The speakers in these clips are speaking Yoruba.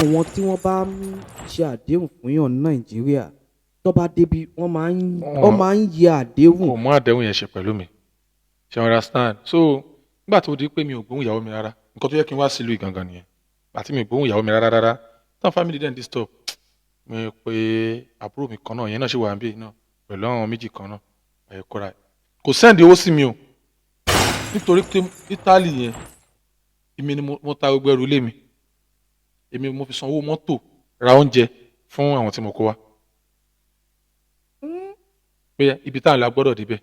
Àwọn tí wọ́n bá ń ṣe àdéhùn fún yàn ní Nàìjíríà, tó bá débi, wọ́n máa ń yẹ àdéhùn. Kò mú àdéhùn yẹn ṣe pẹ̀lú mi, ṣe understand? So nígbà tó di pé mi ò gbóhùn ìyàwó mi rárá, nǹkan tó yẹ kí n wá sílùú ìgangan nìyẹn. Àti mi ò gbóhùn ìyàwó mi rárá rárá tán, family dem disturb mi pé àbúrò mi kan náà yẹn náà ṣì wà níbí náà pẹ̀lú àwọn méjì kan náà ẹ̀ kóra. Kò send owó sí mi o, nítorí pé Italy yẹn, èmi ni mo ta gbogbo ẹrù ilé mi, èmi mo fi san owó mọ́tò, ra oúnjẹ fún àwọn tí mo kó wá, pé ibi tá à ń lọ, a gbọ́dọ̀ débẹ̀.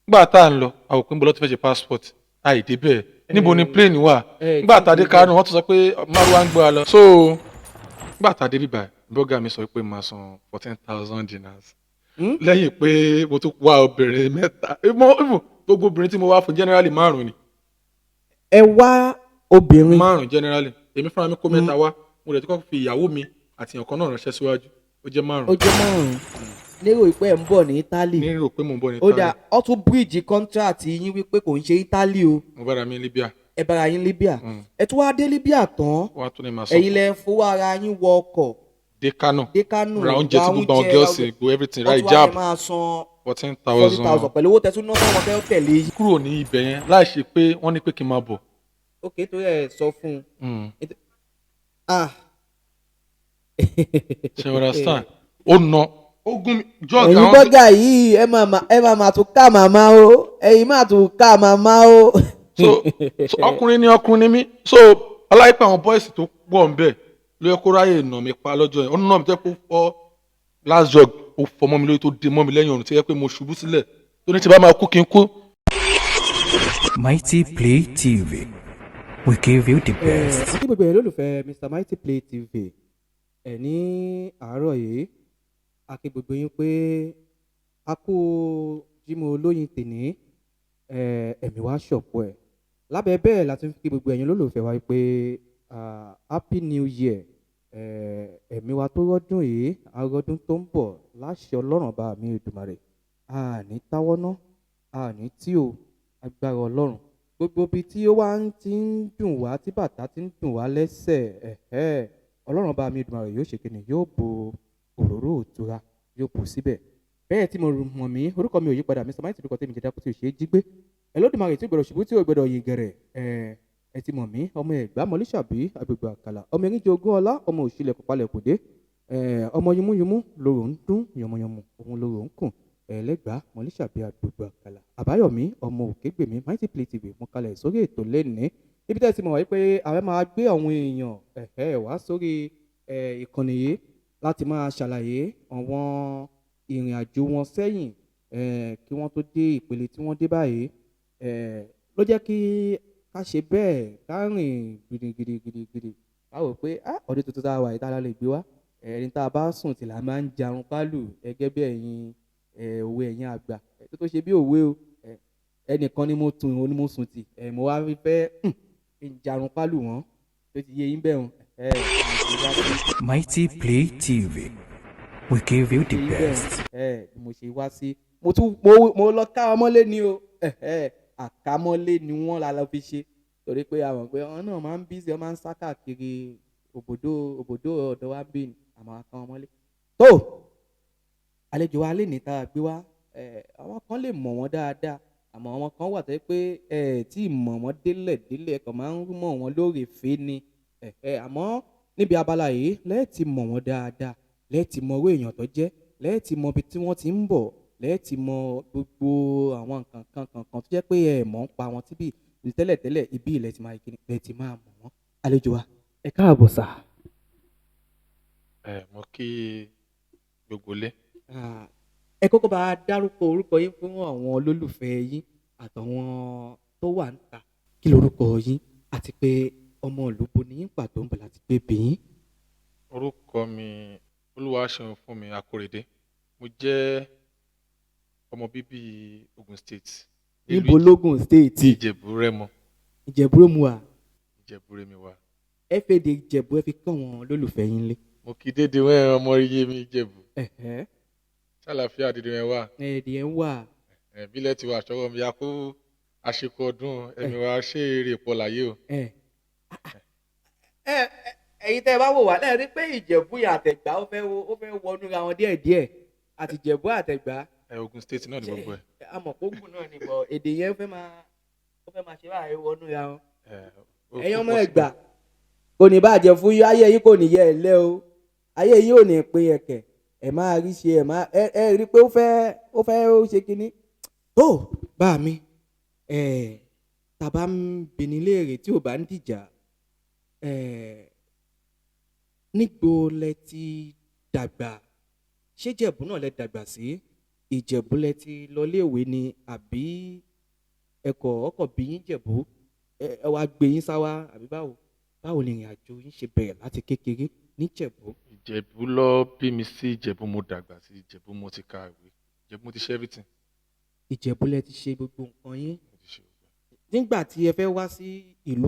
Nígbà tá à ń lọ, àwọn òpin bọ́lá tó fẹ́ ṣe passport, àìdé bẹ́ẹ̀. Níbo ni plane wà? Nígbà tá a dé Kánò, wọ́n tún sọ pé márùwá ń gbé wa lọ. So nígbà tá a dé bíbá, bọ́gà mi sọ pé màá san 14,000 dinars lẹ́yìn pé mo tún wá obìnrin mẹ́ta. Gbogbo obìnrin tí mo wá fún generally, márùn ni. Ẹ wá obìnrin? Márùn generally. Èmi fúnra mi kó mẹ́ta wá, mo rẹ̀ tí kò fi ìyàwó mi àti èèyàn kan náà ránṣẹ́ síwájú, ó jẹ́ márùn. Ó jẹ́ márùn lérò pé ẹ̀ ń bọ̀ ní Italy. Nírò pé mò ń bọ̀ ní Ó dà, Italy. Ó tún breach contract yín wípé kò ń ṣe Italy o. Mo bára mi ní Libya. Ẹ bára yín Libya. Ẹ tún wá dé Libya tán. Wọ́n á tún ní máa san. Ẹ̀yin lẹ fowó ara yín wọ ọkọ̀ Dé Kano. Dé Kano. Ra oúnjẹ tí gbogbo àwọn girls go, everything, ra Wọ́n tún wá hijab. ní máa san Fourteen 40,000 thousand. Pẹ̀lú owó tẹ̀sán náà fáwọn fẹ́ tẹ̀lé yín. Kúrò ní ibẹ̀ yẹn láì ṣe pé wọ́n ní pé kí n máa bọ̀. Ok, tó yẹ sọ fún un. Ah. Ṣe understand? Ó nà, ó gún mi jọ́ọ̀gì. Ẹ̀yin Àwọn bọ́gà yìí, ẹ máa tún ká màmá o, ẹ̀yin máa tún ká màmá o. So ọkùnrin ni, ọkùnrin ni mí. So ọláìpẹ́, àwọn boys tó pọ̀ ń bẹ̀ ló yẹ kó ráyè nà mí pa lọ́jọ́ yẹn. Ó nà mí tẹ́ kó fọ́ last jug, ó fọ́ mọ́ mi lórí, tó dé mọ́ mi lẹ́yìn ọ̀run, tó yẹ pé mo ṣubú sílẹ̀, tó ní tí bá máa kú, kí n kú. Mighty Play TV. We give you the best. Àti gbogbo ẹ̀yin lólùfẹ́ Mr Mighty Play TV ẹ̀ ní àárọ̀ yìí, a kí gbogbo yín pé a kú Jímọ̀ olóyin tèní, ẹ̀mí wa ṣọ̀pọ̀ ẹ̀. Lábẹ́ bẹ́ẹ̀ la tún kí gbogbo ẹ̀yin olólùfẹ́ wa pé happy new year. Ẹ̀mí wa tó rọ́dún yìí, arọ́dún tó ń bọ̀ láṣẹ Ọlọ́run bá mi Èdùmàrè. A ní táwọ́ná, a ní tí o agbára Ọlọ́run. Gbogbo ibi tí ó wá ń ti ń dùn wá, tí bàtà ti ń dùn wá lẹ́sẹ̀, ẹ̀hẹ́, Ọlọ́run bá mi Èdùmàrè yóò ṣe kíni? Yóò bo òróró òtura, yóò bù síbẹ̀. Bẹ́ẹ̀ tí mo mọ̀ mí, orúkọ mi ò yí padà, Mr Mighty lórúkọ tèmi jẹ́, dákú tí ò ṣe é jí gbé, Ẹlódùmarè tí ò gbọdọ̀ ṣubú, tí ò gbọdọ̀ yìn gẹ̀rẹ̀. Ẹ ti mọ̀ mí, ọmọ Ẹ̀gbá mọ̀lísàbí, agbègbè àkàlà, ọmọ eríjì ogún ọlá, ọmọ òṣìlẹ̀ kọ̀pálẹ̀ kò dé, ọmọ yumúyumú lorò ń dún, yànmùyànmù òun lorò ń kùn, ẹlẹ́gbàá mọ̀lísàbí, agbègbè àkàlà, Àbáyọ̀mí ọmọ Òkègbèmí. Mighty Play TV mú kalẹ̀ sórí ètò lẹ́nìí, níbi tẹ́ ẹ ti mọ̀ wáyé pé àwọn máa gbé àwọn èèyàn ẹ̀hẹ́ wá sórí ìkànnì yìí láti máa ṣàlàyé àwọn ìrìn àjò wọn sẹ́yìn kí wọ́n tó dé ìpele tí wọ́n dé báyìí. Ló jẹ́ kí ká ṣe bẹ́ẹ̀, ká rìn gidigidigidigidi, ká wò pé ah, ọdún tuntun tá a wà yìí, tá a lè gbé wá ẹni tá a bá sùn tí là máa ń jarun pálù gẹ́gẹ́ bí ẹ̀yin òwe ẹ̀yin àgbà tó ṣe bí òwe o. Ẹnìkan ni mo tún ni mo sùn tì, mo wá fẹ́ ń jarun pálù wọn, tó ti yé yín bẹ́ẹ̀ hàn. Mighty Play TV. We give you the best. Ẹ mo ṣe wá sí, mo tún mo lọ ká ọmọlé ni o. Àkámọ́lé ni wọ́n la lọ fi ṣe, torí pé a mọ̀ pé àwọn náà máa ń busy, wọ́n máa ń sá káàkiri òbòdó òbòdó ọ̀dọ̀ wa ń bí ni àmọ́ àká ọmọlé. Tó àlejò wa lè ní tá a gbé wá, àwọn kan lè mọ̀ wọ́n dáadáa, àmọ́ àwọn kan wà tó jẹ́ pé ẹ tí ì mọ̀ wọ́n délẹ̀ délẹ̀, kàn máa ń mọ̀ wọ́n lórèfé ni. Àmọ́ níbi abala yìí lẹ́ẹ̀tì mọ̀ wọ́n dáadáa, lẹ́ẹ̀tì mọ owó èèyàn tó jẹ́, lẹ́ẹ̀tì mọ ibi tí wọ́n ti ń bọ̀, lẹ́ẹ̀tì mọ gbogbo àwọn nǹkan kan kan kan tó jẹ́ pé ẹ mọ̀ ń pa wọn tíbí tẹ́lẹ̀tẹ́lẹ̀. Ibi ilẹ̀ ti máa kíni lẹ́ẹ̀tì máa mọ̀ wọ́n. Àlejò wa, ẹ káàbọ̀ sà. Ẹ mo kí gbogbo ilé. Ah, ẹ kọ́kọ́ bá a dárúkọ orúkọ yín fún àwọn olólùfẹ́ yín àtàwọn tó wà ń ta. Kí lorúkọ yín, àti pé ọmọ ìlú bo ní yín pàtó, ń bọ̀ láti gbé bí yín? Orúkọ mi, Olúwaṣeun fún mi Akórèdé. Mo jẹ́ ọmọ bíbí Ogun State, nílùú Níbo lógùn State? Ìjẹ̀bú Rẹ́mọ. Ìjẹ̀bú ló mu wà. Ìjẹ̀bú Rẹ́mi wà. Ẹ fèdè Ìjẹ̀bú, ẹ fi kọ́ àwọn olólùfẹ́ yín lé. Mo kí dédé wẹ́n, ọmọ iye mi Ìjẹ̀bú. Ṣàlàfíà dédé wẹ́n wà? Ẹ̀ẹ́dì ẹ̀ ń wà. Ẹ̀bílẹ̀ ti wà ṣọwọ́ mi, yakú àṣekọ ọdún, ẹ̀mí wa ṣe eré pọ̀ láyé o. Ẹ ẹ Ẹ̀yin tẹ́ ẹ bá wò wá lẹ́ẹ̀rí pé Ìjẹ̀bú yẹn àtẹ̀gbá ó fẹ́ wọnú ra wọn díẹ̀díẹ̀, àti Ìjẹ̀bú àtẹ̀gbá. Ẹ Ogun State náà ni gbogbo ẹ. Amọ̀kógùn náà ni bọ̀, èdè yẹn ó fẹ́ máa ṣe báyìí wọnú ra wọn. Ẹ, ó Ẹ̀yin ó ọmọ possible. Ẹ̀gbá, kò ní bàjẹ́ fún yín, ayé yín kò ní yẹ ẹ lẹ́ o, ayé yín ò ní pín ẹ̀kẹ́, ẹ máa rí ṣe, ẹ máa ẹ rí pé ó fẹ́ ó ṣe kínní. Tó bá mi ẹ tàbá ń bini léèrè tí ò bá ń dìjà ẹ, nígbò lẹ ti dàgbà? Ṣé Ìjẹ̀bú náà lẹ dàgbà sí? Ìjẹ̀bú lẹ ti lọ léèwé ni, àbí ẹkọ̀ ọkọ̀ bí yín Jẹ̀bú, ẹ wá gbé yín sáwá, àbí báwo ni ìrìn àjò yín ṣe bẹ̀rẹ̀ láti kékeré níjẹ̀bú? Ìjẹ̀bú ló bí mi sí, Ìjẹ̀bú mo dàgbà sí, Ìjẹ̀bú mo ti ka ìwé, Ìjẹ̀bú mo ti ṣe everything. Ìjẹ̀bú lẹ ti ṣe gbogbo nǹkan yín? Mo ti ṣe gbogbo ẹ̀. Nígbà tí ẹ fẹ́ wá sí ìlú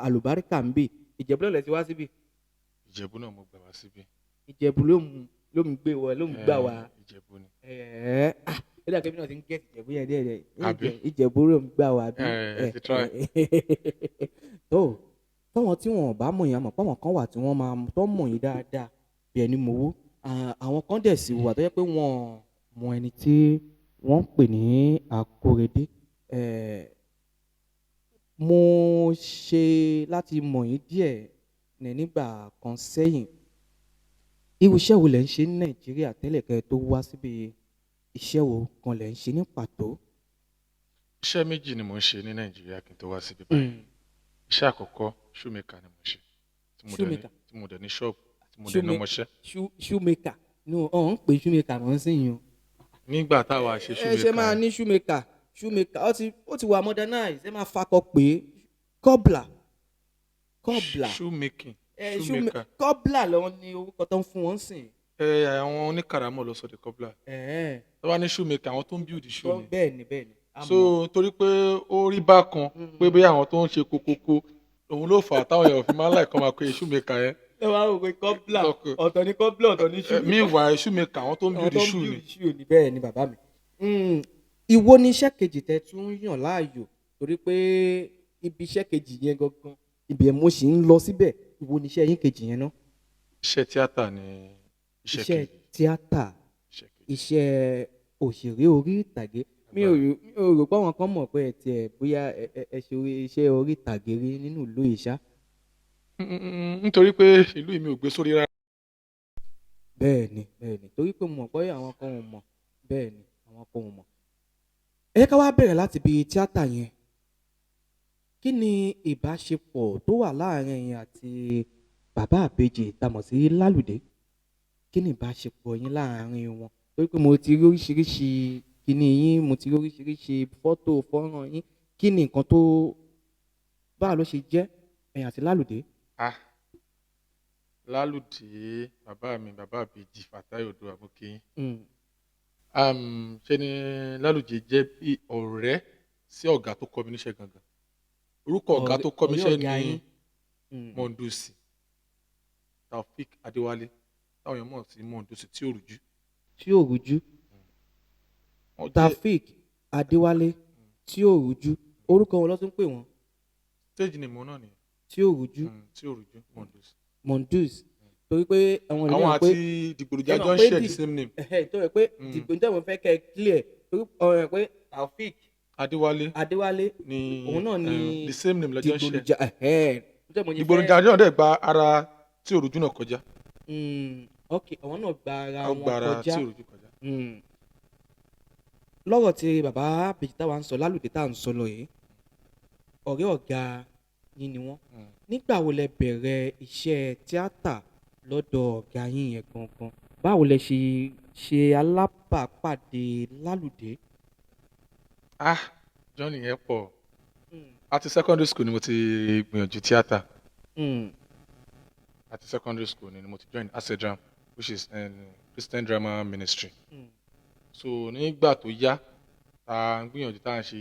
àlùbáríkà ń bì, Ìjẹ̀bú náà lẹ ti wá síbì? Ìjẹ̀bú náà mo gbà wá síbí. Ìjẹ̀bú ló mú gbé wọ, ló mú gbà wá? Ìjẹ̀bú ni. Ẹ̀ẹ́, ah, ó dà pé bí náà ti ń get Ìjẹ̀bú yẹn díẹ̀ díẹ̀. Àbí? Ìjẹ̀bú ló ń gbà wá bí. Ẹ ti try. Tó tọ́wọ́n tí wọn ò bá mọ̀ yín, àmọ́ pọ́wọ́n kan wà tí wọ́n máa tó mọ̀ yín dáadáa bí ẹni mowó. Àwọn kan dẹ̀ sì wà tó jẹ́ pé wọ́n mọ ẹni tí wọ́n ń pè ní Akórèdé. Mo ṣe láti mọ̀ yín díẹ̀ ní nígbà kan sẹ́yìn. Irú iṣẹ́ wo lẹ̀ ń ṣe ní Nàìjíríà tẹ́lẹ̀ kẹ́ ẹ tó wá síbi? Iṣẹ́ wo kan lẹ̀ ń ṣe ní pàtó? Iṣẹ́ méjì ni mò ń ṣe ní Nàìjíríà kí n tó wá síbí báyìí. Iṣẹ́ àkọ́kọ́, shoemaker ni mò ń ṣe, tí mo dẹ̀ ní Shoemaker. tí mo dẹ̀ ní ṣọ́ọ̀bù, tí mo dẹ̀ ní ọmọṣẹ́. Shoemaker no, ọ̀ ń pè shoemaker mọ̀ ń sìn yín o. Nígbà táwa ṣe Ẹ shoemaker ṣe máa yẹn, ní shoemaker, shoemaker ó ti wà modernize, ẹ máa fakọ pé cobbler, cobbler. Shoemaking. Ẹ shoemaker. Cobbler lọ ní orúkọ tó ń fún wọn sìn. Ẹ àwọn oníkàràmọ̀ ló sọ di cobbler. Tó bá ní shoemaker, àwọn tó ń build shoe ni. Bẹ́ẹ̀ ni. A So mọ̀. torí pé ó rí bákan pé bóyá àwọn tó ń ṣe kokoko, òun ló fà á táwọn èèyàn fi máa ń láì kọ́ máa pe shoemaker yẹn. Ẹ wá rò pé cobbler Okay. ọ̀tọ̀ ni cobbler, ọ̀tọ̀ ni shoemaker. Meanwhile, shoemaker, àwọn tó ń Àwọn build tó ń shoe ni. build shoe ni. Bẹ́ẹ̀ ni bàbá mi. Ìwo ni iṣẹ́ kejì tẹ́ tún yàn láàyò? Torí pé ibi iṣẹ́ kejì yẹn gangan, ibi ẹ̀ mo sì ń lọ síbẹ̀. Ìwo ni iṣẹ́ yín kejì yẹn náà? Iṣẹ́ tíátà ni iṣẹ́ Iṣẹ́ kejì. tíátà? Iṣẹ́ kejì. Iṣẹ́ òṣèré orí ìtàgé. Mi ò rò pé àwọn kan mọ̀ pé ẹ tiẹ̀ bóyá ẹ ṣe iṣẹ́ orí ìtàgé rí nínú ìlú yìí ṣá. Nítorí pé ìlú yìí mi ò gbé sórí rárá. Bẹ́ẹ̀ ni, torí pé mo mọ̀ pé àwọn kan ò mọ̀. Bẹ́ẹ̀ ni, àwọn kan ò mọ̀. Ẹ jẹ́ ká wá bẹ̀rẹ̀ láti ibi tíátà yẹn. Kí ni ìbáṣepọ̀ tó wà láàrin ẹ̀yin àti bàbá àbèjì tá a mọ̀ sí Lálùdé? Kí ni ìbáṣepọ̀ yín láàrin wọn? Torí pé mo ti rí oríṣiríṣi kíní yín, mo ti rí oríṣiríṣi fọ́tò fọ́nrán yín. Kí ni nǹkan tó, báwo ló ṣe jẹ́ ẹ̀yin àti Lálùdé? Ah, Lálùdé, bàbá mi, bàbá àbèjì Fatai Odò Àmúkẹ́yìn. Ṣe ni Lálùdé jẹ́ bí ọ̀rẹ́ sí ọ̀gá tó kọ́ mi níṣẹ́ gangan. Orúkọ ọ̀gá tó kọ́ mi Ọ̀rẹ́ níṣẹ́ ọ̀gá ni yín. Mọ̀ndùsì Taofik Adéwálé, táwọn èèyàn mọ̀ sí Mọ̀ndùsì tí ò rújú. Tí ò rújú. Wọ́n jẹ́ Taofik Adéwálé tí ò rújú, orúkọ wọn ló tún pè wọ́n? Stage name wọn náà nìyẹn. Tí ò rújú. Tí ò rújú, Mọ̀ndùsì. Mondus, torí pé àwọn Àwọn ènìyàn pé àti Dìgbòlùjà ẹ mọ̀ jọ ń pé share the same name. Ẹ̀hẹ́, torí pé dìgbò nítorí mo fẹ́ kẹ́ ẹ clear, torí ọ̀rẹ́ pé Taofik Adéwálé Adéwálé ni òun náà ni the same name lọ́jọ́ ń share. Dìgbòlùjà, ẹ̀hẹ́, nítorí mo ní fẹ́ Dìgbòlùjà náà dẹ̀ gba ara tí ò rújú náà kọjá. Ok, àwọn náà gba ara Ó wọn gba ara kọjá. tí ò rújú kọjá. Lọ́rọ̀ tí bàbá àbèjì táwa ń sọ, Lálùdé tá à ń sọ lọ yìí, ọ̀rẹ́ ọ̀gá yín ni wọ́n. Nígbà wo lẹ bẹ̀rẹ̀ iṣẹ́ tíátà lọ́dọ̀ ọ̀gá yín yẹn gangan? Báwo lẹ ṣe ṣe alábàápàdé Lálùdé? Ah, journey yẹn pọ̀. Àti secondary school ni mo ti gbìyànjú tíátà. Àti secondary school ni mo ti join Asedram, which is Christian Drama Ministry. So nígbà tó yá, tá a ń gbìyànjú, tá a ń ṣe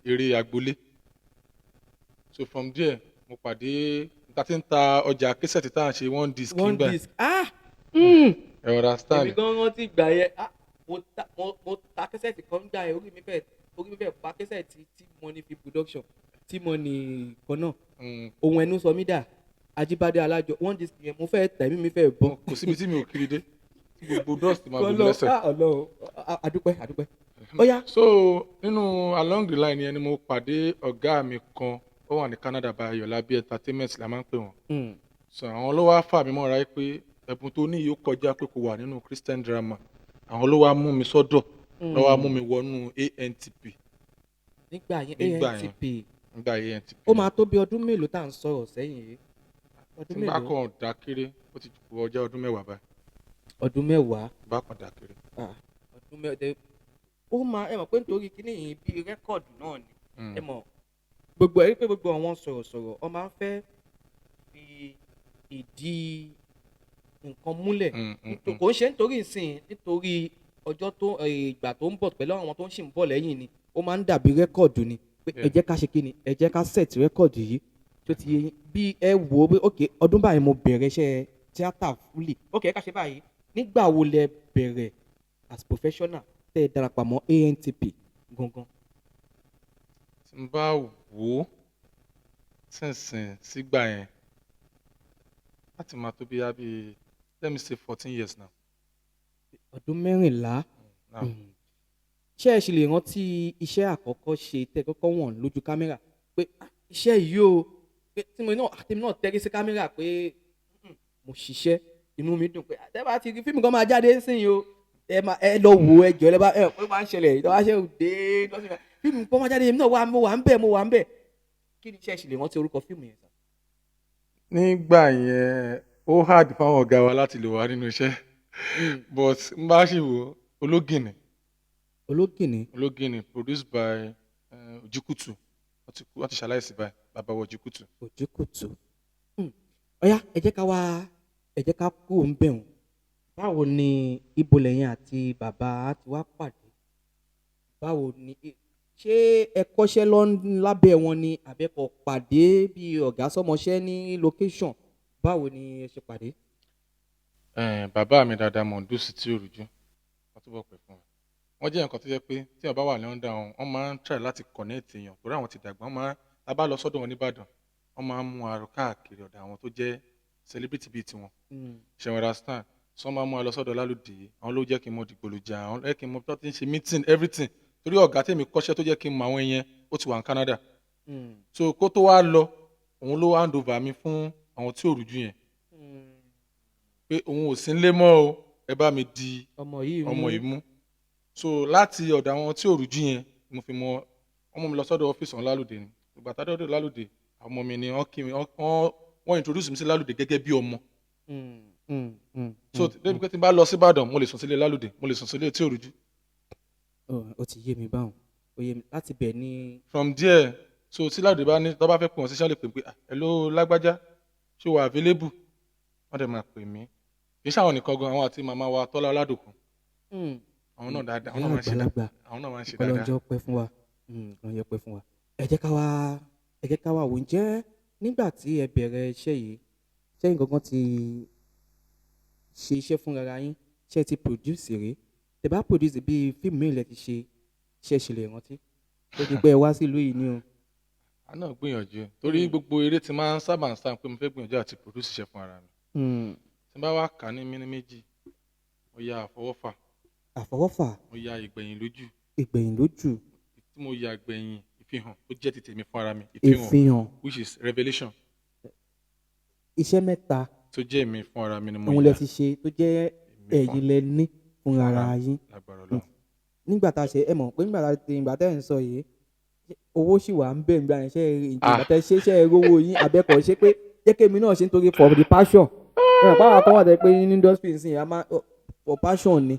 eré agboolé. So from there, mo pàdé ta ti ń ta ọjà késẹ̀tì, tá à ń ṣe one disc One nígbà yẹn. disc, ah. Ẹ understand? Èmi gan rántí ìgbà yẹn. Ah, mo ta kẹ́sẹ̀tì kan gbà yẹn, orí mi fẹ́ pa kẹ́sẹ̀tì tí Money fi production tí Money kan náà. Ohun ẹnu sọ mí dà. Ajíbádé Alájọ one disc yẹn, mo fẹ́ tẹ̀mí mi fẹ́ bọ́. Kò síbi tí mi ò kiri dé tí gbogbo dust máa bò mí Ọlọ́run lẹ́sẹ̀. ah, Ọlọ́run, ah, adúpẹ́, adúpẹ́, ó yá. So nínú along the line yẹn ni mo pàdé ọ̀gá mi kan, ó wà ní Canada báyọ̀, Lábí Entertainment la máa ń pè wọ́n. So àwọn ló wá fà mí mọ́ra pé ẹ̀bùn tó ní yìí ó kọjá pé kò wà nínú Christian drama. Àwọn ló wá mú mi sọ́dọ̀, ló wá mú mi wọnú ANTP. Nígbà yẹn? Nígbà yẹn. ANTP. Nígbà ANTP. Ó máa tó bí ọdún mélòó tá à ń sọ̀rọ̀ sẹ́yìn yìí? Ọdún Tí n bá mélòó? kàn dá kéré, ó ti kú ọjọ́ ọdún 10 báyìí. Ọdún 10. Tí n bá kàn dá kéré. Ah, ọdún 10. Ó máa, ẹ mọ̀ pé nítorí kíní yìí bíi record náà ni. Ẹ mọ̀ gbogbo ẹ rí pé gbogbo àwọn sọ̀rọ̀sọ̀rọ̀ ọ máa ń fẹ́ fi ìdí nǹkan múlẹ̀. Kò ń ṣe nítorí ìsìn, nítorí ọjọ́ tó ìgbà tó ń bọ̀ pẹ̀lú àwọn tó ń ṣì ń bọ̀ lẹ́yìn ni. Ó máa ń dàbí record ni pé ẹ jẹ́ ká ṣe kí ni, ẹ jẹ́ ká set record yìí tó ti yé yín. Bí ẹ wò ó pé ok, ọdún báyìí mo bẹ̀rẹ̀ iṣẹ́ tíátà fully, ok, ẹ ká ṣe báyìí, nígbà wo lẹ bẹ̀rẹ̀ as professional tẹ́ ẹ darapọ̀ mọ́ ANTP gangan? Tí n bá wò ó sínsìn sígbà yẹn, láti máa tó bí i, let me say, 14 years now. Ọdún 14. Now. Ṣé ẹ ṣì lè rántí iṣẹ́ àkọ́kọ́ ṣe tẹ́ kọ́kọ́ wọ̀n lójú kámẹ́rà pé, "Ah, iṣẹ́ yìí o," pé tí mo náà àti mi náà tẹ́rí sí kámẹ́rà pé, mo ṣiṣẹ́, inú mi dùn pé, "Ah, tẹ́ bá ti rí fíìmù kan máa jáde nísìnyí o, ẹ máa ẹ lọ wò ó, ẹ jọ ẹ bá ẹ ó máa ń ṣẹlẹ̀ tó bá ṣe dé lọ́sìn fíìmù kan máa jáde, èmi náà wà, mo wà ń bẹ̀, mo wà ń bẹ̀." Kí ni iṣẹ́? Ṣì lè rántí orúkọ fíìmù yẹn sà? Nígbà yẹn, ó hard fáwọn ọ̀gá wa láti lò wá nínú iṣẹ́, but n bá ṣì wò ó, Ológìnní. Ológìnní. Ológìnní, produced by Ojúkùtù. Wọ́n ti kú, wọ́n ti ṣaláìsí báyìí, bàbá wa Ojúkùtù. Òjúkùtù. Ọ̀yá, ẹ jẹ́ ká wá, ẹ jẹ́ ká kú òun bẹ̀rùn. Báwo ni, ibo lẹ́yìn àti bàbá ti wá pàdé? Báwo ni, ṣé ẹ kọ́ṣẹ́ lábẹ́ wọn ni, àbẹ́kọ̀ pàdé bí ọ̀gá sọ́mọṣẹ́ ní location? Báwo ni ẹ ṣe pàdé? Bàbá mi dáadáa, Mọ̀ndúsì tí ò rújú, wọ́n túbọ̀ pẹ̀ fún wa. Wọ́n jẹ́ nǹkan tó jẹ́ pé tí wọ́n bá wà lọ́ndà wọn, wọ́n máa ń try láti connect èèyàn torí àwọn ti dàgbà. Wọ́n máa ń, tá a bá lọ sọ́dọ̀ wọn nìbàdàn, wọ́n máa ń mú arọ káàkiri ọ̀dọ̀ àwọn tó jẹ́ celebrity bíi tiwọn. Ṣe wọn understand? So wọ́n máa ń mú wa lọ sọ́dọ̀ Lálùdé. Àwọn ló jẹ́ kí n mọ Dìgbòlùjà, àwọn ló jẹ́ kí n mọ tó ti ń ṣe meeting, everything, torí ọ̀gá tèmi kọ́ṣẹ́ tó jẹ́ kí n mọ àwọn yẹn, ó ti wà ní Canada. So kó tó wá lọ, òun ló hand over mi fún àwọn tí ò rújú yẹn pé òun ò sí nílé mọ́ o, ẹ bá mi di ọmọ yìí mú. Ọmọ yìí mú. So láti ọ̀dọ̀ àwọn tí ò rújú yẹn mo fi mọ ọmọ mi lọ sọ́dọ̀ ọ́fíìsì ọ̀hún Lálùdé ni. Ìgbà tá a dọ́dọ̀ Lálùdé, àwọn ọmọ mi ni wọ́n kí mi, wọ́n introduce mi sí Lálùdé gẹ́gẹ́ bí ọmọ. So débi pé tí n bá lọ sí Ìbàdàn, mo lè sùn sílé Lálùdé, mo lè sùn sílé tí ò rújú. Ó ti yé mi báwọn, ó yé mi láti bẹ̀ ní. From there, so tí Lálùdé bá ní tó bá fẹ́ pè wọ́n síṣẹ́, lè pè pé, "Ah, hello lágbájá, ṣé wà available?" Wọ́n dẹ̀ máa pè mí. Kì í ṣàwọn nìkan gan, àwọn àti màmá wa Tọ́lá Ọládòkun, àwọn náà dáadáa, àwọn náà máa ń ṣe àgbàlagbà. dáadáa, àwọn náà máa ń ṣe dáadáa. Ọlọ́njọ́ pẹ́ fún wa, Ọlọ́njọ́ pẹ́ fún wa. Ẹ jẹ́ ká wá, ẹ jẹ́ ká wá wò, ǹjẹ́ nígbà tí ẹ bẹ̀rẹ̀ iṣẹ́ yìí, sẹ́yìn gangan ti ṣe iṣẹ́ fúnra yín? Ṣé ẹ ti produce rí? Tẹ́ bá produce, bíi fíìmù mélòó lẹ ti ṣe? Ṣé ẹ ṣì lè rántí ó di pé ẹ wá sílùú yìí ni o? A náà gbìyànjú, torí gbogbo eré tí máa ń sábà ń sá pé mo fẹ́ gbìyànjú àti produce iṣẹ́ fún ara mi. Tí n bá wá kà á ní mímí méjì, mo ya Àfọwọ́fà. Àfọwọ́fà. Mo ya Ìgbẹ̀yìn Lójú. Ìgbẹ̀yìn Lójú. Tí mo ya Ìgbẹ̀yìn, Ìfihàn, tó jẹ́ ti tèmi fún ara mi, Ìfihàn, Ìfihàn, which is Revelation. Iṣẹ́ mẹ́ta tó jẹ́ èmi fún ara mi ni mo òun yà. lẹ ti ṣe tó jẹ́ Èmi fún ẹ̀yin lẹ ní fúnra ara yín. Lágbára Ọlọ́run. Nígbà tá a ṣe, ẹ mọ̀ pé nígbà tá a ti, ìgbà tẹ́ ẹ̀ ń sọ yìí, owó sì wà ń bẹ̀ nígbà yẹn. Ṣe ìgbà tẹ́ ṣe ẹ rówó yín, àbẹ́kọ̀ ṣe pé jẹ́ kémi náà ṣe nítorí for the passion? Ẹ mọ̀ pàwọn kan wà tẹ́ pé ní industry nsìn, a máa for passion ni.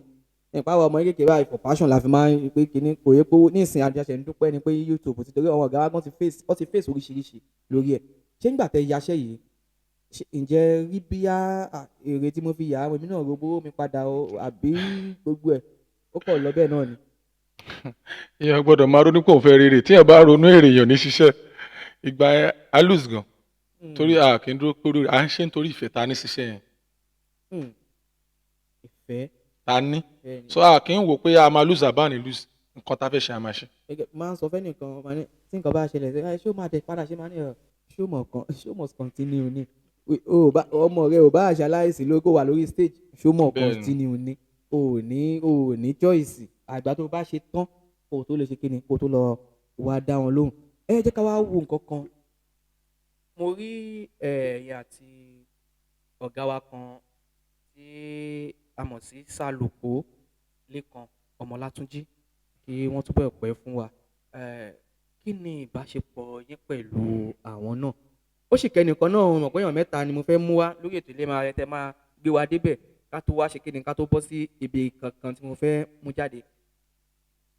Ẹ pàwọn ọmọ kékeré báyìí, for passion la fi máa ń pé kíní kò yẹ pé ní ìsìn àjọṣe ń dúpẹ́ ni pé YouTube ti, torí àwọn ọ̀gá wa gan ti face, wọ́n ti face oríṣiríṣi lórí ẹ̀. Ṣé nígbà tẹ́ yaṣẹ́ yìí, ǹjẹ́ rí bí èrè tí mo fi yà á, èmi náà gbowó mi padà o, àbí gbogbo ẹ̀ ó kọ̀ lọ bẹ́ẹ̀ náà ni? Èèyàn gbọ́dọ̀ máa ronú pé òun fẹ́ rere. Tí èèyàn bá ronú èrè, èèyàn ní ṣiṣẹ́. Ìgbà yẹn a lose gan, torí a kì í dúró pé à ń ṣe nítorí ìfẹ́ ta ní ṣiṣẹ́ yẹn. Ìfẹ́. Ta ní. Bẹ́ẹ̀ ni. So a kì í wò pé a máa lose àbá ní lose, nǹkan tá a fẹ́ ṣe, a máa ṣe. Gẹ́gẹ́ máa ń sọ fẹ́nìkan, máa ní tí nǹkan bá ṣẹlẹ̀ sí ẹ, ṣé ó máa dẹ̀ padà ṣe, máa ní ẹ show must continue ni. O bá ọmọ rẹ ò bá àṣà láìsí ló kó wà lórí stage, ṣó mọ̀? Bẹ́ẹ̀ni. Continue ni o ò ní choice. Àgbà tó bá ṣe tán kó o tó lè ṣe kíni, kó o tó lọ wá dá wọn lóhùn. Ẹ jẹ́ ká wá wo nǹkan kan. Mo rí ẹ̀yin àti ọ̀gá wa kan tí a mọ̀ sí Sàlùkò Lékan Ọmọlátúnjí, kí wọ́n túbọ̀ pẹ́ fún wa. Kí ni ìbáṣepọ̀ yín pẹ̀lú àwọn náà? Ó sì kẹ́nìkan náà, mo mọ̀ pé èèyàn mẹ́ta ni mo fẹ́ mú wá lórí ètò ilé máa tẹ máa gbé wa débẹ̀, ká tó wá ṣe kíni, ká tó bọ́ sí ibi kankan tí mo fẹ́ mú jáde.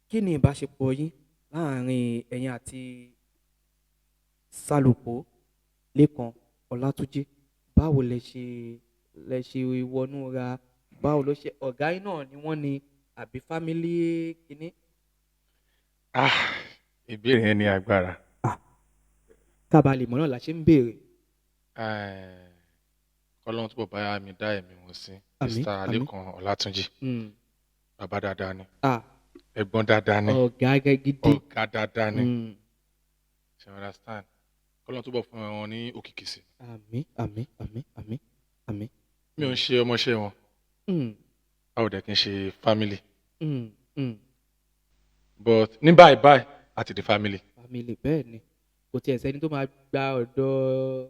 Kí ni ìbáṣepọ̀ yín láàrin ẹ̀yin àti Sàlùkò Lékan Ọlátúnjí? Báwo lẹ ṣe wọnú ra? Báwo ló ṣe, ọ̀gá yín náà ni wọ́n ni àbí family kínní? Ah, ìbéèrè yẹn ní agbára. Kábàlì mọ́ náà la ṣe ń béèrè. Kọ́lọ́run túbọ̀ bá mi dá ẹ̀mí wọn sí. Àmín, Mr. àmín. Lékan Ọlátúnjí, bàbá dáadáa ni, ah ẹ̀gbọ́n dáadáa ni, ọ̀gá gidi. Ọ̀gá dáadáa ni. Ṣe understand? Kọ́lọ́run túbọ̀ fún wọn ní òkìkí sí. Àmín, àmín, àmín, àmín, àmín. Mi ò ń ṣe ọmọọṣẹ́ wọn, a ò dẹ̀ kí n ṣe family, but ní báyìí báyìí, a ti di family. Family, bẹ́ẹ̀ ni. Kò tiẹ̀ sẹ́ni tó máa gba ọ̀dọ̀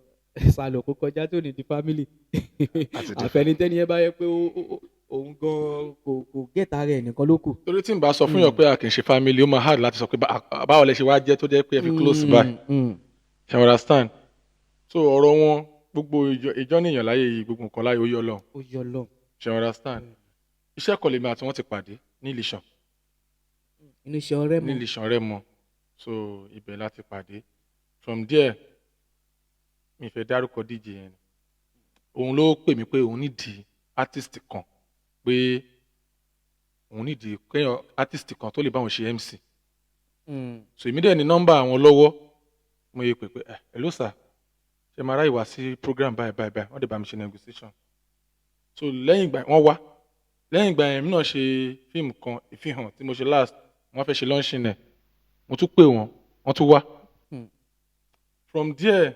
Sàlùkò kọjá tó ní di family. A ti di. Àfẹnitẹ́ni ẹ bá yẹ pé òun gan kò gẹ̀ta rẹ̀ nìkan ló kù. Torí tí n bá sọ fún yàn pé a kì í ṣe family, ó máa hard láti sọ pé báwo lẹ ṣe wá jẹ́ tó jẹ́ pé ẹ fi close báyìí. Ṣe understand? So ọ̀rọ̀ wọn, gbogbo ìjọ níyàn láyé yìí, gbogbo nǹkan láyé, ó yọ Ọlọ́run. Ó yọ lọ. Ṣe understand? Iṣẹ́ kọ̀ lèmi àti wọn ti pàdé ní Ìlìṣàn. Inú iṣẹ́ ọ̀rẹ́ Ní mọ́. Ìlìṣàn Rẹ́mọ. So ibẹ̀ láti pàdé. From there, mi fẹ́ dárúkọ DJ yẹn ni, òun ló pè mí pé òun nídìí artist kan, pé òun nídìí kéèyàn artist kan tó lè bá òun ṣe MC. So èmi dẹ̀ ní nọ́mbà àwọn lọ́wọ́. Mo yẹ pé ẹ hello sir, ṣe máa ráyè wá sí program báyìí báyìí báyìí? Wọ́n dẹ̀ bá mi ṣe negotiation. So lẹ́yìn ìgbà wọ́n wá, lẹ́yìn ìgbà yẹn, èmi náà ṣe fíìmù kan, ìfihàn tí mo ṣe last, wọ́n fẹ́ ṣe launching ẹ̀, mo tún pè wọ́n, wọ́n tún wá. From there,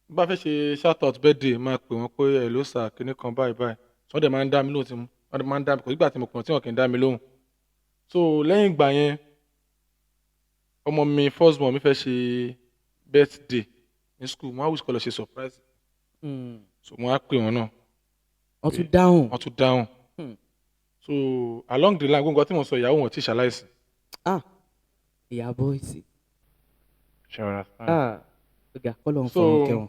bí bá fẹ́ ṣe shout out birthday, máa pè wọ́n pé hello sir, kinní kan báyìí báyìí. Wọ́n dẹ̀ máa ń dá mi lóhùn tí wọ́n dẹ̀ máa ń dá mi, kò sígbà tí mo pè wọ́n tí wọ́n kì í dá mi lóhùn. So lẹ́yìn ìgbà yẹn, ọmọ mi, first born mi, fẹ́ ṣe birthday ní school, wọ́n á wish kó lọ ṣe surprise. So wọ́n á pè wọ́n náà. Wọ́n tún dáhùn. Wọ́n tún dáhùn. So along the line, gbogbo nǹkan tí mo sọ, ìyàwó wọn ti ṣaláìsí. Ah, ìyá bọ́ìsì. Ṣe understand? Ah, ọ̀gá, kọ́lọ̀ ń So, fọ̀rọ̀ kẹwọn.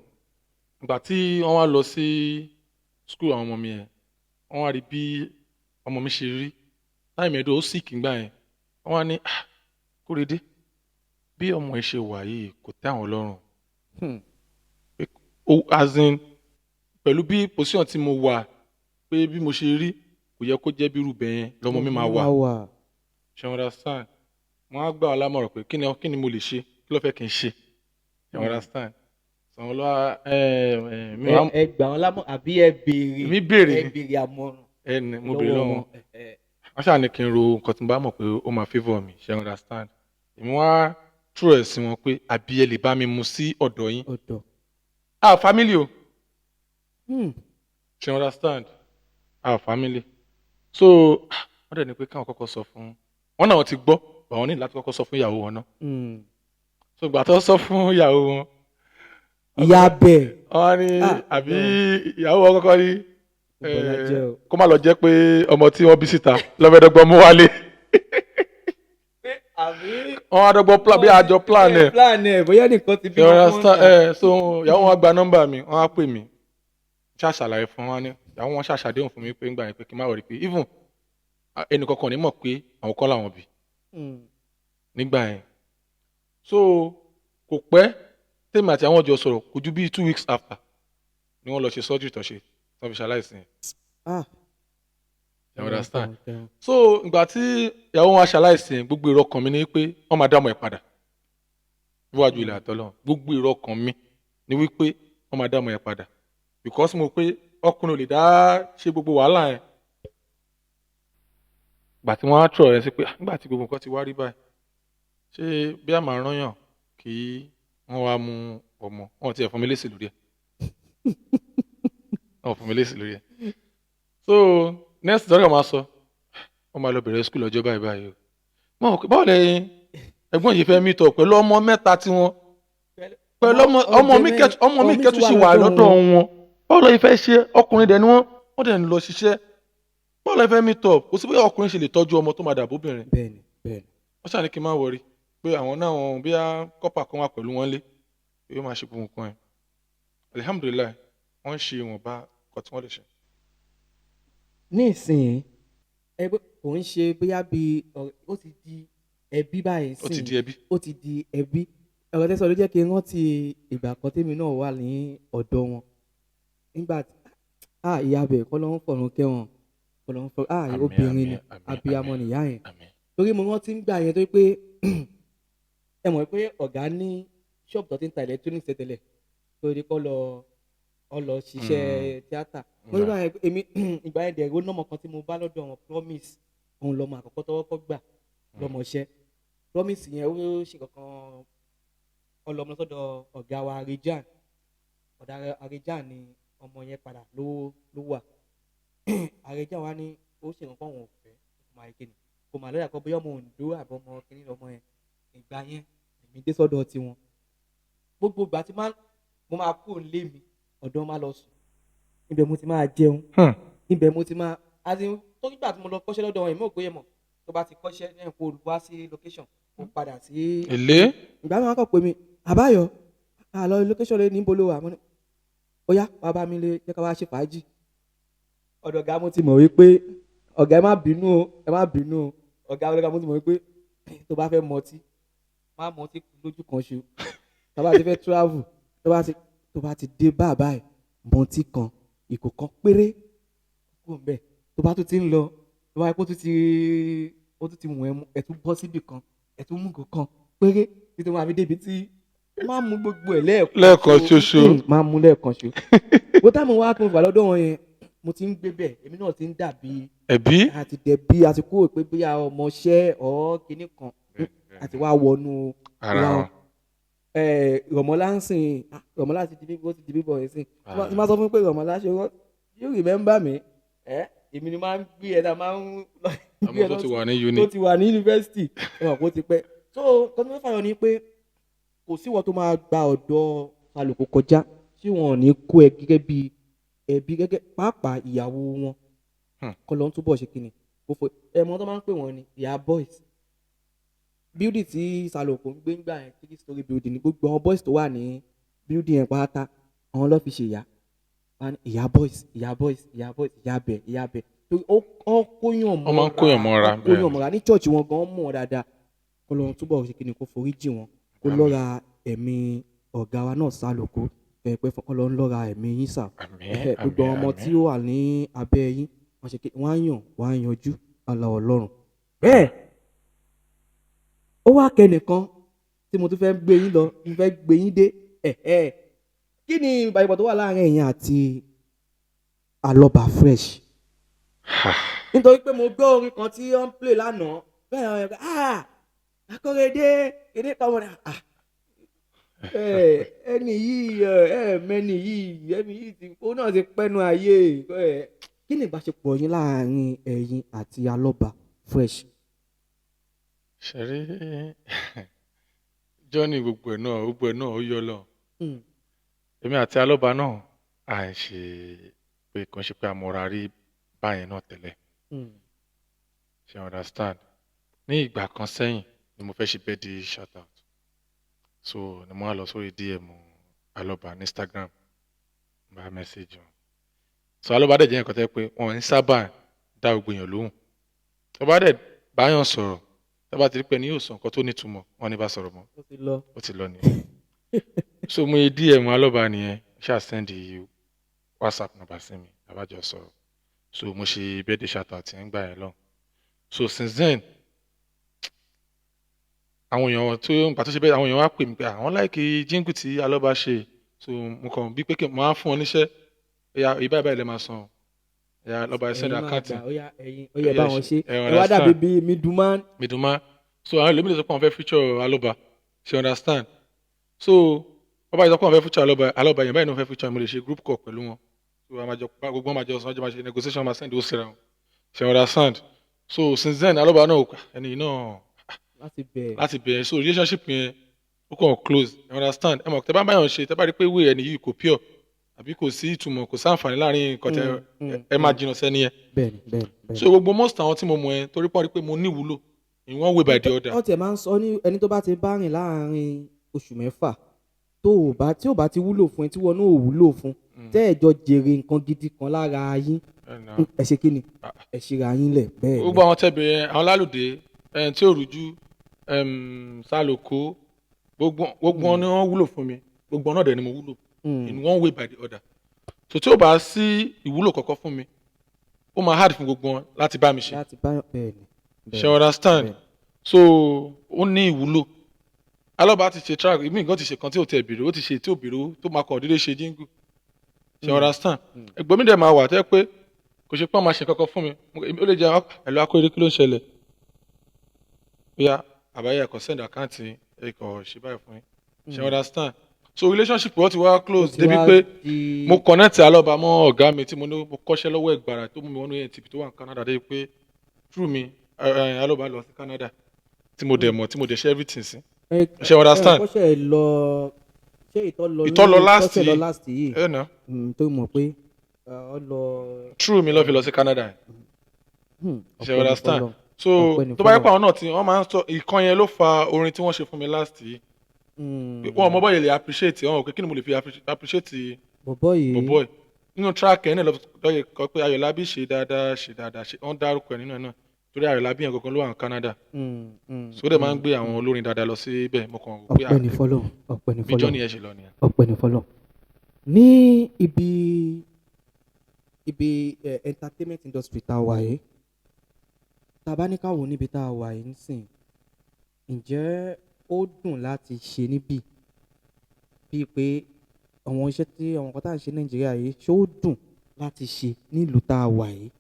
Ìgbà tí wọ́n wá lọ sí school àwọn ọmọ mi yẹn, wọ́n wá rí bí ọmọ mi ṣe rí táìmì ẹ̀dọ́, ó sick ńgbà yẹn. Wọ́n wá ní, "Ah, Kóredé, bí ọmọ ẹ̀ ṣe wà yìí kò tẹ́ àwọn lọ́rùn." Pé ó, as in, pẹ̀lú bí position tí mo wà, pé bí mo ṣe rí, kò yẹ kó jẹ́ bí irú bẹ́ẹ̀ yẹn lọ́mọ mi máa wà. Wà. Ṣe understand? Wọ́n á gbà wá lámọ̀ràn pé kí ni mo lè ṣe, kí ló fẹ́ kí n ṣe. Ṣe understand? Sọ̀rọ̀ lọ́wọ́ ẹ ẹ mi Ẹ ẹ gbà wọn lámọ̀ àbí ẹ béèrè? Èmi béèrè Ẹ ni. béèrè àmọ̀ràn Ẹ ní mo béèrè lọ́wọ́ wọn. ẹ, ẹ. Wọ́n ṣáà ní kí n ro nǹkan tí mo bá mọ̀ pé ó máa favour mi. Ṣe understand? Èmi wá true ẹ̀ sí wọn pé àbí ẹ lè bá mi mu sí ọ̀dọ̀ yín. Ọ̀dọ̀. Ah, family o. Ṣe understand? Ah, family. So wọ́n dẹ̀ ní pé káwọn kọ́kọ́ sọ fún wọn náà. Wọ́n ti gbọ́, àwọn ní láti kọ́kọ́ sọ fún ìyàwó wọn náà. So ìgbà tó sọ fún ìyàwó wọn, Ìyá bẹ́ẹ̀. Wọ́n ní Ah, àbí ìyàwó wọn kọ́kọ́ ní Bọ́lá jẹ́ o. kó má lọ jẹ́ pé ọmọ tí wọ́n bí síta lọ́fẹ̀ẹ́dọ́gbọ́n mú wálé. Àbí. Wọ́n á dọ́gbọ́n plan bí àjọ plan ẹ̀. Plan ẹ̀, bóyá nìkan ti bí You wọn fún understand? ọ̀nà. Ẹ so ìyàwó wọn gba nọ́mbà mi, wọ́n á pè mí, ṣàṣàlàyé fún wọn ní ìyàwó wọn ṣàṣàdéhùn fún mi pé ńgbà yẹn pé kí n má worry, pé even ẹnì kankan ò ní mọ̀ pé àwọn kọ́ làwọn bí nígbà yẹn. So kò pẹ́ tèmi àti àwọn jọ sọ̀rọ̀, kò ju bíi 2 weeks after ni wọ́n lọ ṣe surgery tó ṣe tó fi ṣaláìsí yẹn. Ah. You understand? So ìgbà tí ìyàwó wọn ṣaláìsí yẹn, gbogbo èrò ọkàn mi ni pé wọ́n máa dá ọmọ ẹ̀ padà níwájú ilẹ̀ àtọ́lọ́run. Gbogbo èrò ọkàn mi ni wípé wọ́n máa dá ọmọ ẹ̀ padà, because mo pé ọkùnrin ò lè dá ṣe gbogbo wàhálà yẹn. Ìgbà tí wọ́n á tọ̀ ẹ́ sí pé, "Ah, nígbà tí gbogbo nǹkan ti wá rí báyìí, ṣé bí a máa rán yàn kí wọ́n wá mú ọmọ wọn?" Tiẹ̀ fún mi lésì lórí ẹ̀. Wọn fún mi lésì lórí ẹ̀. So next story, máa sọ wọ́n máa lọ bẹ̀rẹ̀ school ọjọ́ báyìí báyìí o. Mo rò pé báwo lẹ́yìn ẹ̀gbọ́n yìí fẹ́ meet up pẹ̀lú ọmọ mẹ́ta tí wọ́n, pẹ̀lú ọmọ mi kẹ́tù, ọmọ mi kẹ́tù sì wà lọ́dọ̀ wọn. Báwo lọ́ọ́ fẹ́ ṣe? Ọkùnrin dẹ̀ ni wọ́n, wọ́n dẹ̀ ń lọ ṣiṣẹ́. Báwo lọ́ọ́ fẹ́ meet up? Kò sí bóyá ọkùnrin ṣe lè tọ́jú ọmọ tó máa dàbò obìnrin. bẹ́ẹ̀ni bẹ́ẹ̀ni Wọ́n ṣàní kí n má worry, pé àwọn náà, wọn bí corper kan wà pẹ̀lú wọn lé, yóò máa ṣe gbogbo nǹkan ẹ̀. Alihamudulilayi, wọ́n ń ṣe ìwọ̀nba nǹkan tí wọ́n lè ṣe. Ní ìsìn ẹgbẹ́ kò ń ṣe bóyá bí ó ti di ẹbí báyìí. Ó ti sìn di ẹbí. Ó ti di ẹbí. Ọ̀rọ̀ tẹ́sán ló jẹ́ kí n rántí ìgbà kan tèmi náà wà ní ọ̀dọ̀ wọn nígbà tí ìyá bẹ̀ kọ́ ló ń fọ̀run kẹ́ wọn, kọ́ ló ń fọ Àmín, obìnrin àmín, ni, àmín, abiyamọ àmín. nìyá yẹn. Àmín. Torí mo rántí ń gbà yẹn tó pé ẹ mọ̀ pé ọ̀gá ní ṣọ́ọ̀bù tó ti ń ta electronics tẹ́tẹ́lẹ̀ tó di kọ́ lọ ọ lọ ṣiṣẹ́ tíátà. Mo nígbà yẹn, èmi ìgbà yẹn dẹ̀rọ nọ́mọ kan tí mo bá lọ́dọ̀ wọn, Promise, òun lọmọ àkọ́kọ́ tọwọ́ kọ́ gbà lọ́mọṣẹ́. Promise yẹn, ó ṣe kankan ọlọmọ sọ́dọ̀ ọ̀gá wa Arejan. Ọ̀dà Arejan ni ọmọ yẹn padà ló wà. Arejan wa ní ó ṣe nǹkan òun ò fẹ́ kó máa kéde, kó máa lọ́yà kọ́, bóyá ọmọ Oǹdó àbọ̀ ọmọ kínní lọmọ yẹn. Ìgbà yẹn èmi dé sọ́dọ̀ tiwọn. Gbogbo ìgbà tí mo máa kúrò nílé mi, ọ̀dọ̀ máa lọ sùn, ibẹ̀ mo ti máa jẹun, ibẹ̀ mo ti máa, as in, tó nígbà tí mo lọ kọ́ṣẹ́ lọ́dọ̀ wọn, èmi ò gbé mọ̀ tó bá ti kọ́ṣẹ́ ní kó wá sí location, kó padà sí Èlé. Ìgbà máa kọ̀ pé mi, àbáyọ àlọ́ location lè ní bolo wà. Mo ní ó yá, wàá bá mi lé, jẹ́ ká wá ṣe fàájì. Ọ̀dọ̀ ọ̀gá mo ti mọ̀ wípé, ọ̀gá, ẹ má bínú o, ẹ má bínú o, ọ̀gá, ọ̀gá mo ti mọ̀ wípé tó bá fẹ́ mọtí, má mọtí lójú kan ṣo. Tó bá ti fẹ́ travel, tó bá ti dé bá ẹ̀, mọtí kan, ìgò kan péré kúrò ń bẹ̀. Tó bá tún ti ń lọ, tó bá yẹ kó tún ti wọ̀n ẹ́ mu, ẹ̀ tún bọ́ síbì kan, ẹ̀ tún mú ìgò kan péré títí máa fi débi tí má mú gbogbo ẹ̀ lẹ́ẹ̀kan. Lẹ́ẹ̀kan ṣoṣo. Má mú lẹ́ẹ̀kan ṣo. Bó táwọn wá kún fà lọ́dọ̀ wọn yẹn, mo ti ń gbé bẹ̀, èmi náà ti ń dàbí ẹbí. Àti dẹ̀bí, àti kúrò pé bóyá ọmọọṣẹ́ ọ̀ kínní kan, àti wá wọnú ara wọn. Rọ̀mọ́lá ń sìn. Ah, Rọ̀mọ́lá ti di bíbọ̀, ó ti di bíbọ̀ yẹn sìn. Tí máa sọ fún mi pé Rọ̀mọ́lá ṣe wọ́n, you remember me? Ẹ èmi ni máa ń gbé ẹ náà, máa ń lọ gbé Ọmọ ẹ tó lọ ti sí wà ní uni. Tó ti wà ní yunifásitì, ẹ mọ̀ kó ti pẹ́. So kọ́ni mo fẹ́ fàyọ ni pé kò sí wọn tó máa gba ọ̀dọ̀ Sàlùkò kọjá tí wọn ò ní kó ẹ gẹ́gẹ́ bí ẹbí, gẹ́gẹ́ pàápàá ìyàwó wọn. Kọ́ ló ń túbọ̀ ṣe kíni kó fo ẹ mọ tó máa ń pè wọ́n ní ìyá boys. Building tí Sàlùkò ń gbé ń gbà yẹn, three story building ní. Gbogbo àwọn boys tó wà ní building yẹn pátá, àwọn ló fi ṣe ìyá. Wọ́n á ní ìyá boys, ìyá boys, ìyá boys, ìyá bẹ̀, ìyá bẹ̀, torí ó kóyàn mọ́ra. Wọ́n máa ń kóyàn mọ́ra, Ó kóyàn bẹ́ẹ̀ ni. mọ́ra. Ní church wọn gan mọ̀ dáadáa. Kó lọ́run túbọ̀ ṣe kíni, kó forí jì wọ́n, kó Àmín. lọ́ra ẹ̀mí ọ̀gá wa náà Sàlùkò ẹ̀ pé kó lọ́run lọ́ra ẹ̀mí yín sà. Àmín. Ẹ̀hẹ́, gbogbo Àmín. àwọn ọmọ Àmín. tí ó wà ní abẹ́ yín, wọ́n ṣe kí wọ́n á yàn, wọ́n á yanjú àlà Ọlọ́run. Bẹ́ẹ̀ ó wá kẹ́nìkan tí mo tún fẹ́ gbé yín lọ, mo fẹ́ gbé yín dé. Ẹ̀hẹ́, kí ni ìbáṣepọ̀ tó wà láàrin ẹ̀yin àti Alọ́ba Fresh? Nítorí pé mo gbọ́ orin kan tí ó ń play lánàá bẹ́ẹ̀, àwọn ẹ̀ka, ah, Akọ́rẹ́dé kéde kan wọ́n ní, ah, ẹni yìí, ẹ mẹ́ni yìí, ẹni yìí ti ó náà ti pẹ́nu ayé ẹ. Kí ni ìbáṣepọ̀ yín láàrin ẹ̀yin àti Alọ́ba Fresh? Ṣẹ̀rí journey, gbogbo ẹ̀ náà ó yọ lọ. Èmi àti Alọ́ba náà, à ń ṣe pé kò ń ṣe pé a mọra rí báyẹn náà tẹ́lẹ̀. Ṣe understand? Ní ìgbà kan sẹ́yìn ni mo fẹ́ ṣe birthday shout out, so ni mo wá lọ sórí DM Alọ́ba ní Instagram, bá message wọn. So Alọ́ba dẹ̀ jẹ́ nǹkan tẹ́ pé wọn ń sábà dá gbogbo èèyàn lóhùn. Tó bá dẹ̀ báyàn sọ̀rọ̀, tó bá ti rí pé ní yóò sọ nǹkan tó nítumọ̀, wọn ní bá sọ̀rọ̀ mọ́. Ó ti lọ. Ó ti lọ nìyẹn. So mo yẹ DM Alọ́ba nìyẹn, ṣáà send WhatsApp number sí mi, àbájọ sọ̀rọ̀. So mo ṣe birthday shout out yẹn gbà yẹn lọ. So since then, àwọn èèyàn tó gbà tó ṣe bẹ́ẹ̀, àwọn èèyàn wá pè mí pé àwọn like jingle tí Alọ́ba ṣe. So mo kàn bí pé kí mo á fún ọ níṣẹ́, ẹ̀yà ìbá ìbá ilẹ̀ máa san ẹ̀yà Alọ́ba ẹ̀ send Ẹ̀yin máa account. gbà, ó yá, ẹ̀yin ó yẹ bá wọn ṣe. Ẹ Ẹ wá understand. dàbí bíi middleman. Middleman. So àwọn ẹlòmíràn sọ pé àwọn fẹ́ feature Alọ́ba, ṣe understand? So Wọ́n bá yẹ sọ pé wọ́n fẹ́ feature Alọ́ba, Alọ́ba yẹn báyìí ní wọ́n fẹ́ feature, mo lè ṣe group call pẹ̀lú wọn. So a máa jọ gbogbo wọn máa jọ sọ, jọ máa ṣe negotiation, máa send owó síra wọn. Ṣe understand? So since then, Alọ́ba náà, ẹni náà Láti bẹ̀. Láti bẹ̀rẹ̀, so relationship yẹn ó kàn close, you understand? Ẹ mọ̀, tẹ bá báyọ̀ ṣe, tẹ bá rí pé wé ẹni yìí kò pure àbí kò sí ìtumọ̀, kò sáǹfààní láàrin nǹkan tẹ ẹ máa jìnnà sẹ́ni yẹn. bẹ́ẹ̀ni bẹ́ẹ̀ni bẹ́ẹ̀ni. So gbogbo most àwọn tí mo mọ̀ yẹn, torí pọ́n rí pé mo ní ìwúlò in one way by the other. Wọ́n tiẹ̀ máa ń sọ ní ẹni tó bá ti bá rìn láàrin oṣù 6, tó ò bá tí ò bá ti wúlò fún ẹ, tí wọn náà ò wúlò fún, tẹ́ ẹ̀ jọ jèrè nǹkan gidi kan lára yín, ẹ ṣe kí ni, ẹ ṣera yín lẹ̀ bẹ́ẹ̀ ni. Gbogbo àwọn tẹ́bi yẹn, àwọn lálùdé ẹn tí ò rújú, sálòkó, gbogbo wọn ni wọ́n wúlò fún mi, gbogbo wọn náà dẹ̀ ni mo wúlò in one way by the other. So tí ó bá sí ìwúlò kọ̀ọ̀kan fún mi, ó máa hard fún gbogbo wọn láti bá mi ṣe. Láti bá bẹ́ẹ̀ ni. Bẹ́ẹ̀ Ṣe understand? Bẹ́ẹ̀. So ó ní ìwúlò. Alọ́ba ti ṣe track ìmí nǹkan, ti ṣe kan tí ò tẹ̀ bèrè, ó ti ṣe tí ò bèrè owó, tó máa kàn déédéé ṣe jingle. Ṣe understand? Ẹ̀gbọ́n mi dẹ̀ máa wà tẹ́ pé kò ṣe pé wọ́n máa ṣe kankan fún mi. Ó lè jẹ́ ẹ̀lọ́ akóyèrè, kí ló ń ṣẹlẹ̀? Bóyá àbáyé ẹ̀kọ́ send account, ẹ̀kọ́ ṣe báyìí fún yín. Ṣe understand? So relationship wọ́n ti wá close Ó ti débi wá pé mo connect Alọ́ba mọ́ ọ̀gá mi tí mo ní mo kọ́ṣẹ́ lọ́wọ́ ẹ̀gbàrà tó mú mi wọnú ANTP tó wà ní Canada, débi pé through mi Alọ́ba lọ sí Canada, tí mo dẹ̀ mọ̀, tí mo dẹ̀ ṣe everything sí. Ṣe understand? Ẹ kọ́ṣẹ́ lọ, ṣé ìtọ́ lọ Ìtọ́ lọ last tọ́ṣẹ̀ lọ yìí. Last yìí. Ẹ nà. Tó mọ̀ pé ọ lọ. Through mi lọ fi lọ sí Canada. Ṣe Ọpẹ́ ni understand? f'Ọlọ́run. So Ọpẹ́ ni tó bá yẹ pé f'Ọlọ́run. àwọn náà tí wọ́n máa ń sọ ìkan yẹn ló fa orin tí wọ́n ṣe fún mi last yìí. Wọn ò mọ bọ́yẹ̀ lè appreciate wọn ò pé kí ni mo lè fi appreciate Bọ̀bọ́ yìí. Bọ̀bọ́ yìí nínú track ẹ̀ náà lọ́yẹ̀ kọ pé Ayọ̀lábí ṣe dáadáa, ṣe dáadáa, ṣe wọ́n dárúkọ ẹ̀ nínú ẹ̀ náà, torí Ayọ̀lábí yẹn gangan ló wà ní Canada. So ó dẹ̀ máa ń gbé àwọn olórin dáadáa lọ síbẹ̀. Mo kàn rò pé Ọpẹ́ ni f'Ọlọ́run, ọpẹ́ ni bí f'Ọlọ́run. journey yẹn ṣe lọ nìyẹn. Ọpẹ́ ni f'Ọlọ́run. Ní ibi entertainment industry tá a wà yìí, tá a bá ní ká wò níbi tá a wà yìí nísìn, ǹjẹ́ ó dùn láti ṣe níbí bíi pé àwọn iṣẹ́ tí àwọn nǹkan tá à ń ṣe ní Nàìjíríà yìí, ṣé ó dùn láti ṣe nílùú tá a wà yìí?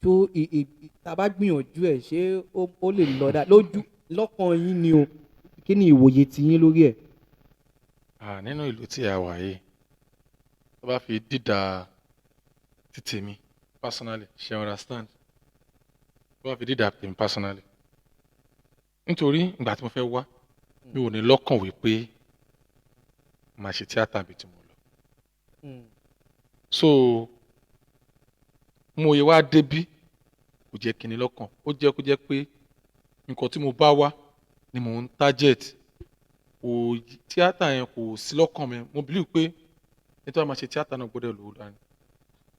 Tó tá a bá gbìyànjú ẹ̀, ṣé ó lè lọ dá lójú lọ́kàn yín ni o? Kí ni ìwòye tiyín lórí ẹ̀? Ah, nínú ìlú tí a wà yìí, tó bá fi dídà títì mi personally, ṣe understand, tó bá fi dídà tèmi personally, nítorí ìgbà tí mo fẹ́ wá, mi ò ní lọ́kàn wípé màá ṣe tíátà bí tí mo lọ. So mo yẹ wá débí, kò jẹ́ kíni lọ́kàn, ó jẹ́ kó jẹ́ pé nǹkan tí mo bá wá ni mò ń target. Kò tíátà yẹn kò sí lọ́kàn mi. Mo believe pé nítorí máa ṣe tíátà náà gbọ́dọ̀ lówó dání.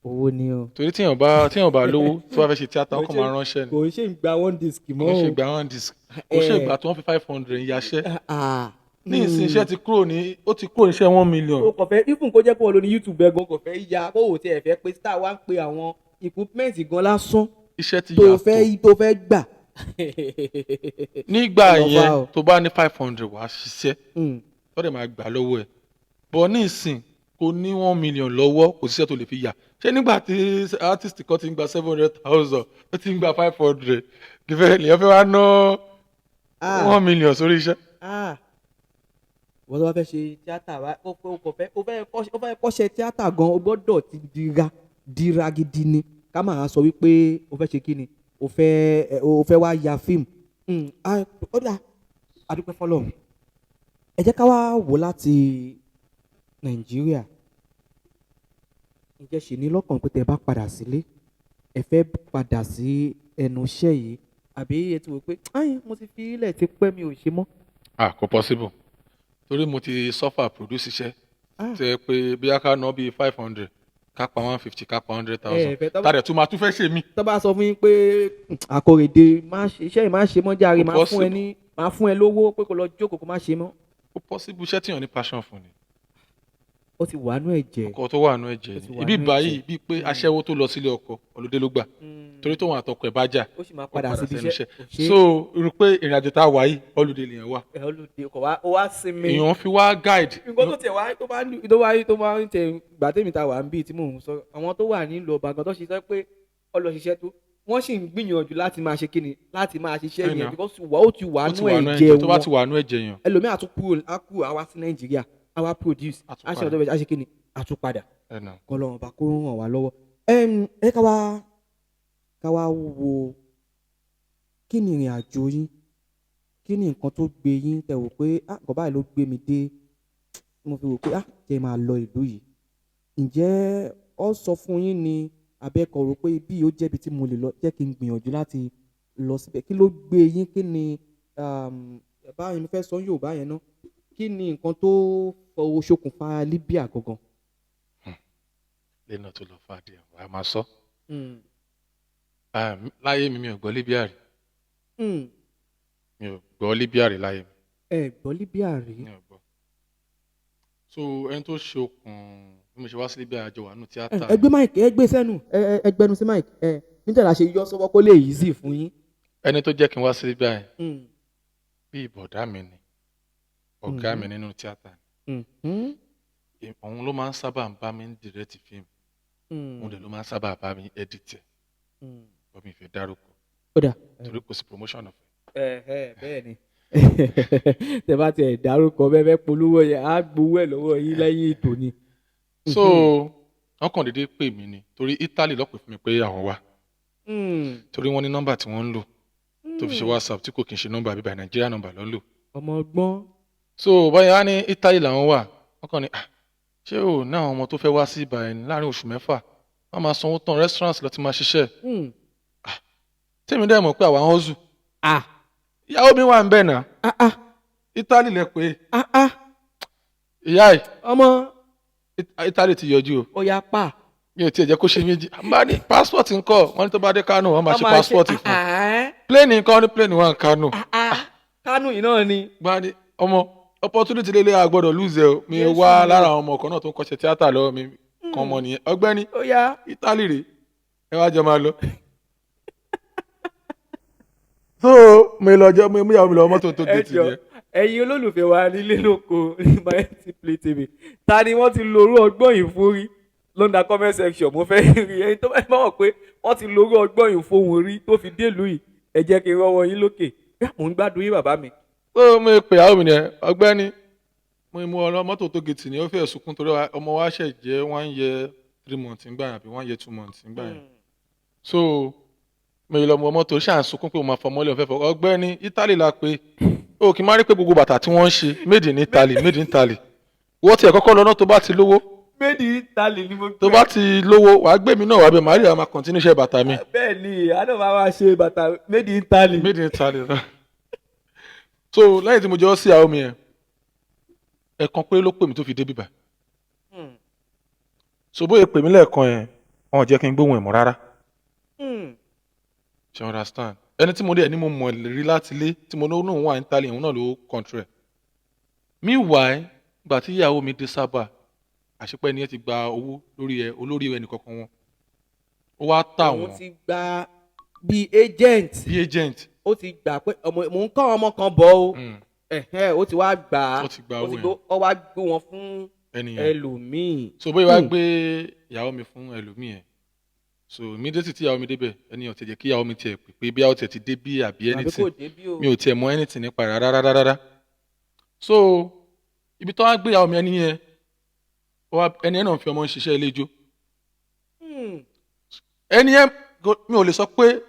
Owó ni o. Torí tíyàn bá lówó, tí wọ́n fẹ́ ṣe tíátà, wọ́n kàn máa ránṣẹ́ ni. Kò ń ṣe ìgbà one disc mọ́. Kò ń ṣe o. ìgbà one disc, kò ń ṣe ìgbà tí wọ́n fi 500 yaṣẹ́. Ah, Ní ìsìn, iṣẹ́ ti kúrò ní, ó ti kúrò ní iṣẹ́ 1 million. O kò fẹ́ even kó jẹ́ pé wọ́n lo ní YouTube ẹ̀ gan, kò fẹ́ ya kó o tiẹ̀ fẹ́ pé star wá ń pe àwọn equipment gan lásán Iṣẹ́ ti tó yàtọ̀. fẹ́ tó fẹ́ gbà. Nígbà Lọ yẹn, bá o. tó bá ní 500, wàá ṣiṣẹ́, tó dẹ̀ máa gbà lọ́wọ́ ẹ̀ bọ̀. Ní ìsìn, kò ní 1 million lọ́wọ́, kò síṣẹ́ tó lè fi yà ṣé. Nígbà tí artist kan ti ń gba 700,000, ó ti ń gba 500, lèyàn fẹ́ wá ná 1 million sórí iṣẹ́. Ah. Wọ́n tó bá fẹ́ ṣe tíátà wá, ó kò fẹ́ ó fẹ́ kọ́ṣẹ́ tíátà gan, o gbọ́dọ̀ ti dira dira gidi ni, ká máa sọ wípé o fẹ́ ṣe kí ni, o fẹ́ wá ya fíìmù. Ó dà, a dúpẹ́ f'Ọlọ́run. Ẹ jẹ́ ká wá wò láti Nàìjíríà. Ǹjẹ́ ṣì ní lọ́kàn pé tẹ́ ẹ bá padà sílé, ẹ fẹ́ padà sí ẹnu iṣẹ́ yìí, àbí ẹ ti wò pé "Ai, mo ti fi ilẹ̀ ti pẹ́, mi ò ṣe mọ́"? Ah, kò possible, torí mo ti suffer produce iṣẹ́ tó yẹ pé bí a ká ná bíi 500, ká pa 150, ká pa 100,000, Ẹ fẹ́ tọ́- tá dẹ̀ tún máa tún fẹ́ ṣe mí. Tó bá sọ fún yín pé Akóredé, má ṣe iṣẹ́ yìí, má ṣe mọ́ jàre, Kò máa fún ẹ possible. ní máa fún ẹ lówó pé kó lọ jókòó, kó má ṣe mọ́. Ó possible, iṣẹ́ tíyàn ní passion fún ni. Ó ti wà nú ẹ̀jẹ̀. Ọkọ tó wà nù ẹ̀jẹ̀ Ó ti ni wà ibi nú ẹ̀jẹ̀. báyìí, bíi pé aṣẹ́wó tó lọ sílé ọkọ, ọlọ́dẹ ló gbà, torí tóun àtọkọ ẹ̀ bá jà, Ó sì máa ó padà síbi sẹ́nu iṣẹ́. Kò ṣe. So rò pé ìrìn àjò tá a wà yìí, holiday lèèyàn wà. Ẹ holiday kò wá, ó wá sinmi. Èèyàn fi wá guide. Nǹkan tó tiẹ̀ wá tó bá ń tó wá tó máa ń tẹ gbà tèmi ta wà ń bí tí mò ń sọ, àwọn tó wà nílùú ọba gan tó ṣiṣẹ́ pé ọlọ ṣiṣẹ́ tó wọ́n sì ń gbìyànjú láti máa ṣe kíni, láti máa ṣiṣẹ́ I yẹn know. because wà ó ti wà Ó ti nú wà nú ẹ̀jẹ̀ ẹ̀jẹ̀. Tó bá wọn. ti wà nú ẹ̀jẹ̀ yàn. Ẹlòmíà tún kúrò, á kúrò, á wá sí Nàìjíríà. Àwa produce, A tún a ṣe padà. ọ̀dọ́ bẹ̀, a ṣe kí ni, a tún padà. Ẹ nà. Kọlọ́run bá kó ràn wá lọ́wọ́. Ẹ ká wá wo kí ni ìrìn àjò yín, kí ni nǹkan tó gbé yín tẹ́ wò pé, ah, nǹkan báyìí ló gbé mi dé, mo fi wò pé, ah, jẹ́ máa lọ ìlú yìí. Ǹjẹ́ ọ sọ fún yín ni abẹ́kọ̀ rò pé ibi yìí ó jẹ́bi tí mo lè lọ, jẹ́ kí n gbìyànjú láti lọ síbẹ̀? Kí ló gbé yín? Kí ni báyìí mo fẹ́ sọ Yorùbá yẹn ná, kí ni nǹkan tó fọwọ́ ṣokùnfà Libya gangan? Lẹ́nà tó lọ fà díẹ̀, wàá máa sọ. Ah, láyé mi, mi ò gbọ́ Libya rí. Mi ò gbọ́ Libya rí láyé mi. Ẹ gbọ́ Libya rí? Mi ò gbọ́. So ẹni tó ṣe okùn bí mo ṣe wá sí Libya, àjọ wà nù tíátà. Ẹ gbé mic, ẹ gbé sẹ́nu, ẹ gbẹnu sí mic ẹ nítorí àṣẹ yọ sọ́wọ́ kó lè easy fún yín. Ẹni tó jẹ́ kí n wá sí Libya yẹn, bí ìbọ̀dá mi ni, ọ̀gá mi nínú tíátà ni. Òun ló máa ń sábà ń bá mi ń direct fíìmù, òun dẹ̀ ló máa ń sábà bá mi edit ẹ̀. Bọ́ mi fẹ́ dárúkọ Ó dà. torí kò sí promotion ọ̀fẹ́. Ẹ bẹ́ẹ̀ ni, tẹ bá tiẹ̀ dárúkọ bẹ́ẹ̀ fẹ́ polówó yẹn, á gbowó ẹ̀ lọ́wọ́ yín lẹ́yìn ètò ni. So wọ́n kàn déédéé pè mí ni, torí Italy ló pè fún mi pé àwọn wá, torí wọ́n ní nọ́mbà tí wọ́n ń lò tó fi ṣe WhatsApp tí kò kì í ṣe nọ́mbà bíbá Nàìjíríà, nọ́mbà ló ń lò. Ọmọ ọgbọ́n. So báyìí á ní Italy làwọn wà. Wọ́n kàn ní, "Ah, ṣé o ní àwọn ọmọ tó fẹ́ wá sí ibà ẹ̀ láàrin oṣù 6, wọ́n máa sanwó tán, restaurant lọ ti máa ṣiṣẹ́?" Tèmi dẹ̀ mọ̀ pé àwa ń hustle. Ìyàwó mi wà ń bẹ̀ náà. Italy lẹ pé. Ìyá ẹ̀. Ọmọ. Italy ti yọjú o. Ó yá pa. Mi ò tiẹ̀ jẹ́ kó ṣe méjì n bá ní passport ńkọ́? Wọ́n ní tó bá dé Kano, wọ́n máa ṣe passport fún un. Plane ńkọ́? Ní plane wà ní Kano. Kánò yìí náà ni. Bá ní ọmọ opportunity lélẹ̀, a gbọ́dọ̀ lose ẹ o. Mi Jésù wá mi. lára àwọn ọmọ kan náà tó ń kọ́ṣẹ́ tíátà lọ́wọ́ mi kan, ọmọ nìyẹn, ọgbẹ́ni. Ó yá. Italy rèé, ẹ wá jọ máa lọ. So mo lọ jẹ, mo mú ìyàwó mi lọ mọ́tò tó Ẹ gèètì jọ, yẹn. ẹ̀yin olólùfẹ́ wa nílé lóko ní Mighty Play TV, ta ni wọ́n ti lo orú ọgbọ́n yìí fún rí lọ́ndà comment section? Mo fẹ́ rí ẹni tó bá mọ̀ pé wọ́n ti lo orú ọgbọ́n yìí fóun rí tó fi délùú yìí. Ẹ jẹ́ kí n rọ́wọ́ yín lókè. Mò ń gbádùn yín, bàbá mi. So mo pè ìyàwó mi nìyẹn, ọgbẹ́ni, mo mú ọ lọ mọ́tò tó gèètì ni. Ó fẹ́ sunkún torí ọmọ wa ṣẹ̀ jẹ́ 1 year 3 months ńgbà yẹn àbí 1 year 2 months ńgbà yẹn. So mo lọ mọ mọ́tò, ṣáà ń sunkún pé mo máa fọmọ́lẹ̀, òun fẹ́ fọ. Ọgbẹ́ni, Italy la pé o, kì í má rí pé gbogbo bàtà tí wọ́n ń ṣe made in Italy, made in Italy. Wọ́n tiẹ̀ kọ́kọ́ lọ́nà tó bá ti lówó. Made in Italy ni mo Tó bá ti lówó, wàá gbé mi náà wàá bẹ, màá rí àwọn máa continue iṣẹ́ bàtà mi. Bẹ́ẹ̀ ni, àná máa wá ṣe bàtà made in Italy. Made in Italy náà. So lẹ́yìn tí mo jọ sí àwọn mi yẹn, ẹ̀ẹ̀kan péré ló pè mí tó fi dé bíbà. So bóyá pè mí lẹ́ẹ̀kan yẹn, wọn ò jẹ́ kí n gbóhùn ẹ̀ mọ́ rárá. Ṣe understand? Ẹni tí mo rí ẹ ní mo mọ̀ rí láti ilé tí mo ní òun wà ní Italy, òun náà ló control ẹ̀. Meanwhile, gbà tí ìyàwó mi dé sábà, àṣepẹ́ ẹni yẹn ti gba owó lórí ẹ, olórí ẹnì kankan wọn, ó wá tà Òun wọ́n. ti gba bíi agent. Bí agent. Ó ti gbà pé ọmọ mò ń kọ́ ọmọ kan bọ̀ o. Ẹ̀hẹ́n, ó ti wá gbà á. Ó ti gba Ó ti owó yẹn. Ó wá gbé wọn fún ẹni yẹn. ẹlòmíì. So bóyá wá gbé ìyàwó mi fún ẹlòmíì yẹn, so immediately tí ìyàwó mi débẹ̀, ẹni ò tiẹ̀ jẹ́ kí ìyàwó mi tiẹ̀ pè pé bí àwọn tiẹ̀ ti dé bí àbí Àbí anything. kò dé bí o. Mi ò tiẹ̀ mọ anything nípa rẹ̀ rárá rárá rárá. So ibi tó wá gbé ìyàwó mi, ẹni yẹn ó wá, ẹni yẹn náà fi ọmọ ń ṣiṣẹ́ ilé ijó. Ẹni yẹn mi ò lè sọ pé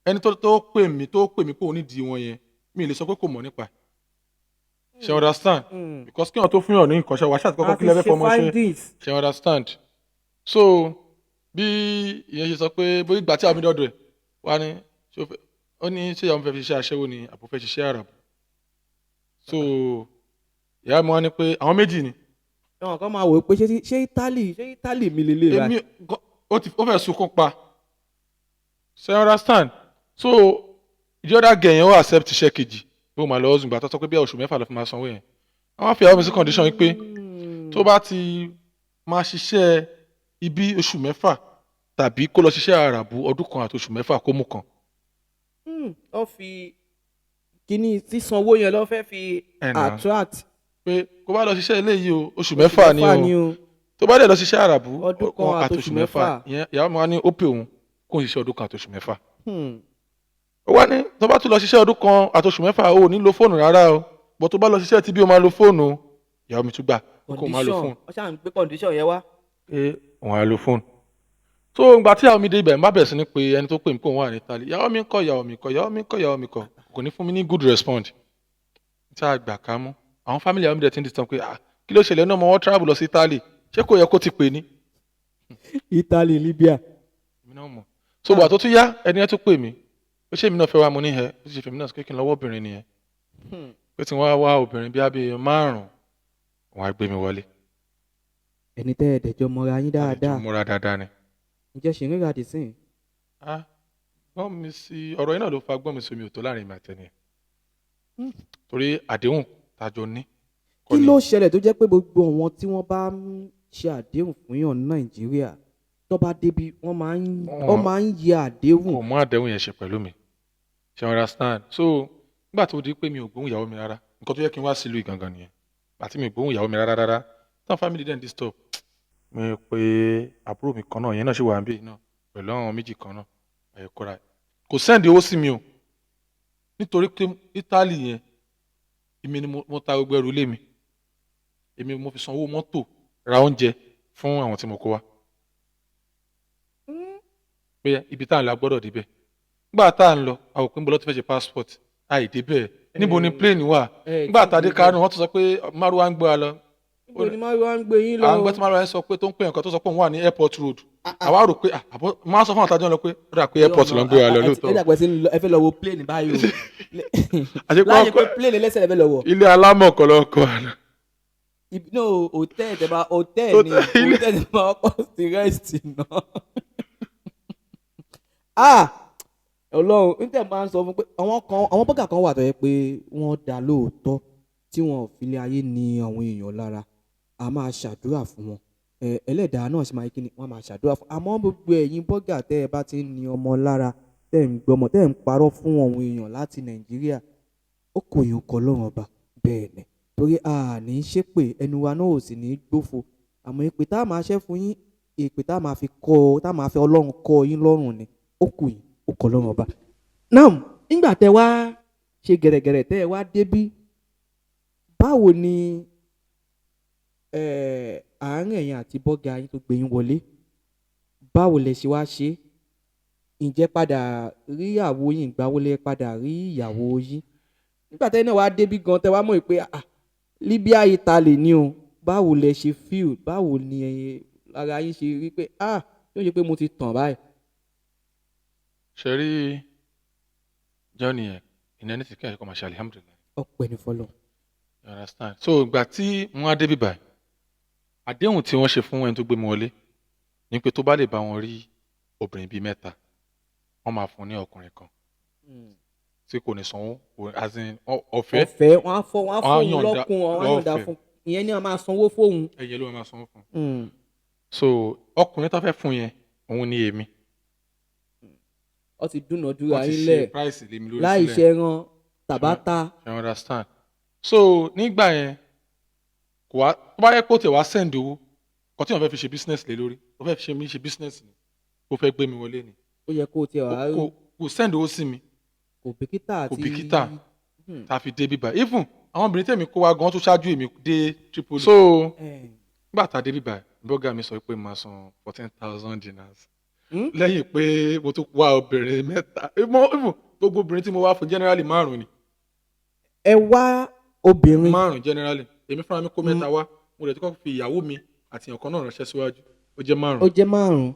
ẹni tó pè mí pé òun nídìí wọn yẹn, mi ò lè sọ pé kò mọ̀ nípa ẹ̀. Ṣe understand? Because kí wọn tó fún yàn ní nǹkan ṣe wàá ṣàtìkọ́kọ́ kí lẹ́fẹ̀ẹ́ fọmọ ṣe. Findings. Ṣe understand? So bí ìyẹn ṣe sọ pé bóyá ìgbà tí àwọn mi dọ́dọ̀ ẹ̀ wá ní ṣé ó ní ṣé ìyàwó mi fẹ́ fi ṣiṣẹ́ aṣẹ́wó ni àbò fẹ́ ṣiṣẹ́ àràbù. So ìyá mi wá ní pé àwọn méjì ni. Àwọn kan máa wò ó pé ṣé Italy mi lè lè Èmi ó fẹ́ sunkún pa. Ṣe understand? So the other girl yẹn, ó accept iṣẹ́ kejì bí ó máa lọ ọ̀sùn gbà tó sọ pé bí oṣù 6 ló fi máa sanwó yẹn. Àwọn fi ìyàwó mi sí condition wípé tó bá ti máa ṣiṣẹ́ ibi oṣù 6 tàbí kó lọ ṣiṣẹ́ àràbù ọdún kan àti oṣù 6, kó mú kan. Wọ́n fi kíní sísanwó yẹn lọ́ fẹ́ fi Ẹ̀ nà. attract. Pé kó bá lọ ṣiṣẹ́ eléyìí o, oṣù 6 ni o. O. Tó bá dẹ̀ lọ ṣiṣẹ́ àràbù Ọdún kan àti oṣù 6. Ìyẹn ìyàwó mi wá ní ó pè òun kó n ṣiṣẹ́ ọdún kan àti oṣù 6. Ó wá ní tó bá tún lọ ṣiṣẹ́ ọdún kan àti oṣù 6, o ò ní lo fóònù rárá o, bọ́ tó bá lọ ṣiṣẹ́ tí bí o máa lo fóònù o. Ìyàwó mi tún gbà pé kóun máa lo Condition, fóònù. wọ́n ṣáà ń gbé condition yẹn wá. Pé òun á lo fóònù. So ìgbà tí ìyàwó mi dé ibẹ̀, n bá bẹ̀rẹ̀ sí ní pé ẹni tó pè mí pé òun wà ní Italy. Ìyàwó mi ń kọ́, ìyàwó mi kọ́, ìyàwó mi kọ́, ìyàwó mi kọ́, kò ní fún mi ní good response tí a gbà ká mú. Àwọn family ìyàwó mi dẹ̀ ti ń disturb pé, ah, kí ló ṣẹlẹ̀ náà? Mo wọ́n travel lọ sí Italy, ṣé kò yẹ kó ti pè ní? Italy, Libya. Èmi náà mọ̀. So ìgbà tó tún yá, ẹni yẹn tún pè mí, ó ṣe èmi náà fẹ́ wá. Mo ní ẹ ó ṣe fèmí náà pé kí n lọ́wọ́ obìnrin nìyẹn, pé tí wọ́n á wá obìnrin bí abẹ́ márùn-ún, wọ́n á gbé mi wọlé. Ẹni tẹ́ ẹ dẹ̀jọ́ mọ́ra yín dáadáa. Múra dáadáa ni. Ǹjẹ́ ṣì ń ríra dì sín? Ah, gbọ́n mi sí ọ̀rọ̀ yìí náà ló fa gbọ́n mi sí omi ò tó láàrin mi àtẹni ẹ̀, torí àdéhùn tàjọ ní kọ́ Kí ni. ló ṣẹlẹ̀ tó jẹ́ pé gbogbo àwọn tí wọ́n bá ń ṣe àdéhùn fún yàn ní Nàìjíríà, tó bá débi, wọ́n máa ń yẹ àdéhùn? Kò mú àdéhùn yẹn ṣe pẹ̀lú mi, ṣe understand? So nígbà tó di pé mi ò gbóhùn ìyàwó mi rárá, nǹkan tó yẹ kí n wá sílùú ìgangan nìyẹn. Àti mi ò gbóhùn ìyàwó mi rárá rárá tán, family dẹ̀ ń disturb mi pé àbúrò mi kan náà yẹn náà ṣì wà níbí náà pẹ̀lú àwọn méjì kan náà àyẹ̀kọ́ra kò send owó sí mi o, nítorí pé Italy yẹn, èmi ni mo ta gbogbo ẹrù ilé mi, èmi mo fi sanwó mọ́tò, ra oúnjẹ fún àwọn tí mo kó wá, pé ibi tá à ń lọ, a gbọ́dọ̀ débẹ̀. Nígbà tá à ń lọ, àwọn òpin bọ́lá tó fẹ́ ṣe passport, àìdébẹ̀. Níbo ni plane wà? Nígbà tá a dé Kánò, wọ́n tún sọ pé márùwá ń gbé wa lọ. Níbo ni márùwá ń gbé yín lọ? À ń gbọ́ tí márùwá yẹn sọ pé tó ń pè nǹkan tó sọ pé òun wà ní airport road. Àwa rò pé àbọ̀ máa sọ fún àwọn àtàjọ́ lọ pé ó dà pé airport ló ń gbé wa lọ lóòótọ́. Ẹ dàgbẹ́ sí ẹ fẹ́ lọ wo plane báyìí o. Àti pé láyé pé plane lẹ́sẹ̀ lẹ fẹ́ lọ wọ̀. Ilé alámọ̀ kọ́ ló ń kọ́ wa lọ. No, hotel tẹ bá, hotel ni. Hotel tẹ bá kọ́ sí rest náà. Ah, Ọlọ́run! N tẹ̀ máa ń sọ fún pé àwọn kan, àwọn bọ́gà kan wà tó yẹ pé wọ́n dá lóòótọ́, tí wọ́n ò fi lé ayé ní àwọn èèyàn lára. A máa ṣàdúrà fún wọn, ẹlẹ́dàá náà sì máa kí ni wọ́n máa ṣàdúrà fún. Àmọ́ gbogbo ẹ̀yin bọ́gà tẹ́ ẹ bá ti ń ní ọmọ lára, tẹ́ ẹ̀ ń gbọ́mọ, tẹ́ ẹ̀ ń parọ́ fún àwọn èèyàn láti Nàìjíríà, ó kò yín kọ Ọlọ́run Ọba. Bẹ́ẹ̀ ni, torí a ní í ṣépè, ẹnu wa náà ò sì ní í gbófo. Àmọ́ èpè tá a máa ṣẹ́ fún yín, èpè tá a máa fi kọ́ ọ, tá a máa fi Ọlọ́run kọ́ yín lọ́rùn ni. Ó kù yín, ó kọ́ Ọlọ́run Ọba. Náà nígbà tẹ́ wá ṣe gẹ̀rẹ́gẹ̀rẹ́, tẹ́ ẹ wá débí, báwo ni àárín ẹ̀yin àti bọ́gà yín tó gbé yín wọlé, báwo lẹ ṣe wá ṣe? Ǹjẹ́ padà rí ìyàwó yín? Ìgbà wo lẹ padà rí ìyàwó yín? Nígbà tẹ́ náà wá débí gan, tẹ́ wá mọ̀ pé, ah, Libya, Italy ni o, báwo lẹ ṣe feel? Báwo ni ara yín ṣe rí pé, ah, yóò ṣe pé mo ti tàn báyìí? Ṣe rí journey yẹn, ìnáwó ní ti kí ẹ̀kọ́ máa ṣe alihamudulilayi. Ọpẹ́ ní fọlọ́. You understand? So ìgbà tí wọ́n á débi báyìí, àdéhùn tí wọ́n ṣe fún ẹni tó gbé mi wọlé ni pé tó bá lè bá wọn rí obìnrin bíi mẹ́ta, wọ́n máa fún ní ọkùnrin kan tí kò ní sanwó, as in ọ̀fẹ́. Ọ̀fẹ́, wọ́n á fọ, wọ́n á Wọ́n á fóun yọ̀ǹda lọ́kùn, wọ́n á yọ̀ǹda lọ́fẹ̀ẹ́. fún ìyẹn ní wọ́n máa sanwó fóun. Ẹ̀yẹ ló máa sanwó fún un. So ọkùnrin tó fẹ́ fún yẹn, òun ni èmi. Wọ́n ti dúnàádúrà Wọ́n ti yín ṣe lẹ̀ price lé mi lórí láì sílẹ̀. ṣe ẹran tàbátà. You understand? So nígbà yẹn, kò wá tó bá yẹ kó tẹ̀ wá send owó kò tí wọ́n fẹ́ fi ṣe business lé lórí, ó fẹ́ fi ṣe mí ṣe business ni, ó fẹ́ gbé mi wọlé ni. Ó yẹ kó o tiẹ̀ wá. Kò send owó sí mi. Kò bìkítà Kò àti bìkítà tá a fi dé bíbá. Even àwọn obìnrin tèmi kó wa gan tó ṣáájú èmi dé Tripoli. So nígbà tá a dé bíbá, bọ́gà mi sọ pé màá san 14,000 dinars lẹ́yìn pé mo tún wá obìnrin mẹ́ta. Even gbogbo obìnrin tí mo wá fún generally, márùn ni. Ẹ wá obìnrin? Márùn generally. Èmi fúnra mi kó mẹ́ta wá, mo lè tó kọ́ fi ìyàwó mi àti ọ̀kan náà ránṣẹ́ síwájú, ó jẹ́ márùn. Ó jẹ́ márùn.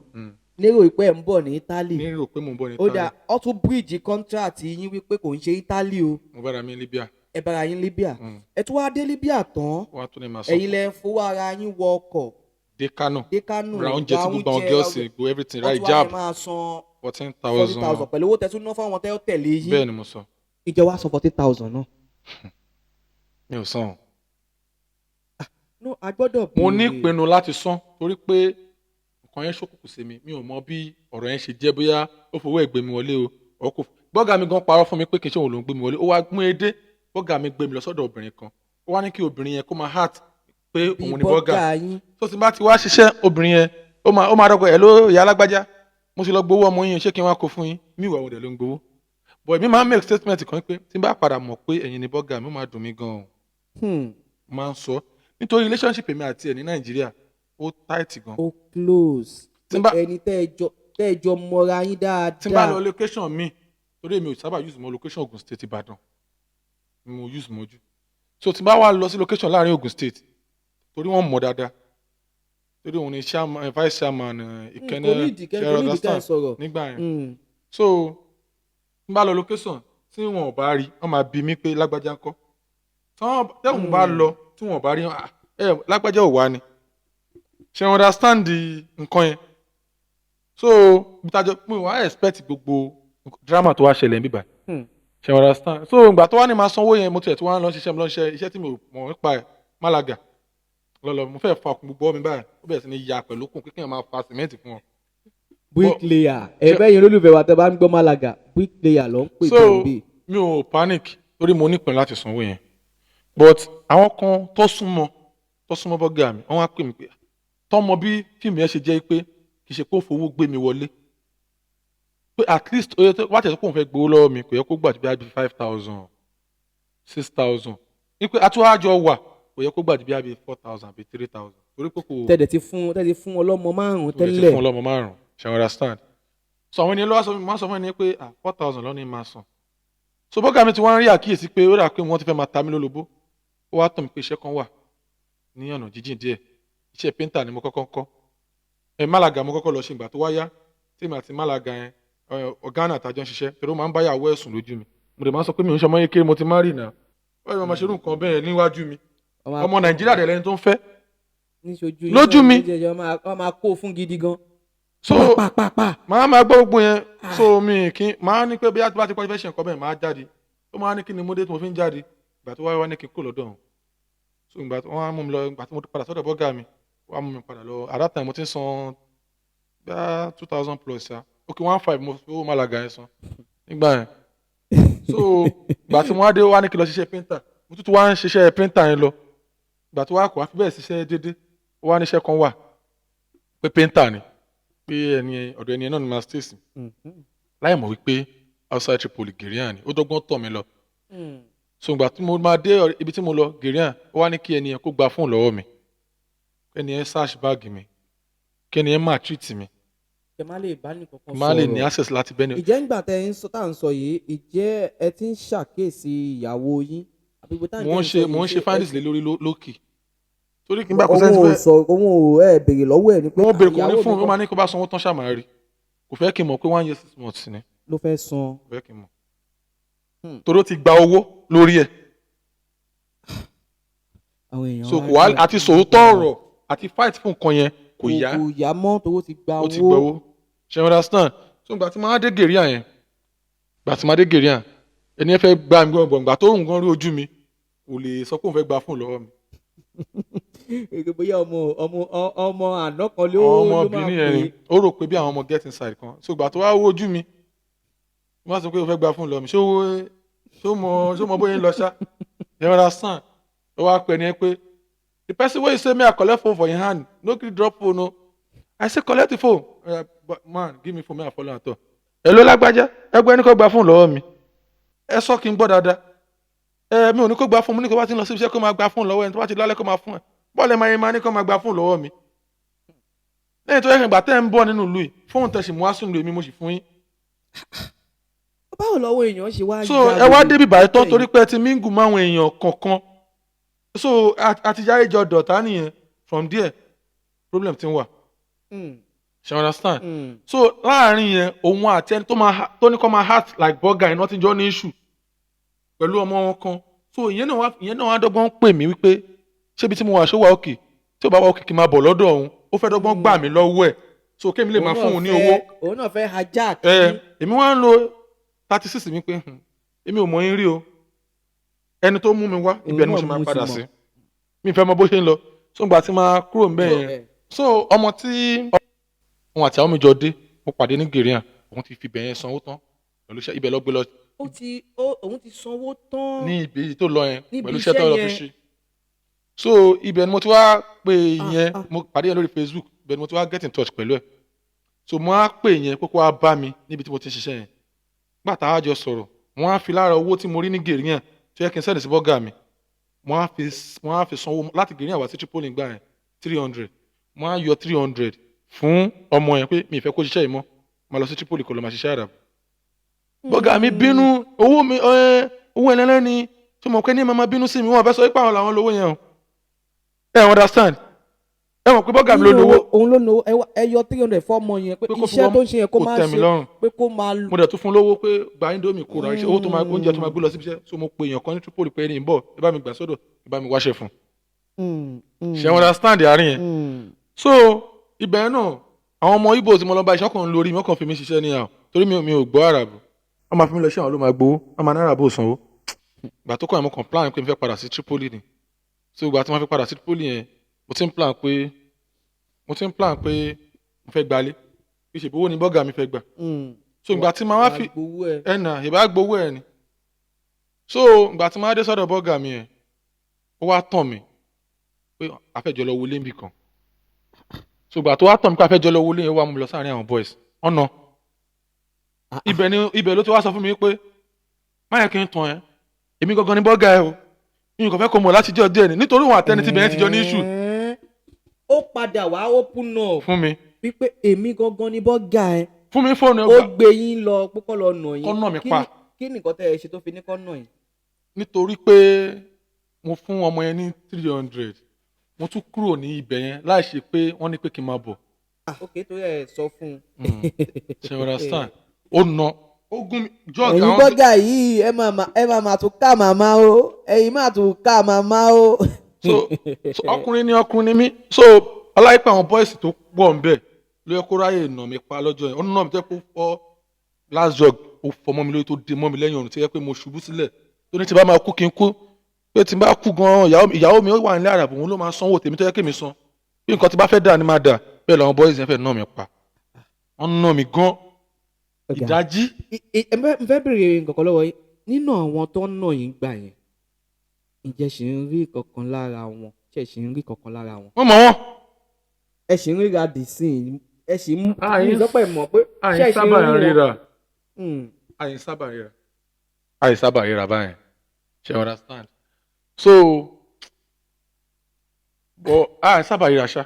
Lérò pé ẹ̀ ń bọ̀ ní Italy. Nírò pé mò ń bọ̀ ní Ó dà, Italy. ó tún bridge contract yín wípé kò ń ṣe Italy o. Mo bára mi ní Libya. Ẹ bára yín Libya. Ẹ tún wá dé Libya tán, Wọ́n á tún ní máa sọ ẹ̀yin lẹ fowó ara yín wọ ọkọ̀ dé Kano, dé Kano, ra oúnjẹ tí gbogbo àwọn oúnjẹ, girls gbó everything, ra wọ́n tún wá hijab. ní máa san Fourteen 40,000 thousand. Pẹ̀lú owó tẹ̀sùn náà fáwọn tẹ́ tẹ̀lé yín. Bẹ́ẹ̀ ni mo sọ. Ìjọ wa san 40,000 náà? Mi ò san o. No, a gbọ́dọ̀ Mo ní béèrè. ìpinnu láti san torí pé nǹkan yẹn ṣókùnkùn sí mi. Mi ò mọ bí ọ̀rọ̀ yẹn ṣe jẹ́, bóyá ó fowó ẹ̀ gbé mi wọlé o ọ̀ kò. Bọ́gà mi gan parọ́ fún mi pé kì í ṣe òun ló ń gbé mi wọlé. Ó wá mú edé, bọ́gà mi gbé mi lọ sọ́dọ̀ obìnrin kan, ó wá ní kí obìnrin yẹn kó máa heart pé Bí òun ni bọ́gà. Bọ́gà yín. Tó ti bá ti wá ṣiṣẹ́, obìnrin yẹn ó máa dọ́gba ẹ̀ ló ìyá alágbájá, mo ti lọ gbowó ọmọ yín, ṣé kí n wá kó fún yín? Mi ìwà òun dẹ̀ ló ń gbowó. But èmi máa ń make statement kan pé tí n bá padà mọ̀ pé ẹ̀yin ni bọ́gà mi, ó máa dùn mí gan-an. Máa ń sọ. Nítorí relationship èmi àti ẹ̀ ní Nàìjíríà ó tight gan. Ó close. Tí n bá- Ẹni tẹ́ ẹ jọ mọ́ra yín Tí n bá lọ dáadáa. location mi, torí èmi ò sábà use mọ́ location Ogun State, Ìbàdàn ni mo use mọ́ jù. So tí n bá wà lọ sí location láàrin Ogun State, torí wọ́n mọ̀ dáadáa, torí òun ni chairman, vice chairman Ìkẹ́nnẹ́. Kò ní ìdí kò ní ìdí ká ẹ sọ̀rọ̀. Nígbà yẹn. So tí n bá lọ location, tí wọn ò bá rí, wọn máa bi mí pé lágbájá ńkọ́. Tí wọn tẹ́wọ̀n bá lọ, tí wọn ò bá rí, "Ah, ẹ lágbájá ò wá ni." Ṣe understand nǹkan yẹn? So ìtajọ mo wá expect gbogbo drama tó wá ṣẹlẹ̀ níbí báyìí. Ṣe understand? So ìgbà tó wá ní máa sanwó yẹn, mo tiẹ̀ tí wọ́n á lọ ṣiṣẹ́, mo lọ ṣiṣẹ́ iṣẹ́ tí mi ò mọ̀ nípa ẹ̀, Málaga lọ́lọ́. Mo fẹ́ fa okùn gbogbo ọwọ́ mi báyìí, ó bẹ̀rẹ̀ sí ní ya pẹ̀lú okùn kékeré, máa fa sìmẹ́ǹtì fún wọn. Bricklayer. Ẹ bẹ́ẹ̀ yẹn, olólùfẹ́ wa, tẹ́ bá ń gbọ́ Málaga, bricklayer ló ń pè So bẹ́ẹ̀ bí. mi ò panic torí mo nípìn láti sanwó yẹn, but àwọn kan tó súnmọ́ bọ́gà mi, wọ́n wá pè mí pé tọ́mọ bí fíìmù yẹn ṣe jẹ́ pé kì í ṣe pé ó fowó gbé mi wọlé, pé at least ó yẹ tó wá tẹ̀sán pé òun fẹ́ gbowó lọ́wọ́ mi, kò yẹ kó gbà tó bí i 5,000, 6,000, wípé àtúwájọ wà, kò yẹ kó gbà tó bí i 4,000 àbí 3,000, torí pé kò Tẹ́lẹ̀ ti fún ọlọ́mọ márùn-ún mo lè ti tẹ́lẹ̀. fún ọlọ́mọ márùn-ún. Ṣe understand? So àwọn ènìyàn ló wá sọ fún mi, wọ́n sọ fún mi pé, ah, 4,000 lọ́ní máa san. So bọ́gà mi ti wá ń rí àkíyèsí pé ó dà pé wọ́n ti fẹ́ máa ta mí lólobó. Ó wá tàn mí pé iṣẹ́ kan wà ní ọ̀nà jíjìn díẹ̀. Iṣẹ́ painter ni mo kọ́kọ́ ń kọ́ ẹ. Málaga mo kọ́kọ́ lọ ṣe. Ìgbà tó wá yá, tí èmi àti Málaga yẹn, ọ̀gá náà tàjọ ń ṣiṣẹ́, torí ó máa ń báyàwó ẹ̀sùn lójú mi. Mo dẹ̀ máa ń sọ pé mi ò ń ṣọmọ yékéré, mo ti má rì náà. Wọ́n yóò máa ṣerú nǹkan bẹ́ẹ̀ níwájú mi. Ọmọ Nàìjíríà dẹ̀ lẹni tó ń fẹ́. Níṣojú yín Lójú náà mi. méjèèjì, wọ́n máa kó fún gidi gan. So pa pa pa. Màá máa gbọ́ gbogbo yẹn. So mi kí máa ní pé bí a bá ti pọ́ fẹ́ ṣe nǹkan bẹ́ẹ̀, máa jáde. Ó máa ní kí ni mo dé tí mo fi ń jáde. Ìgbà tó wáyé, wá ní kí n kúrò lọ́dọ̀ òun. So ìgbà tó wọ́n á mú mi lọ, ìgbà tí mo padà sọ́dọ̀ bọ́gà mi, wọ́n á mú mi padà lọ. At that time mo ti ń san bá 2,000 plus ṣá. Ok, 1,500 mo fi owó Málaga yẹn san nígbà yẹn. So ìgbà tí mo wá dé, wá ní kí n lọ ṣiṣẹ́ painter. Mo tún wá ń ṣiṣẹ́ painter yẹn lọ. Ìgbà tó wá kó wá fi bẹ́ẹ̀ ṣiṣẹ́ déédéé, ó wá níṣẹ́ kan wà pé painter ni, pé ẹni ọ̀dọ̀ ẹni náà ni máa stay sí, láì mọ̀ wípé outside Tripoli, Gerian ni ó dọ́gbọ́n tọ̀ mí lọ. So ìgbà tí mo máa dé ibi tí mo lọ, Gerian, ó wá ní kí ẹni yẹn kó gba fóònù lọ́wọ́ mi, ẹni yẹn search báàgì mi, kí ẹni yẹn máa treat mi. Kẹ má lè bá nìkan kan má lè ní sọ̀rọ̀. access láti bẹ́ni. Ìjẹ́ ńgbà tẹ ń sọ tá à ń sọ yìí, ìjẹ́ ẹ ti ń ṣàkíyèsí ìyàwó yín àbí ibo tá à ń Mò ń tẹ́ ṣe sọ mò ń yìí, ṣe ṣé findings lé lórí lókè torí kí n bá kó òun sẹ́ńtì ò fẹ́. sọ, òun ò ẹ béèrè lọ́wọ́ ẹ̀ ni pé Mo béèrè, kò ní ìyàwó fún mi mi. Ó máa ní kó bá sanwó tán ṣáà máa rí. Kò fẹ́ kí n mọ̀ pé 1 year 6 months ni. Ló fẹ́ san. Kò fẹ́ kí n mọ̀ torí ó ti gba owó lórí ẹ̀. Àwọn èèyàn So kò wá àti sòótọ́ ọ̀rọ̀ àti fight fún nǹkan yẹn, kò yá. Kò yá mọ́ torí ó ti gba Ó ti owó. gbowó. Ṣe you understand? So ìgbà tí màá dé Gèríà yẹn, ìgbà tí màá dé Gèríà, ẹni ẹ fẹ́ gba mi gbọ̀ngbọ̀n. Ìgbà tó ń gan rí ojú mi, kò lè sọ pé òun fẹ́ gba fóònù lọ́wọ́ mi. Èké bóyá ọmọ àná kan ló Àwọn ló máa ọmọbìnrin yẹn ni ó rò pé bí àwọn ọmọ get inside kan. So ìgbà tó wá wo ojú mi, wọ́n á sọ pé ó fẹ́ gba fóònù lọ́wọ́ mi. Ṣé ó mọ bóyá ń lọ ṣá? You understand? Ó wá pè ní ẹ pé the person wey say make I collect phone for him hand no gree drop phone o. I say collect the phone. But man, give me phone make I follow am talk. Hello, lágbájá, ẹgbẹ́ ẹni kò gba fóònù lọ́wọ́ mi. Ẹ sọ kí n gbọ́ dáadáa. Ẹ mi ò ní kó gba fóònù. Mo ní kó bá ti ń lọ síbi iṣẹ́, kó máa gba fóònù lọ́wọ́ ẹni tó bá ti lálẹ́, kó máa fún ẹ. Bọ́ọ̀lù ẹ̀ máa yẹn máa ní kó máa gba fóònù lọ́wọ́ mi lẹ́yìn tó yẹ kí n gbà tẹ́ ń bọ̀ nínú ìlú yìí. Fóònù tẹ̀ sì mú wá sínú ìlú, èmi mo sì fún yín. Báwo lọ́wọ́ èèyàn ṣe wá So ya ẹ wá wèrè débi báyìí tán bẹ́ẹ̀? Torí pé ẹ ti mingle máwọn èèyàn kọ̀ọ̀kan, so àti yáyé jọ dọ̀tá nìyẹn. From there problem ti ń wà. Ṣe understand? So láàrin yẹn, òun àti ẹni tó máa tó ní kó máa act like burger iná ti jọ ní issue pẹ̀lú ọmọ wọn kan. So ìyẹn náà wá dọ́gbọ́n pè mí wípé ṣébi tí mo wà, ṣó wà òkè? Tí ò bá wà òkè, kí n máa bọ̀ lọ́dọ̀ òun. Ó fẹ́ dọ́gbọ́n gbà mí lọ́wọ́ ẹ̀, so kémi lè máa Òun fún náà òun ní owó. Òun náà fẹ́ hijack. Ẹ èmi wá ń lo 36 mi pé èmi ò mọ yín rí o. Ẹni tó mú mi wá ibẹ̀ ni mo Òun ṣe náà máa mú padà sí sí mọ̀. Mi fẹ́ mọ bó ṣe ń lọ. So ìgbà tí máa kúrò ńbẹ̀ yẹn, so ọmọ tí òun àti àwọn mi jọ dé, mo pàdé ní Gerian, òun ti fi ibẹ̀ yẹn sanwó tán pẹ̀lú iṣẹ́ ibẹ̀ lọ gbé lọ. Ó ti ó òun ti sanwó tán. Ní ibi tó lọ yẹn Níbi pẹ̀lú iṣẹ́ tó iṣẹ́ lọ fi yẹn. ṣe. So ibẹ̀ ni mo ti wá pè yẹn. Ah. Mo pàdé yẹn lórí Facebook. Ibẹ̀ ni mo ti wá get in touch pẹ̀lú ẹ̀. So mo á pè yẹn pé kó wá bá mi níbi tí mo ti ń ṣiṣẹ́ yẹn. Gbà tá a jọ sọ̀rọ̀, wọ́n á fi lára owó tí mo rí ní Gerian tó yẹ kí n send sí bọ́gà mi. Mo á fi sanwó láti Guinea wá sí Tripoli gbà yẹn, 300. Mo á yọ 300 fún ọmọ yẹn pé mi ì fẹ́ kó ṣiṣẹ́ yìí mọ́, máa lọ sí Tripoli kó lọ máa ṣiṣẹ́ àràbù. Bọ́gà mi bínú, owó mi, owó ẹlẹ́lẹ́ni tó mọ̀ pé ní màmá bínú sí mi. Wọ́n fẹ́ sọ pé àwọn làwọn lówó yẹn o. Ẹ understand? Ẹ mọ̀ pé bọ́gà mi ló Nínú lówó. Òun ló lówó. Ẹ yọ 300 fọ́mọ yẹn pé Pé kó fi iṣẹ́ tó ń ṣe yẹn kó kò má tẹ́ mi ṣe lọ́rùn. Pé kó máa Mo dẹ̀ tún fún lówó pé gba Indomie kó ra iṣẹ́, owó tó máa, oúnjẹ tó máa gbé lọ síbi iṣẹ́. So mo pe èèyàn kan ní Tripoli pé ẹni ń bọ̀, ẹ bá mi gbà sọ́dọ̀, ẹ bá mi wáṣẹ́ fún un. Ṣé wọn understand àárín yẹn? So ibẹ̀ yẹn náà, àwọn ọmọ Igbo tí mo lọ bá iṣẹ́ kan lórí mi, wọ́n kàn fi mí ṣiṣẹ́ ní àwọn, torí mi ò gbọ́ àràbù. Wọ́n máa fi mí lọ sí, àwọn ló máa gbowó, wọ́n máa náírà bò sanwó. Ìgbà tó kọ́ yẹn, mo kàn plan pé mo fẹ́ padà sí Tripoli ni. So ìgbà tí wọ́n fi padà sí Tripoli yẹn, mo ti ń plan pé mo fẹ́ gbalé, kí ṣe owó ni bọ́gà mi fẹ́ gbà. So ìgbà tí màá wá fi Gbowó ẹ. Ẹ nà ìbá gbowó ẹ ni. So ìgbà tí màá dé sọ́dọ̀ bọ́gà mi yẹn, ó wá tàn mí pé àfẹ́jọ́ lọ wọlé níbì kan. So ìgbà tó wá tàn mí pé àfẹ́jọ́ lọ wọlé yẹn, ó wá mú mi lọ sáàrin àwọn boys ọ̀nà ibẹ̀ ni. Ibẹ̀ ló ti wá sọ fún mi pé má yẹ kí n tàn ẹ́, èmi gangan ni bọ́gà ẹ o, mi kò fẹ́ kó mọ̀ láti jẹ́ ọdẹ ni, nítorí òun àtẹni tí bẹ̀rẹ̀ ti jọ ní issue. Ẹ̀ẹ́. Ó padà wá open up Fún mi. wípé èmi gangan ni bọ́gà ẹ. Fún mi fóònù ẹ. Ó Gbà. gbé yín lọ pé kó lọ nà yín. Kó nà mí Kí pa. Kí ni nǹkan tẹ́ ẹ ṣe tó fi ní kó nà yín? Nítorí pé mo fún ọmọ yẹn ní 300, mo tún kúrò ní ibẹ̀ yẹn láì ṣe pé wọ́n ní pé kí n máa bọ̀. Ok, tó yẹ sọ fún un. Ṣe understand? Ó nà, ó gún mi jọ́ọ̀gì. Ẹ̀yin Àwọn bọ́gà yìí, ẹ máa tún ká màmá o, ẹ̀yin máa tún ká màmá o. So ọkùnrin ni, ọkùnrin ni mí. So ọláìpẹ́ àwọn boys tó pọ̀ ń bẹ̀ ló yẹ kó ráyè nà mí pa lọ́jọ́ yẹn. Ó nà mí tẹ́ kó fọ́ last jug, ó fọ́ mọ́ mi lórí, tó dé mọ́ mi lẹ́yìn ọ̀run, tó yẹ pé mo ṣubú sílẹ̀, tó ní tí bá máa kú kí n kú, pé tí n bá kú gan, ìyàwó mi ó wà nílé àràbò, òun ló máa sanwó tèmi tó yẹ kí mi san, bí nǹkan tí bá fẹ́ dà ní máa dà. Bẹ́ẹ̀ làwọn boys yẹn fẹ́ nà mí pa. Wọ́n nà mí gan ìdájí. Ẹ fẹ́ bèrè nǹkan kan lọ́wọ́ yín. Nínú àwọn tó ń nà yín gbà yẹn, ǹjẹ́ ṣì ń rí kankan lára wọn? Ṣe ṣì ń rí kankan lára wọn? Wọ́n mọ̀ wọ́n. Ẹ ṣì ń ríra dì sí i, ẹ ṣì ń Àyín- sọpẹ́ mọ̀ pé ṣe ṣì ń rí wọn? Ríra. Àyìn sábà ríra, àyìn sábà ríra báyẹn, ṣe understand? So bọ àyìn sábà ríra ṣá,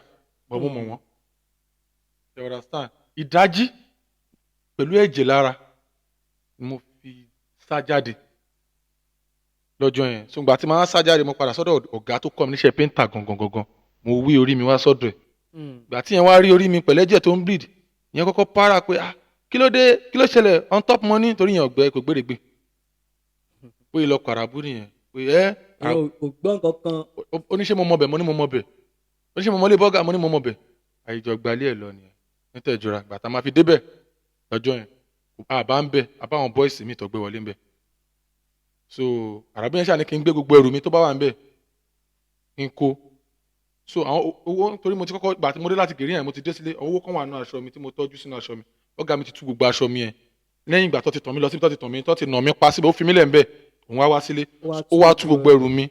bọ mo mọ̀ wọ́n, ṣe understand? Ìdájí pẹ̀lú ẹ̀jẹ̀ lára ni mo fi sá jáde lọ́jọ́ yẹn. So ìgbà tí màá sá jáde, mo padà sọ́dọ̀ ọ̀gá tó kọ́ mi níṣẹ́ painter gangan gangan. Mo wí orí mi wá sọ́dọ̀ ẹ̀. Ìgbà tí yẹn wá rí orí mi pẹ̀lú ẹ̀jẹ̀ tó ń bleed yẹn, kọ́kọ́ para pé, "Ah, kí ló dé? Kí ló ṣẹlẹ̀?" On top money, torí yẹn ọ̀gbẹ́ kò gbèrègbè pé ìlọkọ̀ àràbù nìyẹn pé ẹ́. Ìyẹn kò gbọ́ nǹkan kan. Ó ní ṣé mo mọ bẹ̀? Mo ní mo mọ bẹ̀. Ó ní ṣé mo mọ lé bọ́gà? Mo ní mo mọ bẹ̀. Àìjọ gbalẹ̀ ẹ̀ lọ nìyẹn nítẹ̀jọra. Ìgbà tá a máa fi débẹ̀ lọ́jọ́ yẹn, àbá ń bẹ̀, àbá àwọn boys mi tó gbé wọlé ń bẹ̀. So àràbù yẹn ṣáà ní kí n gbé gbogbo ẹrù mi tó bá wà ń bẹ̀, kí n kó. So àwọn owó, torí mo ti kọ́kọ́ gbà tí mo dé láti gèrè yẹn, mo ti dé sílé, owó kan wà nínú aṣọ mi tí mo tọ́jú sínú aṣọ mi. Ọ̀gá mi ti tú gbogbo aṣọ mi yẹn lẹ́yìn ìgbà tó ti tàn mí lọ síbi tó ti tàn mí, tó ti nà mí pa síbẹ̀. Ó fi mí lẹ̀ ń bẹ̀, òun wá wá sílé, ó wá tú gbogbo ẹrù mi,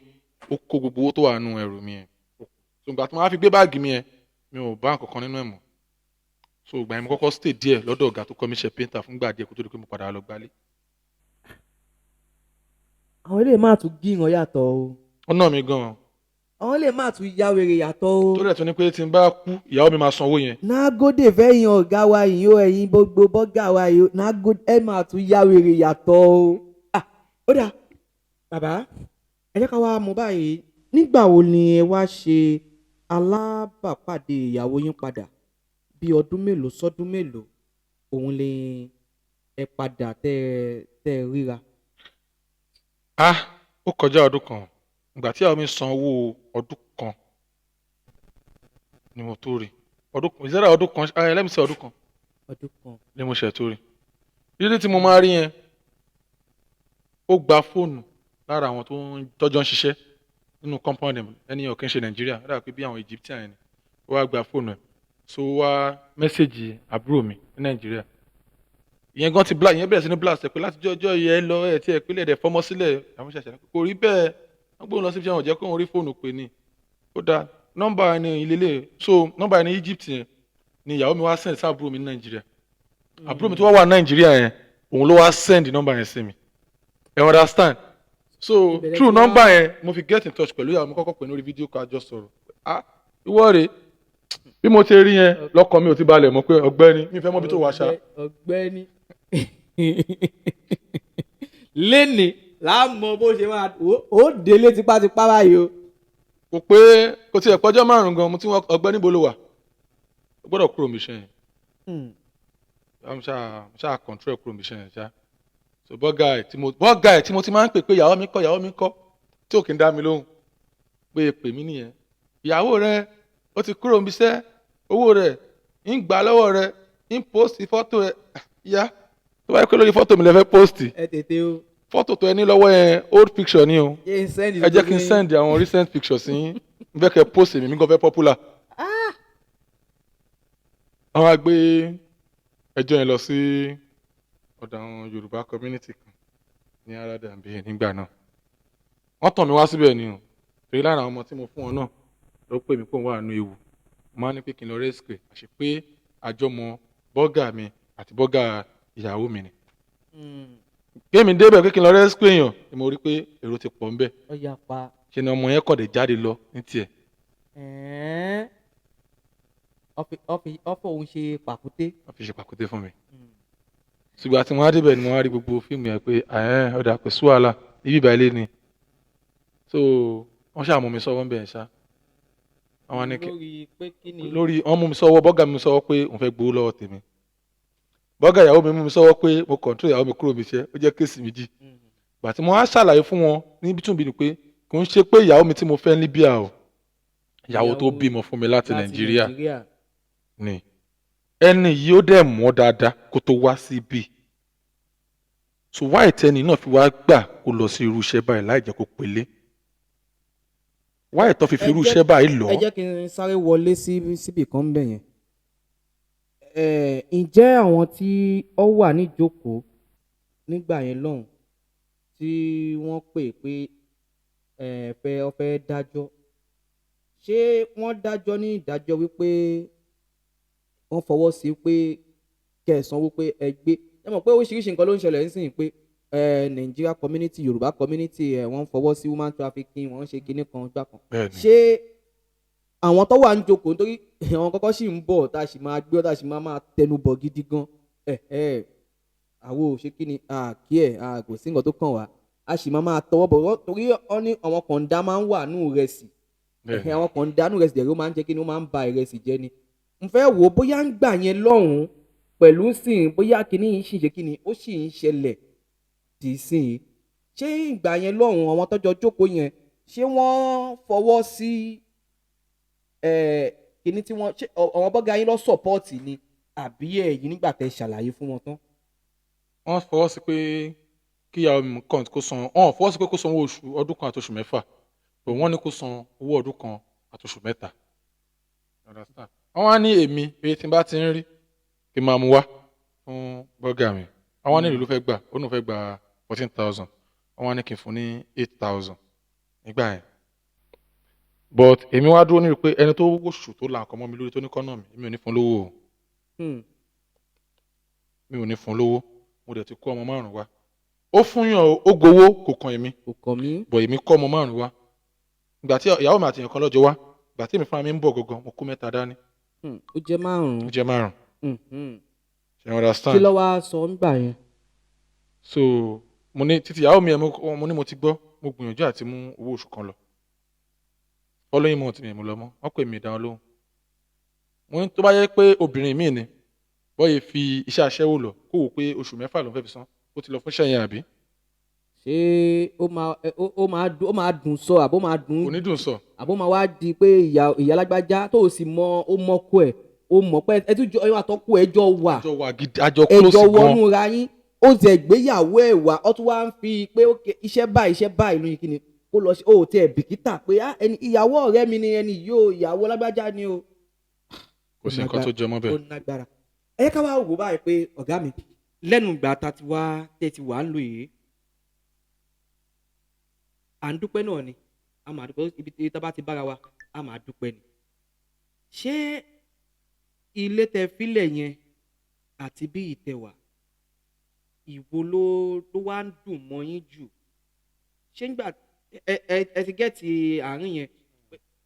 ó kó gbogbo owó tó wà nínú ẹrù mi yẹn. So ìgbà tí mo wá fi gbé báàgì mi yẹn, mi ò bá nǹkan kan nínú ẹ̀ mọ́. So ìgbà yẹn, mo kọ́kọ́ stay díẹ̀ lọ́dọ̀ ọ̀gá tó kọ́ mi ṣe painter fúngbà díẹ̀ kó tó di pé mo padà lọ gbálé. Àwọn eléyìí máa tún gíran yàtọ̀ o. Ó nà mí gan-an. Àwọn eléyìí máa tún ya wèrè yàtọ̀ o. Tó dẹ̀ tún ní pé tí n bá kú, ìyàwó mi máa sanwó yẹn. Nágódè fẹ́yìn ọ̀gá wa yìí o, ẹ̀yin gbogbo bọ́gà wa yìí o, nágódè, ẹ máa tún ya wèrè yàtọ̀ o. Ah, ó dà bàbá, ẹ jẹ́ ká wá mú báyìí. Nígbà wo ni ẹ wá ṣe alábàápàdé ìyàwó yín padà? Bí ọdún mélòó sọ́dún mélòó òun lè ẹ padà tẹ́ ẹ ríra? Ah, ó kọjá ọdún kan. Ìgbà tí ìyàwó mi san owó ọdún kan ni mo tó rí. Ọdún kan, ìṣẹ́ra ọdún kan ẹ lẹ́mìí sí ọdún kan Ọdún kan. ni mo ṣẹ̀ tó rí. Rírí tí mo máa rí yẹn, ó gba fóònù lára àwọn tó ń tọ́jọ́ ń ṣiṣẹ́ nínú compound ẹ̀. Ẹni yẹn ò kí ń ṣe Nàìjíríà, ó dàbí pé bí àwọn Egyptian yẹn ni. Ó wá gba fóònù ẹ̀, so ó wá message àbúrò mi ní Nàìjíríà. Ìyẹn gan ti blast, ìyẹn bẹ̀rẹ̀ sí ní blast ẹ̀ pé láti jọ́ ọjọ́ yẹn lọ, ẹ̀ tí ẹ̀ pínlẹ̀ ẹ̀ fọmọ sílẹ̀. Àwọn ṣàṣà kò rí bẹ́ẹ̀, wọ́n gbóhùn lọ síbi tí wọ́n jẹ́ kóun rí fóònù pè ní. Ó dáa, nọ́mbà ẹni ìlélẹ̀. So nọ́mbà ẹni Egypt yẹn ni ìyàwó mi wá send sí àbúrò mi ní Nàìjíríà. Àbúrò mi tó wá wà ní Nàìjíríà yẹn, òun ló wá send nọ́mbà yẹn sí mi. Ẹ understand? So Ìbẹ̀rẹ̀ through tí wá- nọ́mbà yẹn mo fi get in touch pẹ̀lú ìyàwó mi, kọ́kọ́ pè lórí fídíò ká jọ sọ̀rọ̀. Ah, ìwọ rè, bí mo ti rí yẹn lọ́kàn mi ò ti balẹ̀ mọ́ pé ọ̀gbẹ́ni, mi fẹ́ mọ̀ bí tó wà ṣá. Ọ̀gbẹ́ni lẹ́nì láàmú bó ṣe máa ó délé tipátipá báyìí o. Kò pé, kò tiẹ̀ pọ́jọ́ 5 gan, mo ti wọ́n, ọ̀gbẹ́ni, bó ló wà, ó gbọ́dọ̀ kúrò mi ṣe yẹn. Mo ṣáà control kúrò mi ṣe yẹn ṣá. So bọ́gà ẹ̀ tí mo ti máa ń pè pé ìyàwó mi kọ́, ìyàwó mi kọ́, tí ò kí ń dá mi lóhùn, pé pè mí nìyẹn, ìyàwó rẹ ó ti kúrò níbi iṣẹ́, owó rẹ̀ ń gbà lọ́wọ́ rẹ, ń post fọ́tò ẹ̀ ya. Tó bá yẹ pé lórí fọ́tò mi lè fẹ́ post Ẹ tètè o. fọ́tò tó ẹ ní lọ́wọ́ yẹn, old picture ni o. Jẹ́ n send. Ẹ jẹ́ kí n send àwọn recent pictures sí yín, n fẹ́ kẹ́ post mi, mi gan fẹ́ popular. Àwọn á gbé ẹjọ́ yẹn lọ sí ọ̀dọ̀ àwọn Yorùbá community kan ní Aládàbí nígbà náà. Wọ́n tàn mí wá síbẹ̀ ni o, torí lára àwọn ọmọ tí mo fún wọn náà ló pè mí pé òun wà nínú ewu. Mo máa ní pé kí n lọ rescue, àṣé pé àjọmọ bọ́gà mi àti bọ́gà ìyàwó mi ni. Kémi débẹ̀ pé kí n lọ rescue èèyàn ni mo rí pé èrò ti pọ̀ ńbẹ̀. Ó yà pa. Ṣe ni ọmọ yẹn kọ̀ dé jáde lọ ní tiẹ̀. Ẹ̀ẹ́n. Ọ̀fọ̀ òun ṣe pàkúté. Wọ́n fi ṣe pàkúté fún mi. Ṣùgbọ́n àti wọn á débẹ̀ ni mo wá rí gbogbo fíìmù yẹn pé ẹ̀ẹ́n, ọ̀dà kò sí wàhálà ibi ìbà ilé ni. So wọ́n ṣáà mú mi sọ́wọ́ ń bẹ̀ ṣá. Àwọn ní kí Lórí pé kí ni? Lórí wọ́n mú mi sọ́wọ́, bọ́gà mi sọ́wọ́ pé òun fẹ́ gbowó lọ́wọ́ tèmi, bọ́gà ìyàwó mi mú mi sọ́wọ́ pé mo control ìyàwó mi kúrò mi iṣẹ́. Ó jẹ́ case méjì. Gbà tí mo wá ṣàlàyé fún wọn níbi tún bí ni pé kò ń ṣe pé ìyàwó mi tí mo fẹ́ ní Libya o, ìyàwó tó bímọ fún mi láti Nàìjíríà ni ẹni yìí, ó dẹ̀ mọ̀ dáadáa kó tó wá síbí. So why tẹni náà fi wá gbà kó lọ sí irú iṣẹ́ báyìí láì jẹ́ kó pélé? Why tó fi fi irú iṣẹ́ báyìí lọ? Ẹ jẹ́ kí n sáré wọlé sí síbì kan bẹ̀ yẹn. Ǹjẹ́ àwọn tí ó wà níjókòó nígbà yẹn lọ́hùn tí wọ́n pè pé ẹ fẹ́ ọ fẹ́ dájọ́, ṣé wọ́n dájọ́ ní ìdájọ́ wípé wọ́n fọwọ́ sí pé kẹsàn-án wípé ẹ gbé? Ẹ mọ̀ pé oríṣiríṣi nǹkan ló ń ṣẹlẹ̀ nísìnyí pé Nigeria community, Yorùbá community, wọ́n fọwọ́ sí human trafficking, wọ́n ń ṣe kinní kan gbà kan. Ṣé àwọn tó wà ń jókòó, nítorí àwọn kọ́kọ́ sì ń bọ̀ tá a sì máa gbé, tá a sì máa máa tẹnu bọ̀ gidi gan, ẹ ẹ àwo ò ṣe kí ni àkí ẹ, kò sí nǹkan tó kàn wá, a sì máa máa tọwọ́ bọ̀ torí wọ́n ní àwọn kọ̀ǹda máa ń wà nù ìrẹsì. Àwọn kọ̀ǹda nù ìrẹsì dẹ̀rẹ̀, ó máa ń jẹ́ kí ni, ó máa ń ba ìrẹsì jẹ́ ni. N fẹ́ wò ó bóyá ń gbà yẹn lọ́hùn-ún pẹ̀lú sìn, bóyá kíní yìí sì ṣe kíni, ó sì ń ṣẹlẹ̀ dì sí i. Ṣé ìgbà yẹn lọ́hùn-ún, àwọn tọ́jọ́ jókòó yẹn, ṣé wọ́n fọwọ́ sí kíní tí wọ́n ṣé àwọn bọ́gà yín lọ support ni, àbí ẹ̀yin nígbà tẹ́ ṣàlàyé fún wọn tán? Wọ́n fọwọ́ sí pé kí ìyàwó mi kàn kó san, wọ́n fọwọ́ sí pé kó san owó oṣù ọdún kan àti oṣù 6, but wọ́n ní kó san owó ọdún kan àti oṣù 3. You understand? Wọ́n wá ní èmi pé tí n bá ti ń rí kí n máa mú wá fún bọ́gà mi. Àwọn ní ìlú ló fẹ́ gbà, ó ní fẹ́ gba 14,000, wọ́n wá ní kí n fún ní 8,000 nígbà yẹn. But èmi wá dúró ní pé ẹni tó wòṣù tó la nǹkan mọ́ mi lórí, tó ní kọ́nà mi, èmi ò ní fún lówó o. Mi ò ní fún lówó. Mo dẹ̀ ti kó ọmọ márùn wá. Ó fún yàn o, ó gbowó, kò kàn èmi. Kò kàn mí. Bọ̀ èmi kọ́ ọmọ márùn wá. Ìgbà tí ìyàwó mi àti èèyàn kan lọ́jọ́ wá, ìgbà tí èmi fúnra mi ń bọ̀ gangan, mo kó mẹ́ta dání. Ó jẹ́ márùn-ún. Ó jẹ́ márùn. Ṣe you understand? Kí ló wá sọ ńgbà yẹn? So mo ní títí ìyàwó mi yẹn, mo ní mo ti gbọ́, mo gbìyànjú àti mú owó oṣù kan lọ. Following month mi mo lọ mọ́, wọ́n pè mí, dáhùn lóhùn. Mo ní tó bá yẹ pé obìnrin mi ni bọ́yè fi iṣẹ́ aṣẹ́wó lọ, kó wò pé oṣù 6 ló ń fẹ́ fi san, ó ti lọ fún iṣẹ́ yẹn, àbí? Ṣé ó máa ó máa dùn sọ, àbó máa dùn? Kò ní dùn sọ. Àbó máa wá di pé ìyá lágbájá tó o sì mọ, ó mọkọ ẹ, ó mọ̀ pé ẹ tún jọ ẹ àtọkọ ẹ jọ wà. Àjọ wà gidi, àjọ ẹ close jọ gan. Wọnú ra yín, ó ti ẹ̀ gbéyàwó ẹ̀ wá, ó tún wá ń fi pé okay, iṣẹ́ báyìí, iṣẹ́ báyìí lóyún, kí ni kó lọ sí, ó tiẹ̀ bìkítà pé ah, ẹni ìyàwó ọ̀rẹ́ mi ni ẹni yìí o, ìyàwó lágbájá ni o. Kò sí nǹkan tó jẹ mọ́ Ó bẹ́ẹ̀. nágbára. Ẹ ká wá wò báyìí pé ọ̀gá mi, lẹ́nu ìgbà tá ti wá tẹ́ ti wà ń lò yìí, à ń dúpẹ́ náà ni, a máa dúpẹ́ ibi tí tá bá ti bára wa, a máa dúpẹ́ ni. Ṣé ilé tẹ fílẹ̀ yẹn àti bí ìtẹ̀wà ìwo ló wá ń dùn mọ́ yín jù? Ṣé ń gbà ẹ ti get àárín yẹn,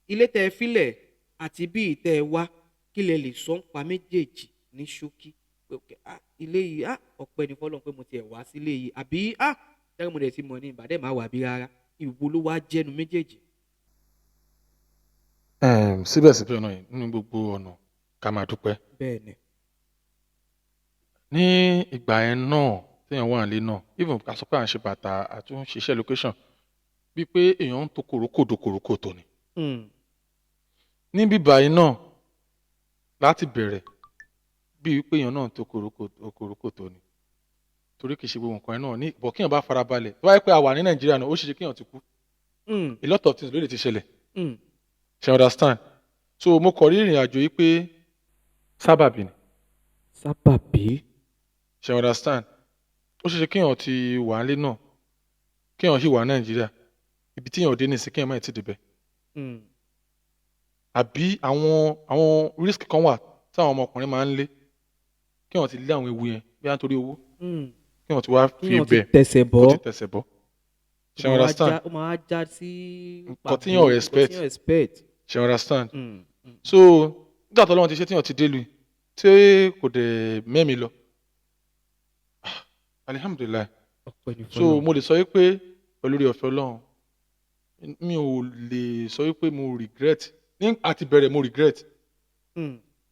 ilé tẹ́ ẹ filẹ̀ àti bí tẹ́ ẹ wá, kí lẹ lè sọ ń pa méjèèjì ní ṣókí? Pé okay, ah, ilé yìí, ah, ọpẹ́ ní fọ́lọ́run pé mo tiẹ̀ wá sílé yìí, àbí ah, tẹ́lẹ̀ mo dẹ̀ ti mọ̀ ní ìbàdẹ́ máa wà bí rárá. Ìwo ló wá jẹ́nu méjèèjì? Síbẹ̀síbẹ̀ náà, nínú gbogbo ọ̀nà, ká máa dúpẹ́. Bẹ́ẹ̀ ni. Ní ìgbà yẹn náà téèyàn wà nílé náà, even ká sọ pé à ń ṣe bàtà, àtúnṣiṣẹ́ location, bíi pé èèyàn ń to kòrókòdó kòrókòtò ni. Ní bíbá yìí náà, láti bẹ̀rẹ̀, bíi pé èèyàn náà ń to kòrókòtò ni, torí kì í ṣe gbogbo nǹkan yẹn náà ní bọ̀. Kéèyàn bá farabalẹ̀, tó bá yẹ pé a wà ní Nàìjíríà náà, ó ṣeé ṣe kéèyàn ti kú. A lot of things ló lè ti ṣẹlẹ̀. Ṣe understand? So mo kọ̀ rí ìrìn àjò yìí pé sábàbí ni. Sábàbí. Ṣe understand? Ó ṣeé ṣe kéèyàn ti wà nílé náà, kéèyàn sì wà ní Nàìjíríà, ibi tí èèyàn dé nísìn, kéèyàn má ti débẹ̀. Àbí àwọn risk kan wà tí àwọn ọmọkùnrin máa ń lé, kéèyàn ti lé àwọn ewu yẹn bí wọ́n torí owó, kéèyàn ti wá fi Kéèyàn ti ibẹ̀ tẹsẹ̀ kó bọ́. ti tẹsẹ̀ bọ́. Ṣe Ó máa wá understand? ó máa wá já sí Nǹkan tíyàn pàbó, expect. nǹkan tíyàn expect. Ṣe understand? So nígbà tó lọ́wọ́ ti ṣe, tíyàn ti dé lu tí kò dẹ̀ mẹ́mi lọ, ah, alihamudulilayi. Ọpẹ́ ní So fọ́lọ́run. mo lè sọ wípé pẹ̀lú oore ọ̀fẹ́ Ọlọ́run, mi ò lè sọ wípé mo regret. Ní àti bẹ̀rẹ̀ mo regret,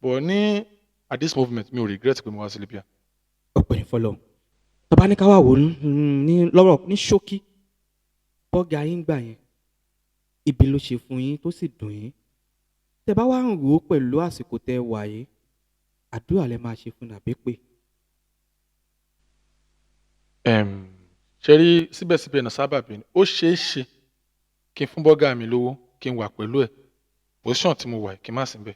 but ní at this moment, mi ò regret pé mo wá sí Libya. Ọpẹ́ ní fọ́lọ́run. Tọ́ba ní ká wà wò ó ní lọ́rọ̀ ní ṣókí, bọ́gà yín gbà yẹn, ibi ló ṣe fún yín tó sì dùn yín. Tẹ bá wá ń rò ó pẹ̀lú àsìkò tẹ wà yìí, àdúrà lẹ máa ṣe fún nàbí pé? Ṣe rí, síbẹ̀síbẹ̀ náà, sábàbí ni. Ó ṣeé ṣe kí n fún bọ́gà mi lówó, kí n wà pẹ̀lú ẹ̀, position tí mo wà yìí, kí n má sí níbẹ̀.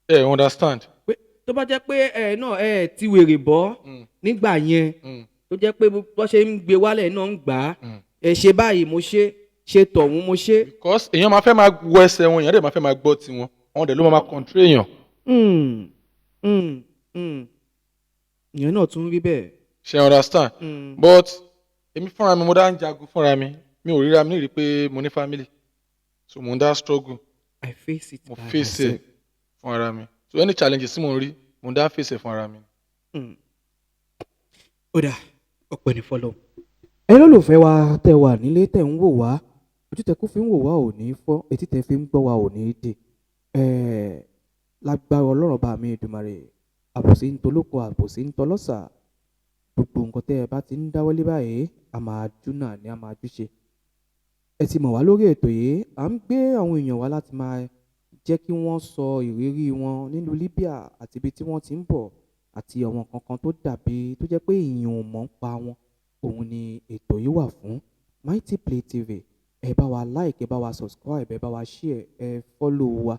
Ẹ understand? Pé tó bá jẹ́ pé ẹ náà ẹ ti wèrè bọ́ nígbà yẹn, tó jẹ́ pé bó ṣe ń gbé wálẹ̀ náà ń gbà á, ẹ ṣe báyìí, mo ṣe ṣe tọ̀hún, mo ṣe. Because èèyàn máa fẹ́ máa wọ ẹsẹ̀ wọn, èèyàn dẹ̀ máa fẹ́ máa gbọ́ tiwọn, àwọn dẹ̀ ló máa control èèyàn. Ìyẹn náà tún rí bẹ́ẹ̀. Ṣe understand? Mm. But èmi fúnra mi, mo dá ń jagun fúnra mi. Mi ò ríra mi ní rí pé mo ní family, so mo ń dá struggle. I face it Mo by face ẹ̀ myself. fún ara mi. So any challenges tí mo ń rí, mo ń dá face ẹ̀ fún ara mi. Ó dà, ọpẹ́ ní fọlọ́. Ẹ̀yin olólùfẹ́ wa tẹ́ wà nílé, tẹ́ ń wò wá, ojú tẹ́ kú fi ń wò wá ò ní fọ́, etí tẹ́ fi ń gbọ́ wá ò ní dì. Lágbára Ọlọ́run bá mi Èdùmàrè, àbòsí ń tolóko, àbòsí ń tọlọ́sà, gbogbo nǹkan tẹ́ ẹ bá ti ń dáwọ́lé báyìí, a máa dúnà ní a máa júṣe. Ẹ ti mọ̀ wá lórí ètò yìí, à ń gbé àwọn èèyàn wá láti máa jẹ́ kí wọ́n sọ ìrírí wọn nílùú Libya àti ibi tí wọ́n ti ń bọ̀ àti àwọn nǹkan kan tó dàbí tó jẹ́ pé èèyàn ò mọ̀ ń pa wọn. Òun ni ètò yìí wà fún. Mighty Play TV, ẹ bá wa like, ẹ bá wa subscribe, ẹ bá wa share, ẹ follow wa.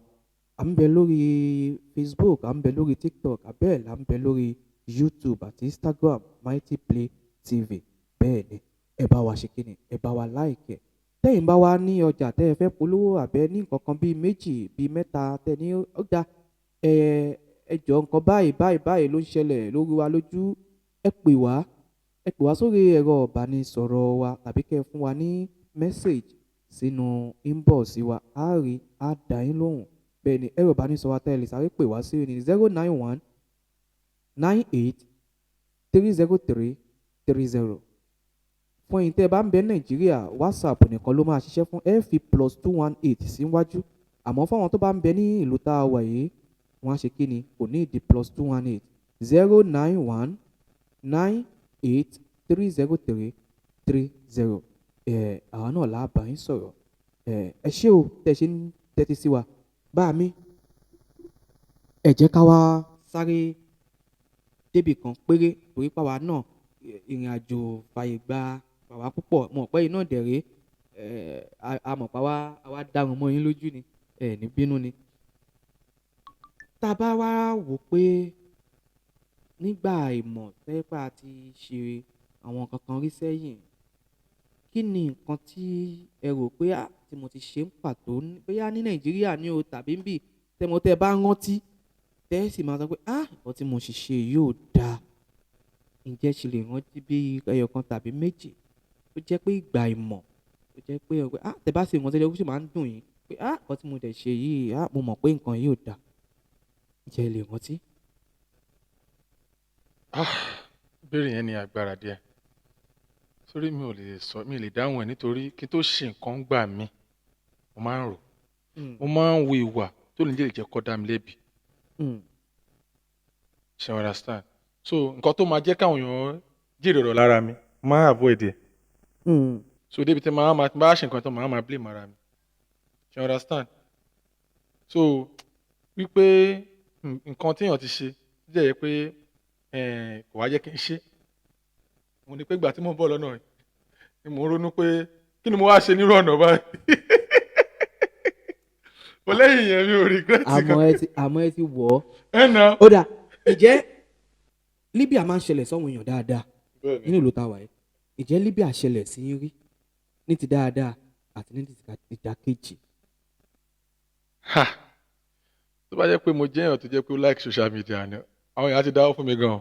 À ń bẹ lórí Facebook, à ń bẹ lórí TikTok, àbẹ́ẹ̀ là ń bẹ lórí YouTube àti Instagram, Mighty Play TV. Bẹ́ẹ̀ ni, ẹ bá wa ṣe kíni, ẹ bá wa like ẹ. Tẹ́yìn bá wa ní ọjà tẹ́ ẹ fẹ́ polówó, àbẹ́ ní nǹkan kan bíi méjì, bíi mẹ́ta tẹ́ ní ọjà, ẹ jọ, nǹkan báyìí báyìí báyìí ló ń ṣẹlẹ̀ lórí wa lójú, ẹ pè wá, ẹ pè wá sórí ẹ̀rọ ìbánisọ̀rọ̀ wa, tàbí kẹ́ ẹ fún wa ní message sínú inbox wa, á rí, á dá yín lóhùn. Bẹ́ẹ̀ ni, ẹ̀rọ ìbánisọ̀rọ̀ wa tẹ́ ẹ lè sáré pè wá sí ní 0919830330. Fún ẹ̀yin tẹ́ ẹ bá ń bẹ Nàìjíríà, WhatsApp nìkan ló máa ṣiṣẹ́ fún, ẹ fi +218 síwájú. Àmọ́ fáwọn tó bá ń bẹ ní ìlú tá a wà yìí, wọ́n á ṣe kí ni, kò ní ìdí +218, 0919830330. Ẹ̀ àwa náà là á bá yín sọ̀rọ̀. Ẹ ṣé o tẹ́ ṣe ń tẹ́tí sí wa. Bá mi, ẹ jẹ́ ká wá sáré débì kan péré, torí pàwa náà ìrìn àjò fàyè gba àwa púpọ̀ mọ̀ pé iná dẹ̀rẹ́. A mọ̀ pa wá, àwa dárun mọ́ yín lójú ni, ẹ ní bínú ni. Tá a bá wá wò pé nígbà ìmọ̀ tẹ́pà ti ṣe àwọn nǹkan kan rí sẹ́yìn, kí ni nǹkan tí ẹ rò pé à tí mo ti ṣe ń pàtó, bóyá ní Nàìjíríà ní o tàbí ń bì tẹ́mọ, tẹ́ bá rántí, tẹ́ sì máa sọ pé, ah, nǹkan tí mo sì ṣe yóò dáa? Ǹjẹ́ ṣe lè rántí bí ẹyọ kan tàbí méjì tó jẹ́ pé ìgbà ìmọ̀ tó jẹ́ pé ọ̀pẹ ah tẹ bá sì rántí ó sì máa ń dùn yín pé ah nǹkan tí mo dẹ̀ ṣe yìí, ah mo mọ̀ pé nǹkan yìí ò dáa. Ǹjẹ́ ẹ lè rántí? Ah, ìbéèrè yẹn ní agbára díẹ̀. Sórí mi ò lè sọ, mi ò lè dáhùn ẹ̀ nítorí kí n tó ṣe nǹkan gbà mí, mo máa ń rò. Mo máa ń wo ìwà tó lè jẹ́ kó dá mi lẹ́bi. Ṣé you understand? So nǹkan tó máa jẹ́ káwọn èèyàn jèrè ọ̀rọ̀ lára mi, mo máa avoid ẹ̀. So débi tí màá máa bá ṣe nǹkan tán, màá máa blame ara mi. Ṣé you understand? So wípé nǹkan tí èèyàn ti ṣe tó jẹ́ pé kò wá jẹ́ kí n ṣe. Mo ní pé ìgbà tí mò ń bọ̀ lọ́nà yìí ni mò ń ronú pé kí ni mo wá ṣe nírú ọ̀nà báyìí. Mo lẹ́yìn yẹn mi ò regret Àmọ́ kan. ẹ ti wọ̀ ọ́. Ẹ nà. Ó dáa, ǹjẹ́ Libya máa ń ṣẹlẹ̀ sọ́wọ́n èèyàn dáadáa Bẹ́ẹ̀ni. nínú ìlú tá a wà yìí? Ǹjẹ́ Libya ṣẹlẹ̀ sí yín rí ní ti dáadáa àti ní ti ìdàkejì? Ha! Tó bá jẹ́ pé mo jẹ́ èèyàn tó jẹ́ pé ó like social media ni, àwọn èèyàn á ti dáwọ́ fún mi gan.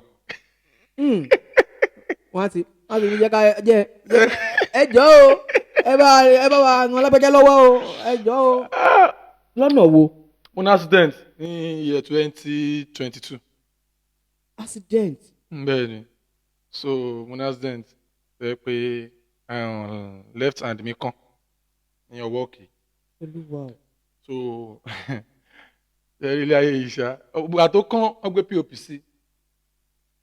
Wọ́n á ti ní jẹ́ ká jẹ́ ẹ jọ̀ọ́ o, ẹ bá wa ràn lágbájá lọ́wọ́ o, ẹ jọ̀ọ́ o. Lọ́nà wo? Mo ní accident ní year 2022. Accident? Bẹ́ẹ̀ ni. So mo ní accident tó jẹ́ pé left hand mi kán ní ọwọ́ òkè. Olúwa o. So ẹ rí ilé ayé yìí ṣá, ìgbà tó kán, wọ́n gbé POP sí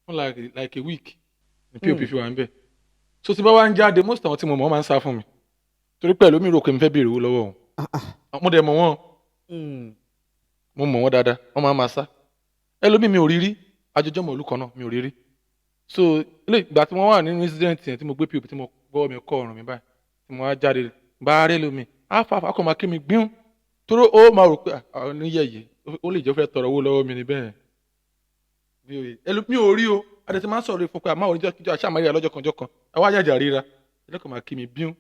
fún like a week ní POP fi wà níbẹ̀. So tí bá wá ń jáde, most àwọn tí mo mọ̀, wọ́n máa ń sá fún mi torí pẹ̀lú mi rò pé mi fẹ́ béèrè owó lọ́wọ́ òun. Ah ah. Mo dẹ̀ mọ̀ wọ́n. Mo mọ̀ wọ́n dáadáa, wọ́n máa ma sá. Ẹlòmíì, mi ò rí rí, àjọjọ́ mọ̀ olú kan náà, mi ò rí rí. So ilé ìgbà tí wọ́n wà nínú incident yẹn tí mo gbé POP, tí mo gbọ́ mi kọ́ ọ̀rùn mi báyìí, tí mo wá jáde bá rí ẹlòmíì, á fà á kọ́ máa kí mi gbíún torí ó máa rò pé àwọn oníyẹ̀yẹ̀ ó lè jẹ́ fẹ́ tọrọ owó lọ́wọ́ mi ní bẹ́ẹ̀. Mi ò rí o, adé ti máa ń sọ̀rọ̀ ìfún pé àmọ́ oníjọ́ kíjọ́ àṣà àmàlẹ́ lọ́jọ́ kan jọ́ kan ẹ wá jàjà ríra, ẹlẹ́kọ̀ọ́ máa kí mi bíún.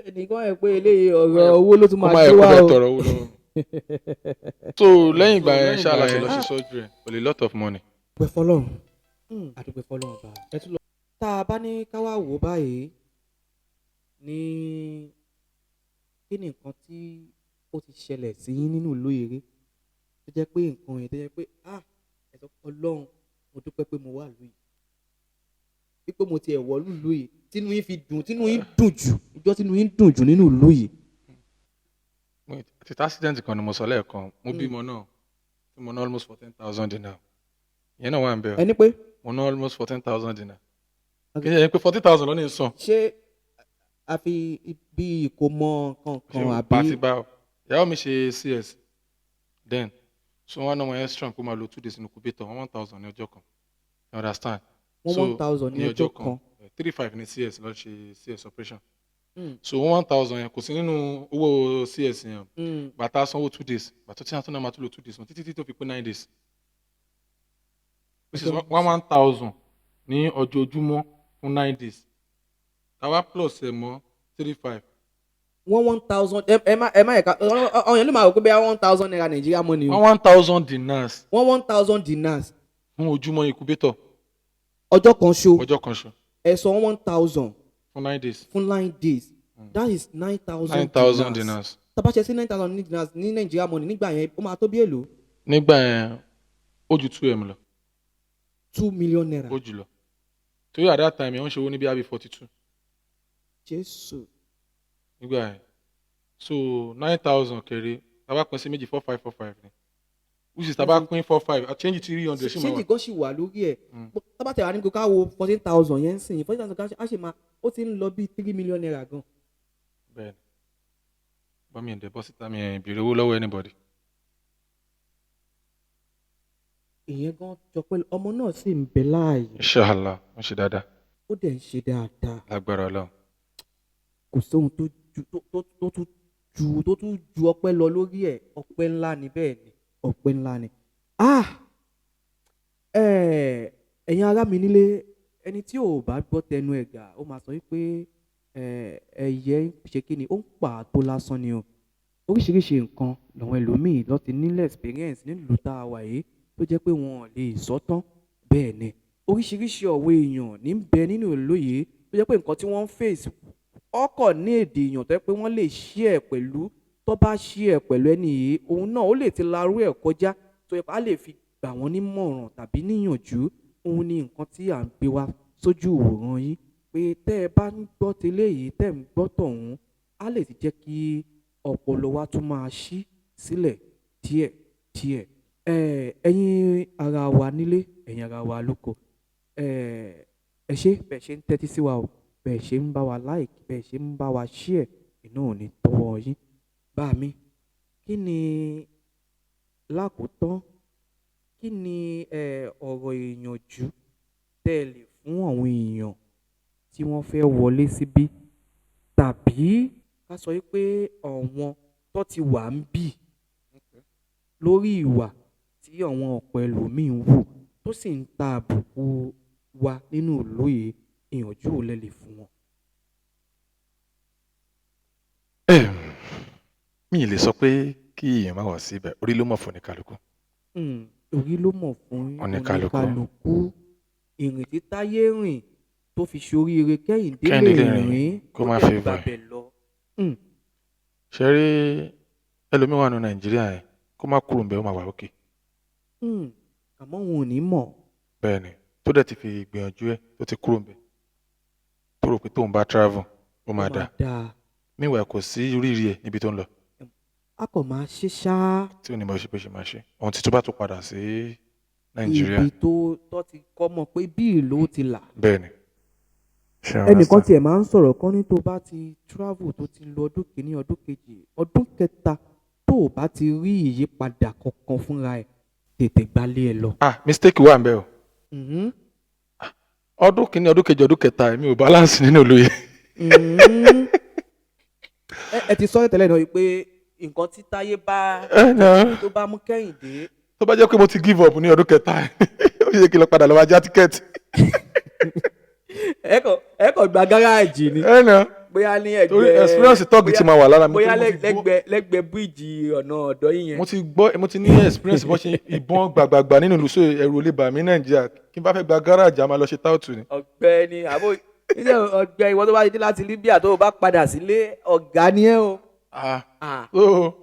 Ẹnìkan ẹ̀ pé eléyìí, ọ̀rọ̀ owó ló tún Kó máa má gbé yẹ kó wá fẹ́ o. tọrọ owó lọ́wọ́ mi. So lẹ́yìn ìgbà yẹn ṣáà láti lọ ṣe surgery with a lot of money. Àdúpẹ́ fọlọ́run, àdúpẹ́ fọlọ́run bá ẹ tún lọ. Tá a bá ní ká wá wò báyìí ní, kí ni nǹkan tí ó ti ṣẹlẹ̀ sí yín nínú ìlú eré tó jẹ́ pé nǹkan yẹn tó jẹ́ pé ah ẹ sọ pé Ọlọ́run, mo dúpẹ́ pé mo wà lóyè, wípé mo tiẹ̀ wọ̀ lùlù yìí, tínú yín fi dùn, tínú yín dùn jù, ìjọ tínú yín dùn jù nínú ìlú yìí? Ti accident kan ni mo sọ lẹ́ẹ̀kan. Mo bímọ náà tí mo ná almost 14,000 dinar, ìyẹn náà wà ń bẹ̀. Ẹni pé? Mo ná almost 14,000 dinar, kì í ṣe pé 40,000 lọ́nà ìsàn. Ṣé a fi bí ìkómọ kankan àbí? Party báwo? Ìyàwó mi ṣe CS then, so wọn náà wọn yẹn strong kó máa lo 2 days ní incubator, 1,000 ní ọjọ́ kan, you understand? 1,000 ní ọjọ́ kan? 3,500 ní CS lọ ṣe CS operation. So 1,000 yẹn kò sí nínú owó CS yẹn. Bàtà sanwó 2 days, bàtà tí wọn tún náà máa tún lo 2 days mọ́ títí tí tó fi pé 9 days, which is 1,000 ní ọjọ́ojúmọ́ fún 9 days, táwa plus ẹ̀ mọ́ 3,500. 1,000, ẹ má yẹ ká ọyàn ló máa rò pé bẹ́ẹ̀ 1,000 naira Nàìjíríà money o. 1,000 dinars. 1,000 dinars. Fún ojúmọ́ incubator. Ọjọ́ kan ṣo? Ọjọ́ kan ṣo. Ẹ sọ 1,000 Fún 9 days. Fún 9 days, that is 9,000. 9,000 dinars. Tá bá ṣe sí 9,000 ní dinars ní Nàìjíríà money nígbà yẹn, ó máa tó bí èlò? Nígbà yẹn, ó ju 2M lọ. 2 million naira. Ó jù lọ, torí at that time yẹn, wọ́n ṣe owó ní bí i 42. Jésù. Nígbà yẹn, so 9,000 kéré, tá bá pín sí méjì, 4,545 ni, which is tá bá pín 4,500, change 300 ṣì máa Ṣéǹjì wà. Gan ṣì wà lórí ẹ̀. Tá bá tẹ̀ wá ní kó ká wo 14,000 yẹn ń sìn, 14,000 kan á ṣe máa, ó ti ń lọ bí 3 million naira gan. Bẹ́ẹ̀ni, bọ́ mi ò dẹ̀ bọ́ síta, mi ò béèrè owó lọ́wọ́ anybody. Ìyẹn gan jọ pé ọmọ náà sì ń bẹ láàyè? Inshallah, wọ́n ṣe dáadáa. Ó dẹ̀ ń ṣe dáadáa? Lágbára Ọlọ́run. Kò sóhun tó ju tó tún ju ọpẹ́ lọ lórí ẹ̀. Ọpẹ́ ńlá ni, bẹ́ẹ̀ ni, ọpẹ́ ńlá ni. Ah, ẹ̀yin ará mi nílé, ẹni tí ò bá gbọ́ tẹnu ẹ̀ gà, ó máa sọ wípé ẹyẹ ń ṣe kí ni, ó ń pa àtó lásán ni o. Oríṣiríṣi nǹkan làwọn ẹlòmíì lọ ti nílẹ̀ experience nílùú tá a wà yìí tó jẹ́ pé wọn ò lè sọ tán. Bẹ́ẹ̀ ni. Oríṣiríṣi ọ̀wọ́ èèyàn ní ń bẹ nínú ìlú yìí tó jẹ́ pé nǹkan tí wọ́n ń face ọkọ̀ ní èdè èèyàn tó jẹ́ pé wọ́n lè share pẹ̀lú, tó bá share pẹ̀lú ẹni yìí, òun náà ó lè ti larú ẹ̀ kọjá, tó yẹ pé a lè fi gbà wọ́n nímọ̀ràn tàbí níyànjú. Òun ni nǹkan tí à ń gbé wá sójú ìwòran yín pé tẹ́ ẹ bá ń gbọ́ tẹ́lẹ̀ yìí, tẹ́ ẹ ń gbọ́ tọ̀hún, á lè ti jẹ́ kí ọpọlọ wa tún máa ṣí sílẹ̀ díẹ̀ díẹ̀. Ẹ̀yin ara wa nílé, ẹ̀yin ara wa lóko, ẹ ṣé bẹ́ẹ̀ ṣe ń tẹ́tí sí wa o, bẹ́ẹ̀ ṣe ń bá wa like, bẹ́ẹ̀ ṣe ń bá wa share, iná ò ní tọwọ́ yín. Bá mi, kí ni lákòótán, kí ni ọ̀rọ̀ ìyànjú tẹ́ ẹ lè fún àwọn èèyàn tí wọ́n fẹ́ wọlé síbí, tàbí ká sọ wípé àwọn tó ti wà ń bì lórí ìwà tí àwọn ọ̀pọ̀ ẹlòmíín wù tó sì ń ta àbùkù wa nínú ìlú yìí, ìyànjú ò lẹ lè fún wọn? Mi ì lè sọ pé kí èèyàn má wá síbẹ̀, orí ló mọ̀ fún oníkálukú. Orí ló mọ̀ fún oníkálukú. Oníkálukú. Ìrìn tí Táyé rìn tó fi ṣoríire, Kẹ́hìndé Kẹ́hìndé lè lè rìn, rìn kó má dẹ̀ fi gbabẹ̀ lọ. Ṣe rí ẹlòmíín wà nù Nàìjíríà yẹn, kó má kúrò ńbẹ̀, ó máa wà òkè. Àmọ́ òun ò ní mọ̀. Bẹ́ẹ̀ ni, tó dẹ̀ ti fi gbìyànjú ẹ̀ tó ti kúrò ńbẹ̀, tó rò pé tóun bá travel ó ó máa dà. Dáa. Meanwhile, kò sí rírì ẹ̀ níbi tó ń lọ. A kò máa ṣe ṣáá. Tí ò ní bó ṣe bó ṣe máa ṣe ohun tí tó bá tó padà sí Nàìjíríà. Ibi tó ti kọ́ mọ̀ pé bí ìlú ti là. Bẹ́ẹ̀ ni. Ṣé o Ẹnìkan understand? tiẹ̀ máa ń sọ̀rọ̀ kan ní tó bá ti travel, tó ti lọ ọdún kìíní, ọdún kejì, ọdún kẹta, tó o bá ti rí ìyípadà kankan fúnra ẹ̀, tètè gbalé ẹ lọ. Ah, mistake wà ń bẹ̀ o. Ọdún kìíní, ọdún kejì, ọdún kẹta, èmi ò balance nínú ìlú yìí. Ẹ ti sọ tẹ́lẹ̀ náà wípé nǹkan tí Táyé bá Ẹ nà. tó bá mú Kẹ́hìndé. Tó bá jẹ́ pé mo ti give up ní ọdún kẹta, ó yẹ kí n lọ padà lọ wá já ticket. Ẹ kàn gba gáràjì ni. Ẹ nà. Bóyá ní ẹgbẹ́ Torí experience tọ́ọ̀gì ti máa wà lára mi. Bóyá Torí mo ti gbọ́- lẹ́gbẹ̀ẹ́ bíríìjì ọ̀nà ọ̀dọ́ yìí yẹn. Mo ti gbọ́, mo ti ní experience bó ṣe ìbọn gbàgbàgbà nínú ìlú, so ẹ̀rù ò lè bà mí. Nàìjíríà, kí n bá fẹ́ gba gáràjì, a máa lọ ṣe táùtù ni. Ọ̀gbẹ́ni àbó níṣẹ́, ọ̀gbẹ́ni, ìwọ tó bá ti dé láti Libya, tó o bá padà sílé, ọ̀gá ni ẹ o. Ah, Ah. so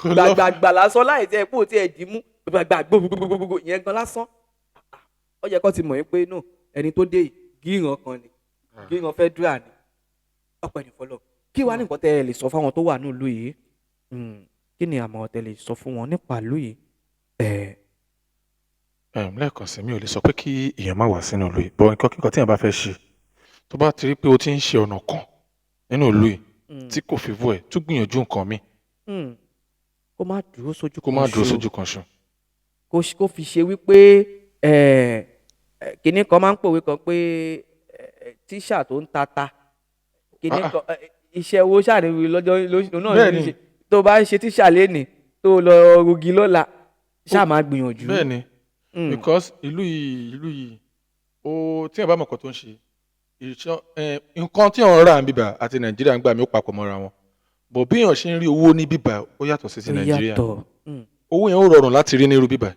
Gbàgbàgbà lásán láì tẹ kó tí ẹ dì í mú gbàgbà gbogbogbogbogbò ìyẹn gan lásán, ó yẹ kó ti mọ̀ yín pé no, ẹni tó dé yìí gíran kan ni, gíran federal ni. Ọpẹ́ ní fọlọ́. Kí wàá ní nǹkan tẹ́ ẹ lè sọ fáwọn tó wà nílùú yìí? Kí ni àmọ̀ràn tẹ́ lè sọ fún wọn nípa ìlú yìí? Lẹ́ẹ̀kan sí, mi ò lè sọ pé kí èèyàn má wá sínú ìlú yìí, but nǹkan kíkan tí èèyàn bá fẹ́ ṣe, tó bá ti rí pé o ti ń ṣe ọ̀nà kan nínú ìlú yìí tí kò fi vú ẹ̀, tún gbìyànjú nǹkan míì. Kó má dúró sójú Kó má kan dúró ṣo. sójú kan ṣo. Kó fi ṣe wípé ẹ ẹ kinní kan máa ń pòwe kan pé tíṣà tó ń tata kinní Ah, ah. kan, iṣẹ́ owó ṣàníwí lọ́jọ́ lóṣù náà Bẹ́ẹ̀ ní ni. ṣe. Tó bá ń ṣe tíṣà lénìí, tó lọ rugi lọ́la, ṣáà máa gbìyànjú. Bẹ́ẹ̀ ni, because ìlú yìí ó, tí èèyàn bá mọ̀ nǹkan tó ń ṣe nǹkan tí èèyàn ń rà ń bíbà àti Nàìjíríà ń gbà mí, ó papọ̀ mọ́ra wọn, but bí èèyàn ṣe ń rí owó ní bíbà, ó yàtọ̀ sí ti Ó Nàìjíríà. yàtọ̀. Owó yẹn ó rọrùn láti rí ní irú bíbà,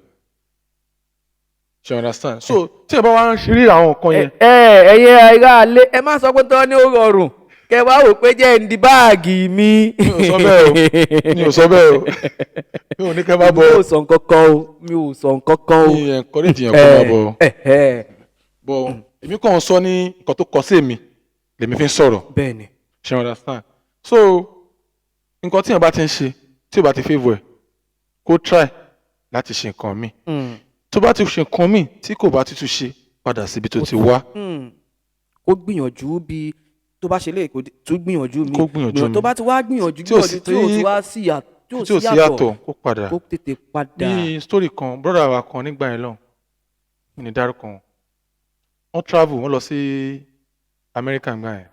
ṣe understand? So tí èèyàn bá wá ń rí àwọn nǹkan yẹn. Ẹ ẹyẹ ará alẹ́, ẹ má sọ pé tọ́ ní ó rọrùn, kẹ wá wò pé jẹ́ ń di báàgì mi. Mi ò sọ bẹ́ẹ̀ o, mi ò sọ bẹ́ẹ̀ o, mi ò ní kẹ́ bá Mi bọ̀. ò sọ nǹkan kan o, mi ò sọ nǹkan kan o. Mi encourage yẹn kó má bọ̀ o. ẹ ẹ But èmi kàn ń sọ ní nǹkan tó kọ sí èmi lèmi fi ń sọ̀rọ̀. Bẹ́ẹ̀ ni. Ṣe understand? So nǹkan tí èèyàn bá ti ń ṣe tí ò bá ti favour ẹ̀, kó try láti ṣe nǹkan míì. Tó bá ti ṣe nǹkan míì tí kò bá ti tún ṣe, padà síbi tó ti wá. Kó gbìyànjú, bí tó bá ṣe lè kó tún gbìyànjú mi. Kó gbìyànjú Tó mi. bá ti wá gbìyànjú Tí ò gbìyànjú tí ò ti wá sí tí ò tí ò sí sí yàtọ̀, yàtọ̀, kó padà. Kó tètè padà. Bí story kan, brother wa kan nígbà yẹn lọ́hùn, mi ní dárúkọ wọn, wọ́n travel, wọ́n lọ sí America nígbà yẹn,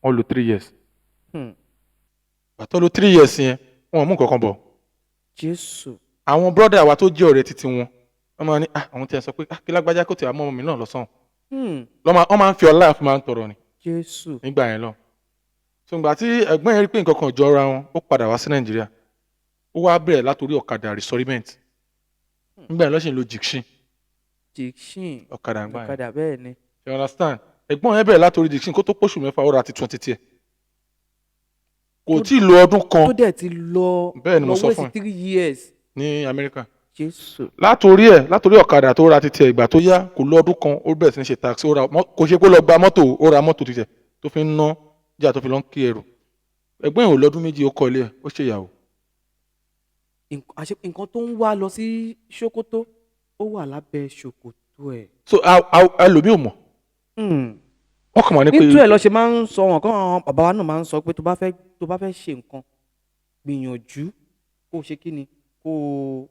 wọ́n lò 3 years. Bàtọ́ lò 3 years yẹn, wọn ò mú nǹkan kan bọ̀. Jésù. Àwọn brother wa tó jẹ́ ọ̀rẹ́ títí wọn, wọ́n máa ní, ah, àwọn tí a sọ pé, ah, kí lágbájá kò tí a mọ́ ọmọ mi náà lọ́sàn. Wọ́n máa ń fi ọlá fi máa ń tọrọ ni Jésù. nígbà yẹn lọ. So ìgbà tí ẹ̀gbọ́n yẹn rí pé nǹkan kan ò jọra wọn, ó padà wá sí Nàìjíríà, ó wá bẹ̀rẹ̀ látòrí ọ̀kadà resurrement nígbà yẹn, lọ́sìn lo jìkṣin. Dixon. Ọ̀kadà ń gbà yẹn. Ọ̀kadà, bẹ́ẹ̀ ni. You understand? Ẹ̀gbọ́n yẹn bẹ̀rẹ̀ látòrí Dixon, kó tó pósù 6 ó ra titun títí ẹ̀, kò tí ì lo ọdún kan. Tó dẹ̀ ti lọ. Bẹ́ẹ̀ ni mo lọ sọ waste fún ẹ. 3 years. Ní Amẹ́ríkà. Jésù. Látòrí ẹ̀, látòrí ọ̀kadà tó ra títí ẹ̀, ìgbà tó yá, kò lọ ọdún kan, ó bẹ̀rẹ̀ sí ní ṣe taxi. Ó ra kò ṣe pé ó lọ gba mọ́tò, ó ra mọ́tò títí ẹ̀ tó fi ń ná jà, tó fi lọ ń kí ẹrù. Ẹ̀gbọ́n ẹ̀ ò lọ́dún 2, ó kọ́ ilé ẹ̀, ó ṣèyàwó. Nǹkan tó ń wá lọ sí Ṣókótó, ó wà lábẹ́ ṣòkòtò ẹ̀. So ẹlòmíì ò mọ̀, wọ́n kàn máa ní pé Nítorí ẹ̀ lọ ṣe máa ń sọ wọn kọ́, àwọn bàbá wa náà máa ń sọ pé tó bá fẹ́ ṣe nǹkan, gbìyànjú kó o ṣe kí ni, kó o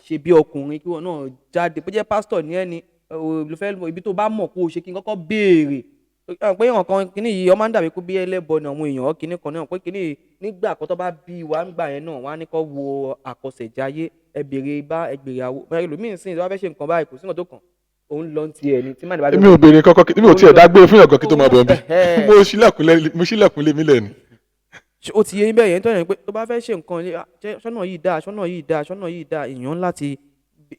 ṣe bí ọkùnrin, kí wọn náà jáde. Bó jẹ́ pásítọ̀ ní ẹni o ló fẹ́ mọ ibi tó bá mọ̀, kó o ṣe kí n kọ́kọ́ béèrè. Ẹ pé nǹkan kíní yìí, ọmọ ń dàbí pé bí ẹlẹ́bọ ni àwọn èèyàn kíní kan náà, pé kíní yìí, nígbà kan tó bá bí wa ń gbà yẹn náà, wọ́n á ní kó wo àkọsẹ̀jayé, ẹ béèrè bá ẹ béèrè àwọ ẹlòmíín sìn tó bá fẹ́ ṣe nǹkan báyìí, kò sí nǹkan tó kàn, òun lọ ti ẹ̀ ní tí má ní bá Èmi ò béèrè kọ́kọ́, mi ò tiẹ̀ dágbére fún ìyàgàn kí tó máa bọ̀ bí. Mo ṣílẹ̀kùn lé mi lẹ̀ ni. Ṣé ó ti yé yín bẹ́ẹ̀ yẹn? Tó yẹn pé tó bá fẹ́ ṣe nǹkan ní, ah, ṣé ṣọ́nà yìí dáa, ṣọ́nà yìí dáa, ṣọ́nà yìí dáa, èèyàn láti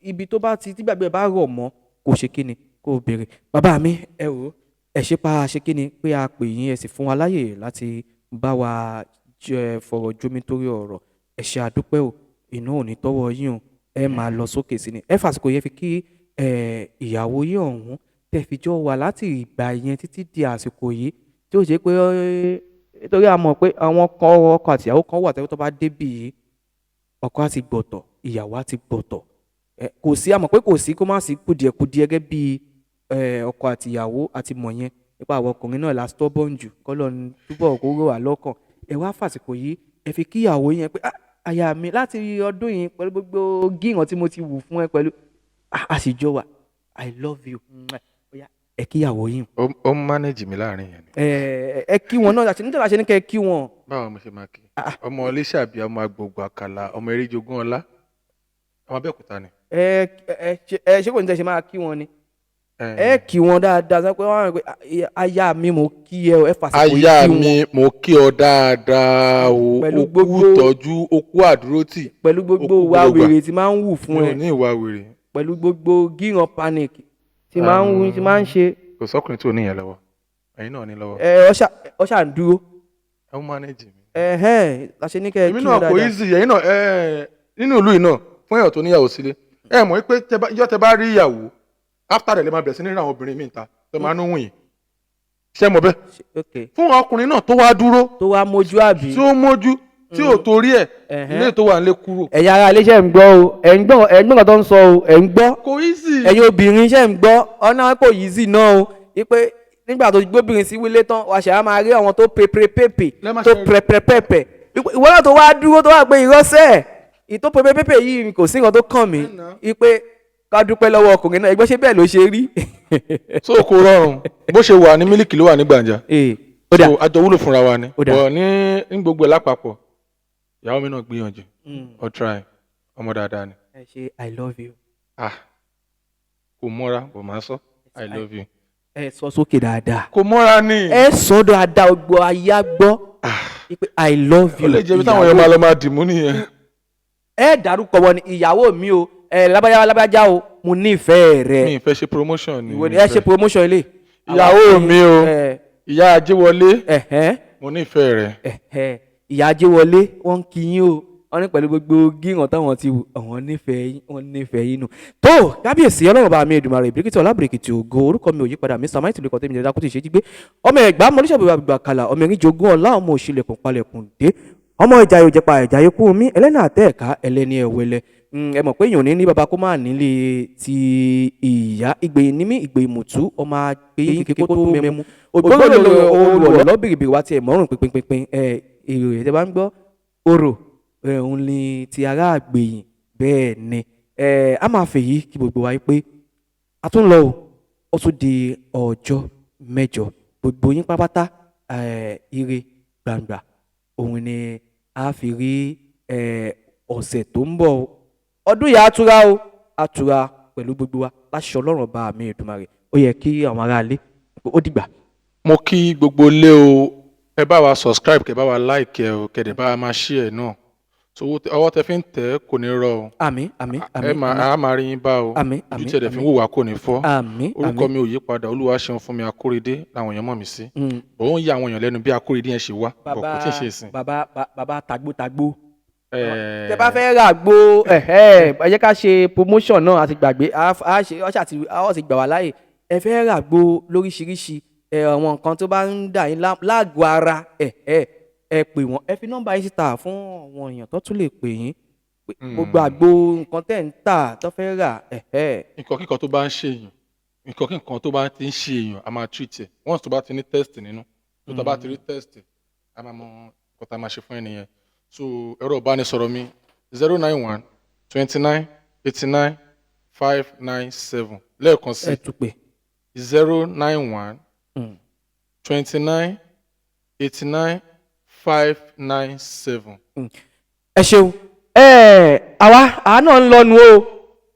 ibi tó bá ti tí gbàgbé bá rọ̀ mọ́, kó ṣe kí ni, kó béèrè. Bàbá mi, ẹ wò ó, ẹ ṣe pa ṣe kí ni pé a pè yín, ẹ sì fún wa láyè láti bá wa jẹ fọ̀rọ̀ jómi torí ọ̀rọ̀. Ẹ ṣe, àdúpẹ́ o. Iná ò ní tọ́wọ́ yín o, ẹ máa lọ sókè sí ni. Ẹ fàsìkò yẹn fi kí ẹ ìyàwó yín ọ̀hún tẹ́ fi jọ wà láti ìgbà yẹn títí di àsìkò yìí, tí ó ṣe pé nítorí a mọ̀ pé àwọn kan, ọkọ àti ìyàwó kan wà tẹ́wọ́ tó bá débì yìí, ọkọ á ti gbọ̀tọ̀, ìyàwó á ti gbọ̀tọ̀. Ẹ kò sí, a mọ̀ pé kò sí kó má sí kùdìẹ̀kudiẹ gẹ́gẹ́ bí ọkọ àti ìyàwó àti mọ̀ yẹn nípa àwọn ọkùnrin náà la stubborn jù, kọ́lọ́ ń túbọ̀ kó rọ̀ wá lọ́kàn. Ẹ wá fàsìkò yìí, ẹ fi kíyàwó yẹn pé, "Ah, aya mi, láti ọdún yìí, pẹ̀lú gbogbo gíran tí mo ti wù fún ẹ pẹ̀lú a sì jọ wà, I love you." Ó yá, ẹ kíyàwó yín. Ó ń manage mi láàrin yẹn ni. Ẹ kí wọn náà, àti nítorí àṣẹ ní kẹ́ ẹ kí wọn. Báwo mo ṣe máa kí ọmọ Iléṣàbí, ọmọ agbègbè àkàlà, ọmọ eréjogún ọlá, ọmọ Abẹ́òkúta ni. Ẹ ṣé kò ní tẹ́ ṣe máa kí wọn ni? Ẹ kí wọn dáadáa, sọ pé wọn rẹ pé, "Ah, aya mi, mo kí ẹ o." Ẹ fàsìkò yìí Aya kí wọn. mi, mo kí ọ dáadáa o. Pẹ̀lú O kú tọ́jú, o kú àdúrótì. Pẹ̀lú gbogbo Ó kú wa gbogbo ìgbà. wèrè tí máa ń wù fún Mi ẹ. ò ní ìwà wèrè. Pẹ̀lú gbogbo gíran panic tí máa ń wù, tí máa ń ṣe. Kò sọkùnrin tí ò ní yẹn lọ́wọ́, ẹ̀yin náà ní lọ́wọ́. Ẹ ọṣà ń dúró. Ẹ ń manage mi. Ẹhẹ́n, la ṣe ní kẹ́ ẹ Èmi kí náà wọn kò dáadáa. easy. Ẹ̀yin náà, ẹ nínú ìlú yìí náà, fún èèyàn tó níyàwó sílé, ẹ mọ̀ pé ìjọ́ tẹ bá rí ìyàwó, after rẹ̀ lè máa bẹ̀rẹ̀ sí ní rí àwọn obìnrin míì ta tó máa ń wùn yín. Ṣé mo bẹ́ẹ̀? Ok. Fún ọkùnrin náà tó wá dúró, Tó wá mójú àbí? tí ó mójú, tí ò torí ẹ̀ ilé tó wà nílé kúrò. Ẹ̀yin ará ilé, ṣe ń gbọ́ o? Ẹ̀ ń gbọ́, ẹ̀ ń gbọ́ nǹkan tó ń sọ o, ẹ̀ ń gbọ́. Kò easy. Ẹ̀yin obìnrin, ṣe ń gbọ́? Ọ̀nà kò easy náà o, wípé nígbà tó gbóbìnrin sí wílé tán, wàá ṣe á máa rí àwọn tó pépé pépè Lẹ́ máa tó ṣe rí. pẹpẹpẹpẹ. Ìwọ náà tó wá dúró, tó wá pé ìrọ́sẹ̀ ìtó pépé pépè yìí, kò sí nǹkan tó kàn mí, wípé ká dúpẹ́ lọ́wọ́ ọkùnrin náà. Ẹgbẹ́ ṣé bẹ́ẹ̀ ló ṣe rí? So kò rọrùn. Bó ṣe wà ní mílíkì ló wà ní gbàǹjà. Ee, ó dà. So àjọ wúlò fúnra wa ni. Ó dà. But ní gbogbo ẹ̀ lápapọ̀, ìyàwó mi náà gbìyànjú, ó try, ọmọ dáadáa ni. Ẹ ṣe "I love you". Ah, kò mọ́ra bò, máa sọ "I love you". Ẹ sọ sókè dáadáa. Kò mọ́ra ni. Ẹ sọ dáadáa, gbọ́, ayé á gbọ́ wípé "I love Ó you". lè jẹ́ ibi táwọn èèyàn máa lọ máa dìmú nìyẹn. Ẹ dárúkọ wọn ni, ìyàwó mi o, ẹ lábájá lábájá o, mo nífẹ̀ẹ́ rẹ. Mi ì fẹ́ ṣe promotion ni. Ìwọ ni ẹ ṣe promotion ilé. Ìyàwó mi o, ẹ ìyá Ajéwọlé, ẹhẹn mo nífẹ̀ẹ́ rẹ. Ẹhẹn, ìyá Ajéwọlé, wọ́n ń kí yín o. Wọ́n ní pẹ̀lú gbogbo gíran táwọn ti wù, àwọn nífẹ̀ẹ́ yín, wọ́n nífẹ̀ẹ́ yín nù. Tó kábíyèsí ọlọ́run bá mi Èdùmàrè, ìbíríkìtì ọlábìrìkìtì ògo, orúkọ mi ò yípadà, mi sàmáìtì lóko tẹ́mi jẹ́dá kó ti ṣe jí gbé, ọmọ ẹ̀gbá mọ́lẹ́sàbí àgbà kàlà, ọmọ erin jogún ọlá, ọmọ òṣìlẹ̀kùn palẹ̀kùn dé, ọmọ ìjà yóò jẹpa ìjà ikú mi, ẹlẹ́nà àtẹ̀ẹ̀ká ẹlẹ́ni ẹ̀wẹ̀lẹ̀. Ẹ mọ̀ pé èèyàn ò ní ní baba kó má nílé ti ìyá. Ìgbèyìn ní mí, ìgbèyìn mùtú, ọmọ àgbèyìn kékeré kó tó mẹ́mú ògbóló olùwọ̀ bìrìbìrì wa tiẹ̀ mọ́rùn pínpínpín. Ẹ èrò ẹ̀ tẹ́ bá ń gbọ́ orò ẹ̀, òun ni ti ará àgbèyìn. Bẹ́ẹ̀ ni ẹ á máa fèyí kí gbogbo wa yí pé a tún lọ o, ó tún di ọjọ́ 8. Gbogbo yín pátápátá, ire gbangba òun ni a fi rí ọ̀sẹ̀ tó ń bọ̀ o. Ọdún yìí á túra o, á túra pẹ̀lú gbogbo wa láṣọ Ọlọ́run ọba mi Èdùmàrè. Ó yẹ kí àwọn aráalé, ó dìgbà. Mo kí gbogbo ilé o. Ẹ bá wa subscribe, kẹ bá wa like ẹ o, kẹ dẹ̀ bá wa máa share náà. So ọwọ́ tẹ fi ń tẹ̀ ẹ́ kò ní rọ o. Àmín, àmín, Ẹ àmín. máa Àmín. A máa rí yín bá o. Àmín. Ojú Àmín. tí ẹ dẹ̀ fi ń Àmín. wò wá kò ní fọ́. Àmín. Orúkọ Àmín. mi ò yí padà, Olúwaṣeun fún mi Akóredé làwọn èèyàn mọ̀ mí sí. Bọ̀ ó ń ya àwọn èèyàn lẹ́nu bí Akóredé yẹn ṣe wá bọ̀, kò Bàbá tí ì ṣe ìsìn. Bàbá tàgbótàgbó. Ẹ Tẹ bá fẹ́ rà gbo, ẹ jẹ́ ká ṣe promotion náà, àti gbàgbé a ṣe ọṣà tí a ti gbà wá láàyè. Ẹ fẹ́ rà gbo lóríṣiríṣi, ẹ àwọn nǹkan tó bá ń dà yín lágọ̀ọ́ ara, ẹ pè wọ́n. Ẹ fi nọ́mbà yín síta fún àwọn èèyàn tó tún lè pè yín pé gbogbo àgbo nǹkan tẹ̀ ń tà tó fẹ́ rà. Nǹkan kíkan tó bá ń ṣe èèyàn, nǹkan kíkan tó bá ti ń ṣe èèyàn, a máa treat ẹ once tó bá ti ní test nínú. Tó bá ti rí test, a máa mọ nǹkan tá a máa ṣe fún ẹnìyẹn. So ẹ̀rọ ìbánisọ̀rọ̀ mi, 091 29 89 597. Lẹ́ẹ̀kan sí, Ẹ tún pè. 091 29 89 597. Ẹ ṣeun. Ẹ àwa àá náà ń lọnu o,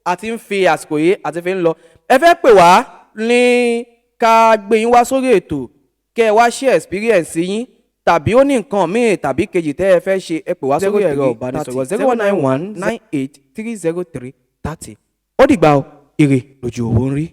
a ti ń fi àsìkò yìí a ti fi ń lọ. Ẹ fẹ́ pè wá ní ká gbé yín wá sórí ètò, kẹ́ ẹ wá ṣe experience yín, tàbí ó ní nǹkan míì tàbí kejì tẹ́ ẹ fẹ́ ṣe, ẹ pè wá sórí ẹ̀rọ ìbánisọ̀rọ̀ 091 98 303 30. Ó dìgbà o, ire lójú owó ń rí.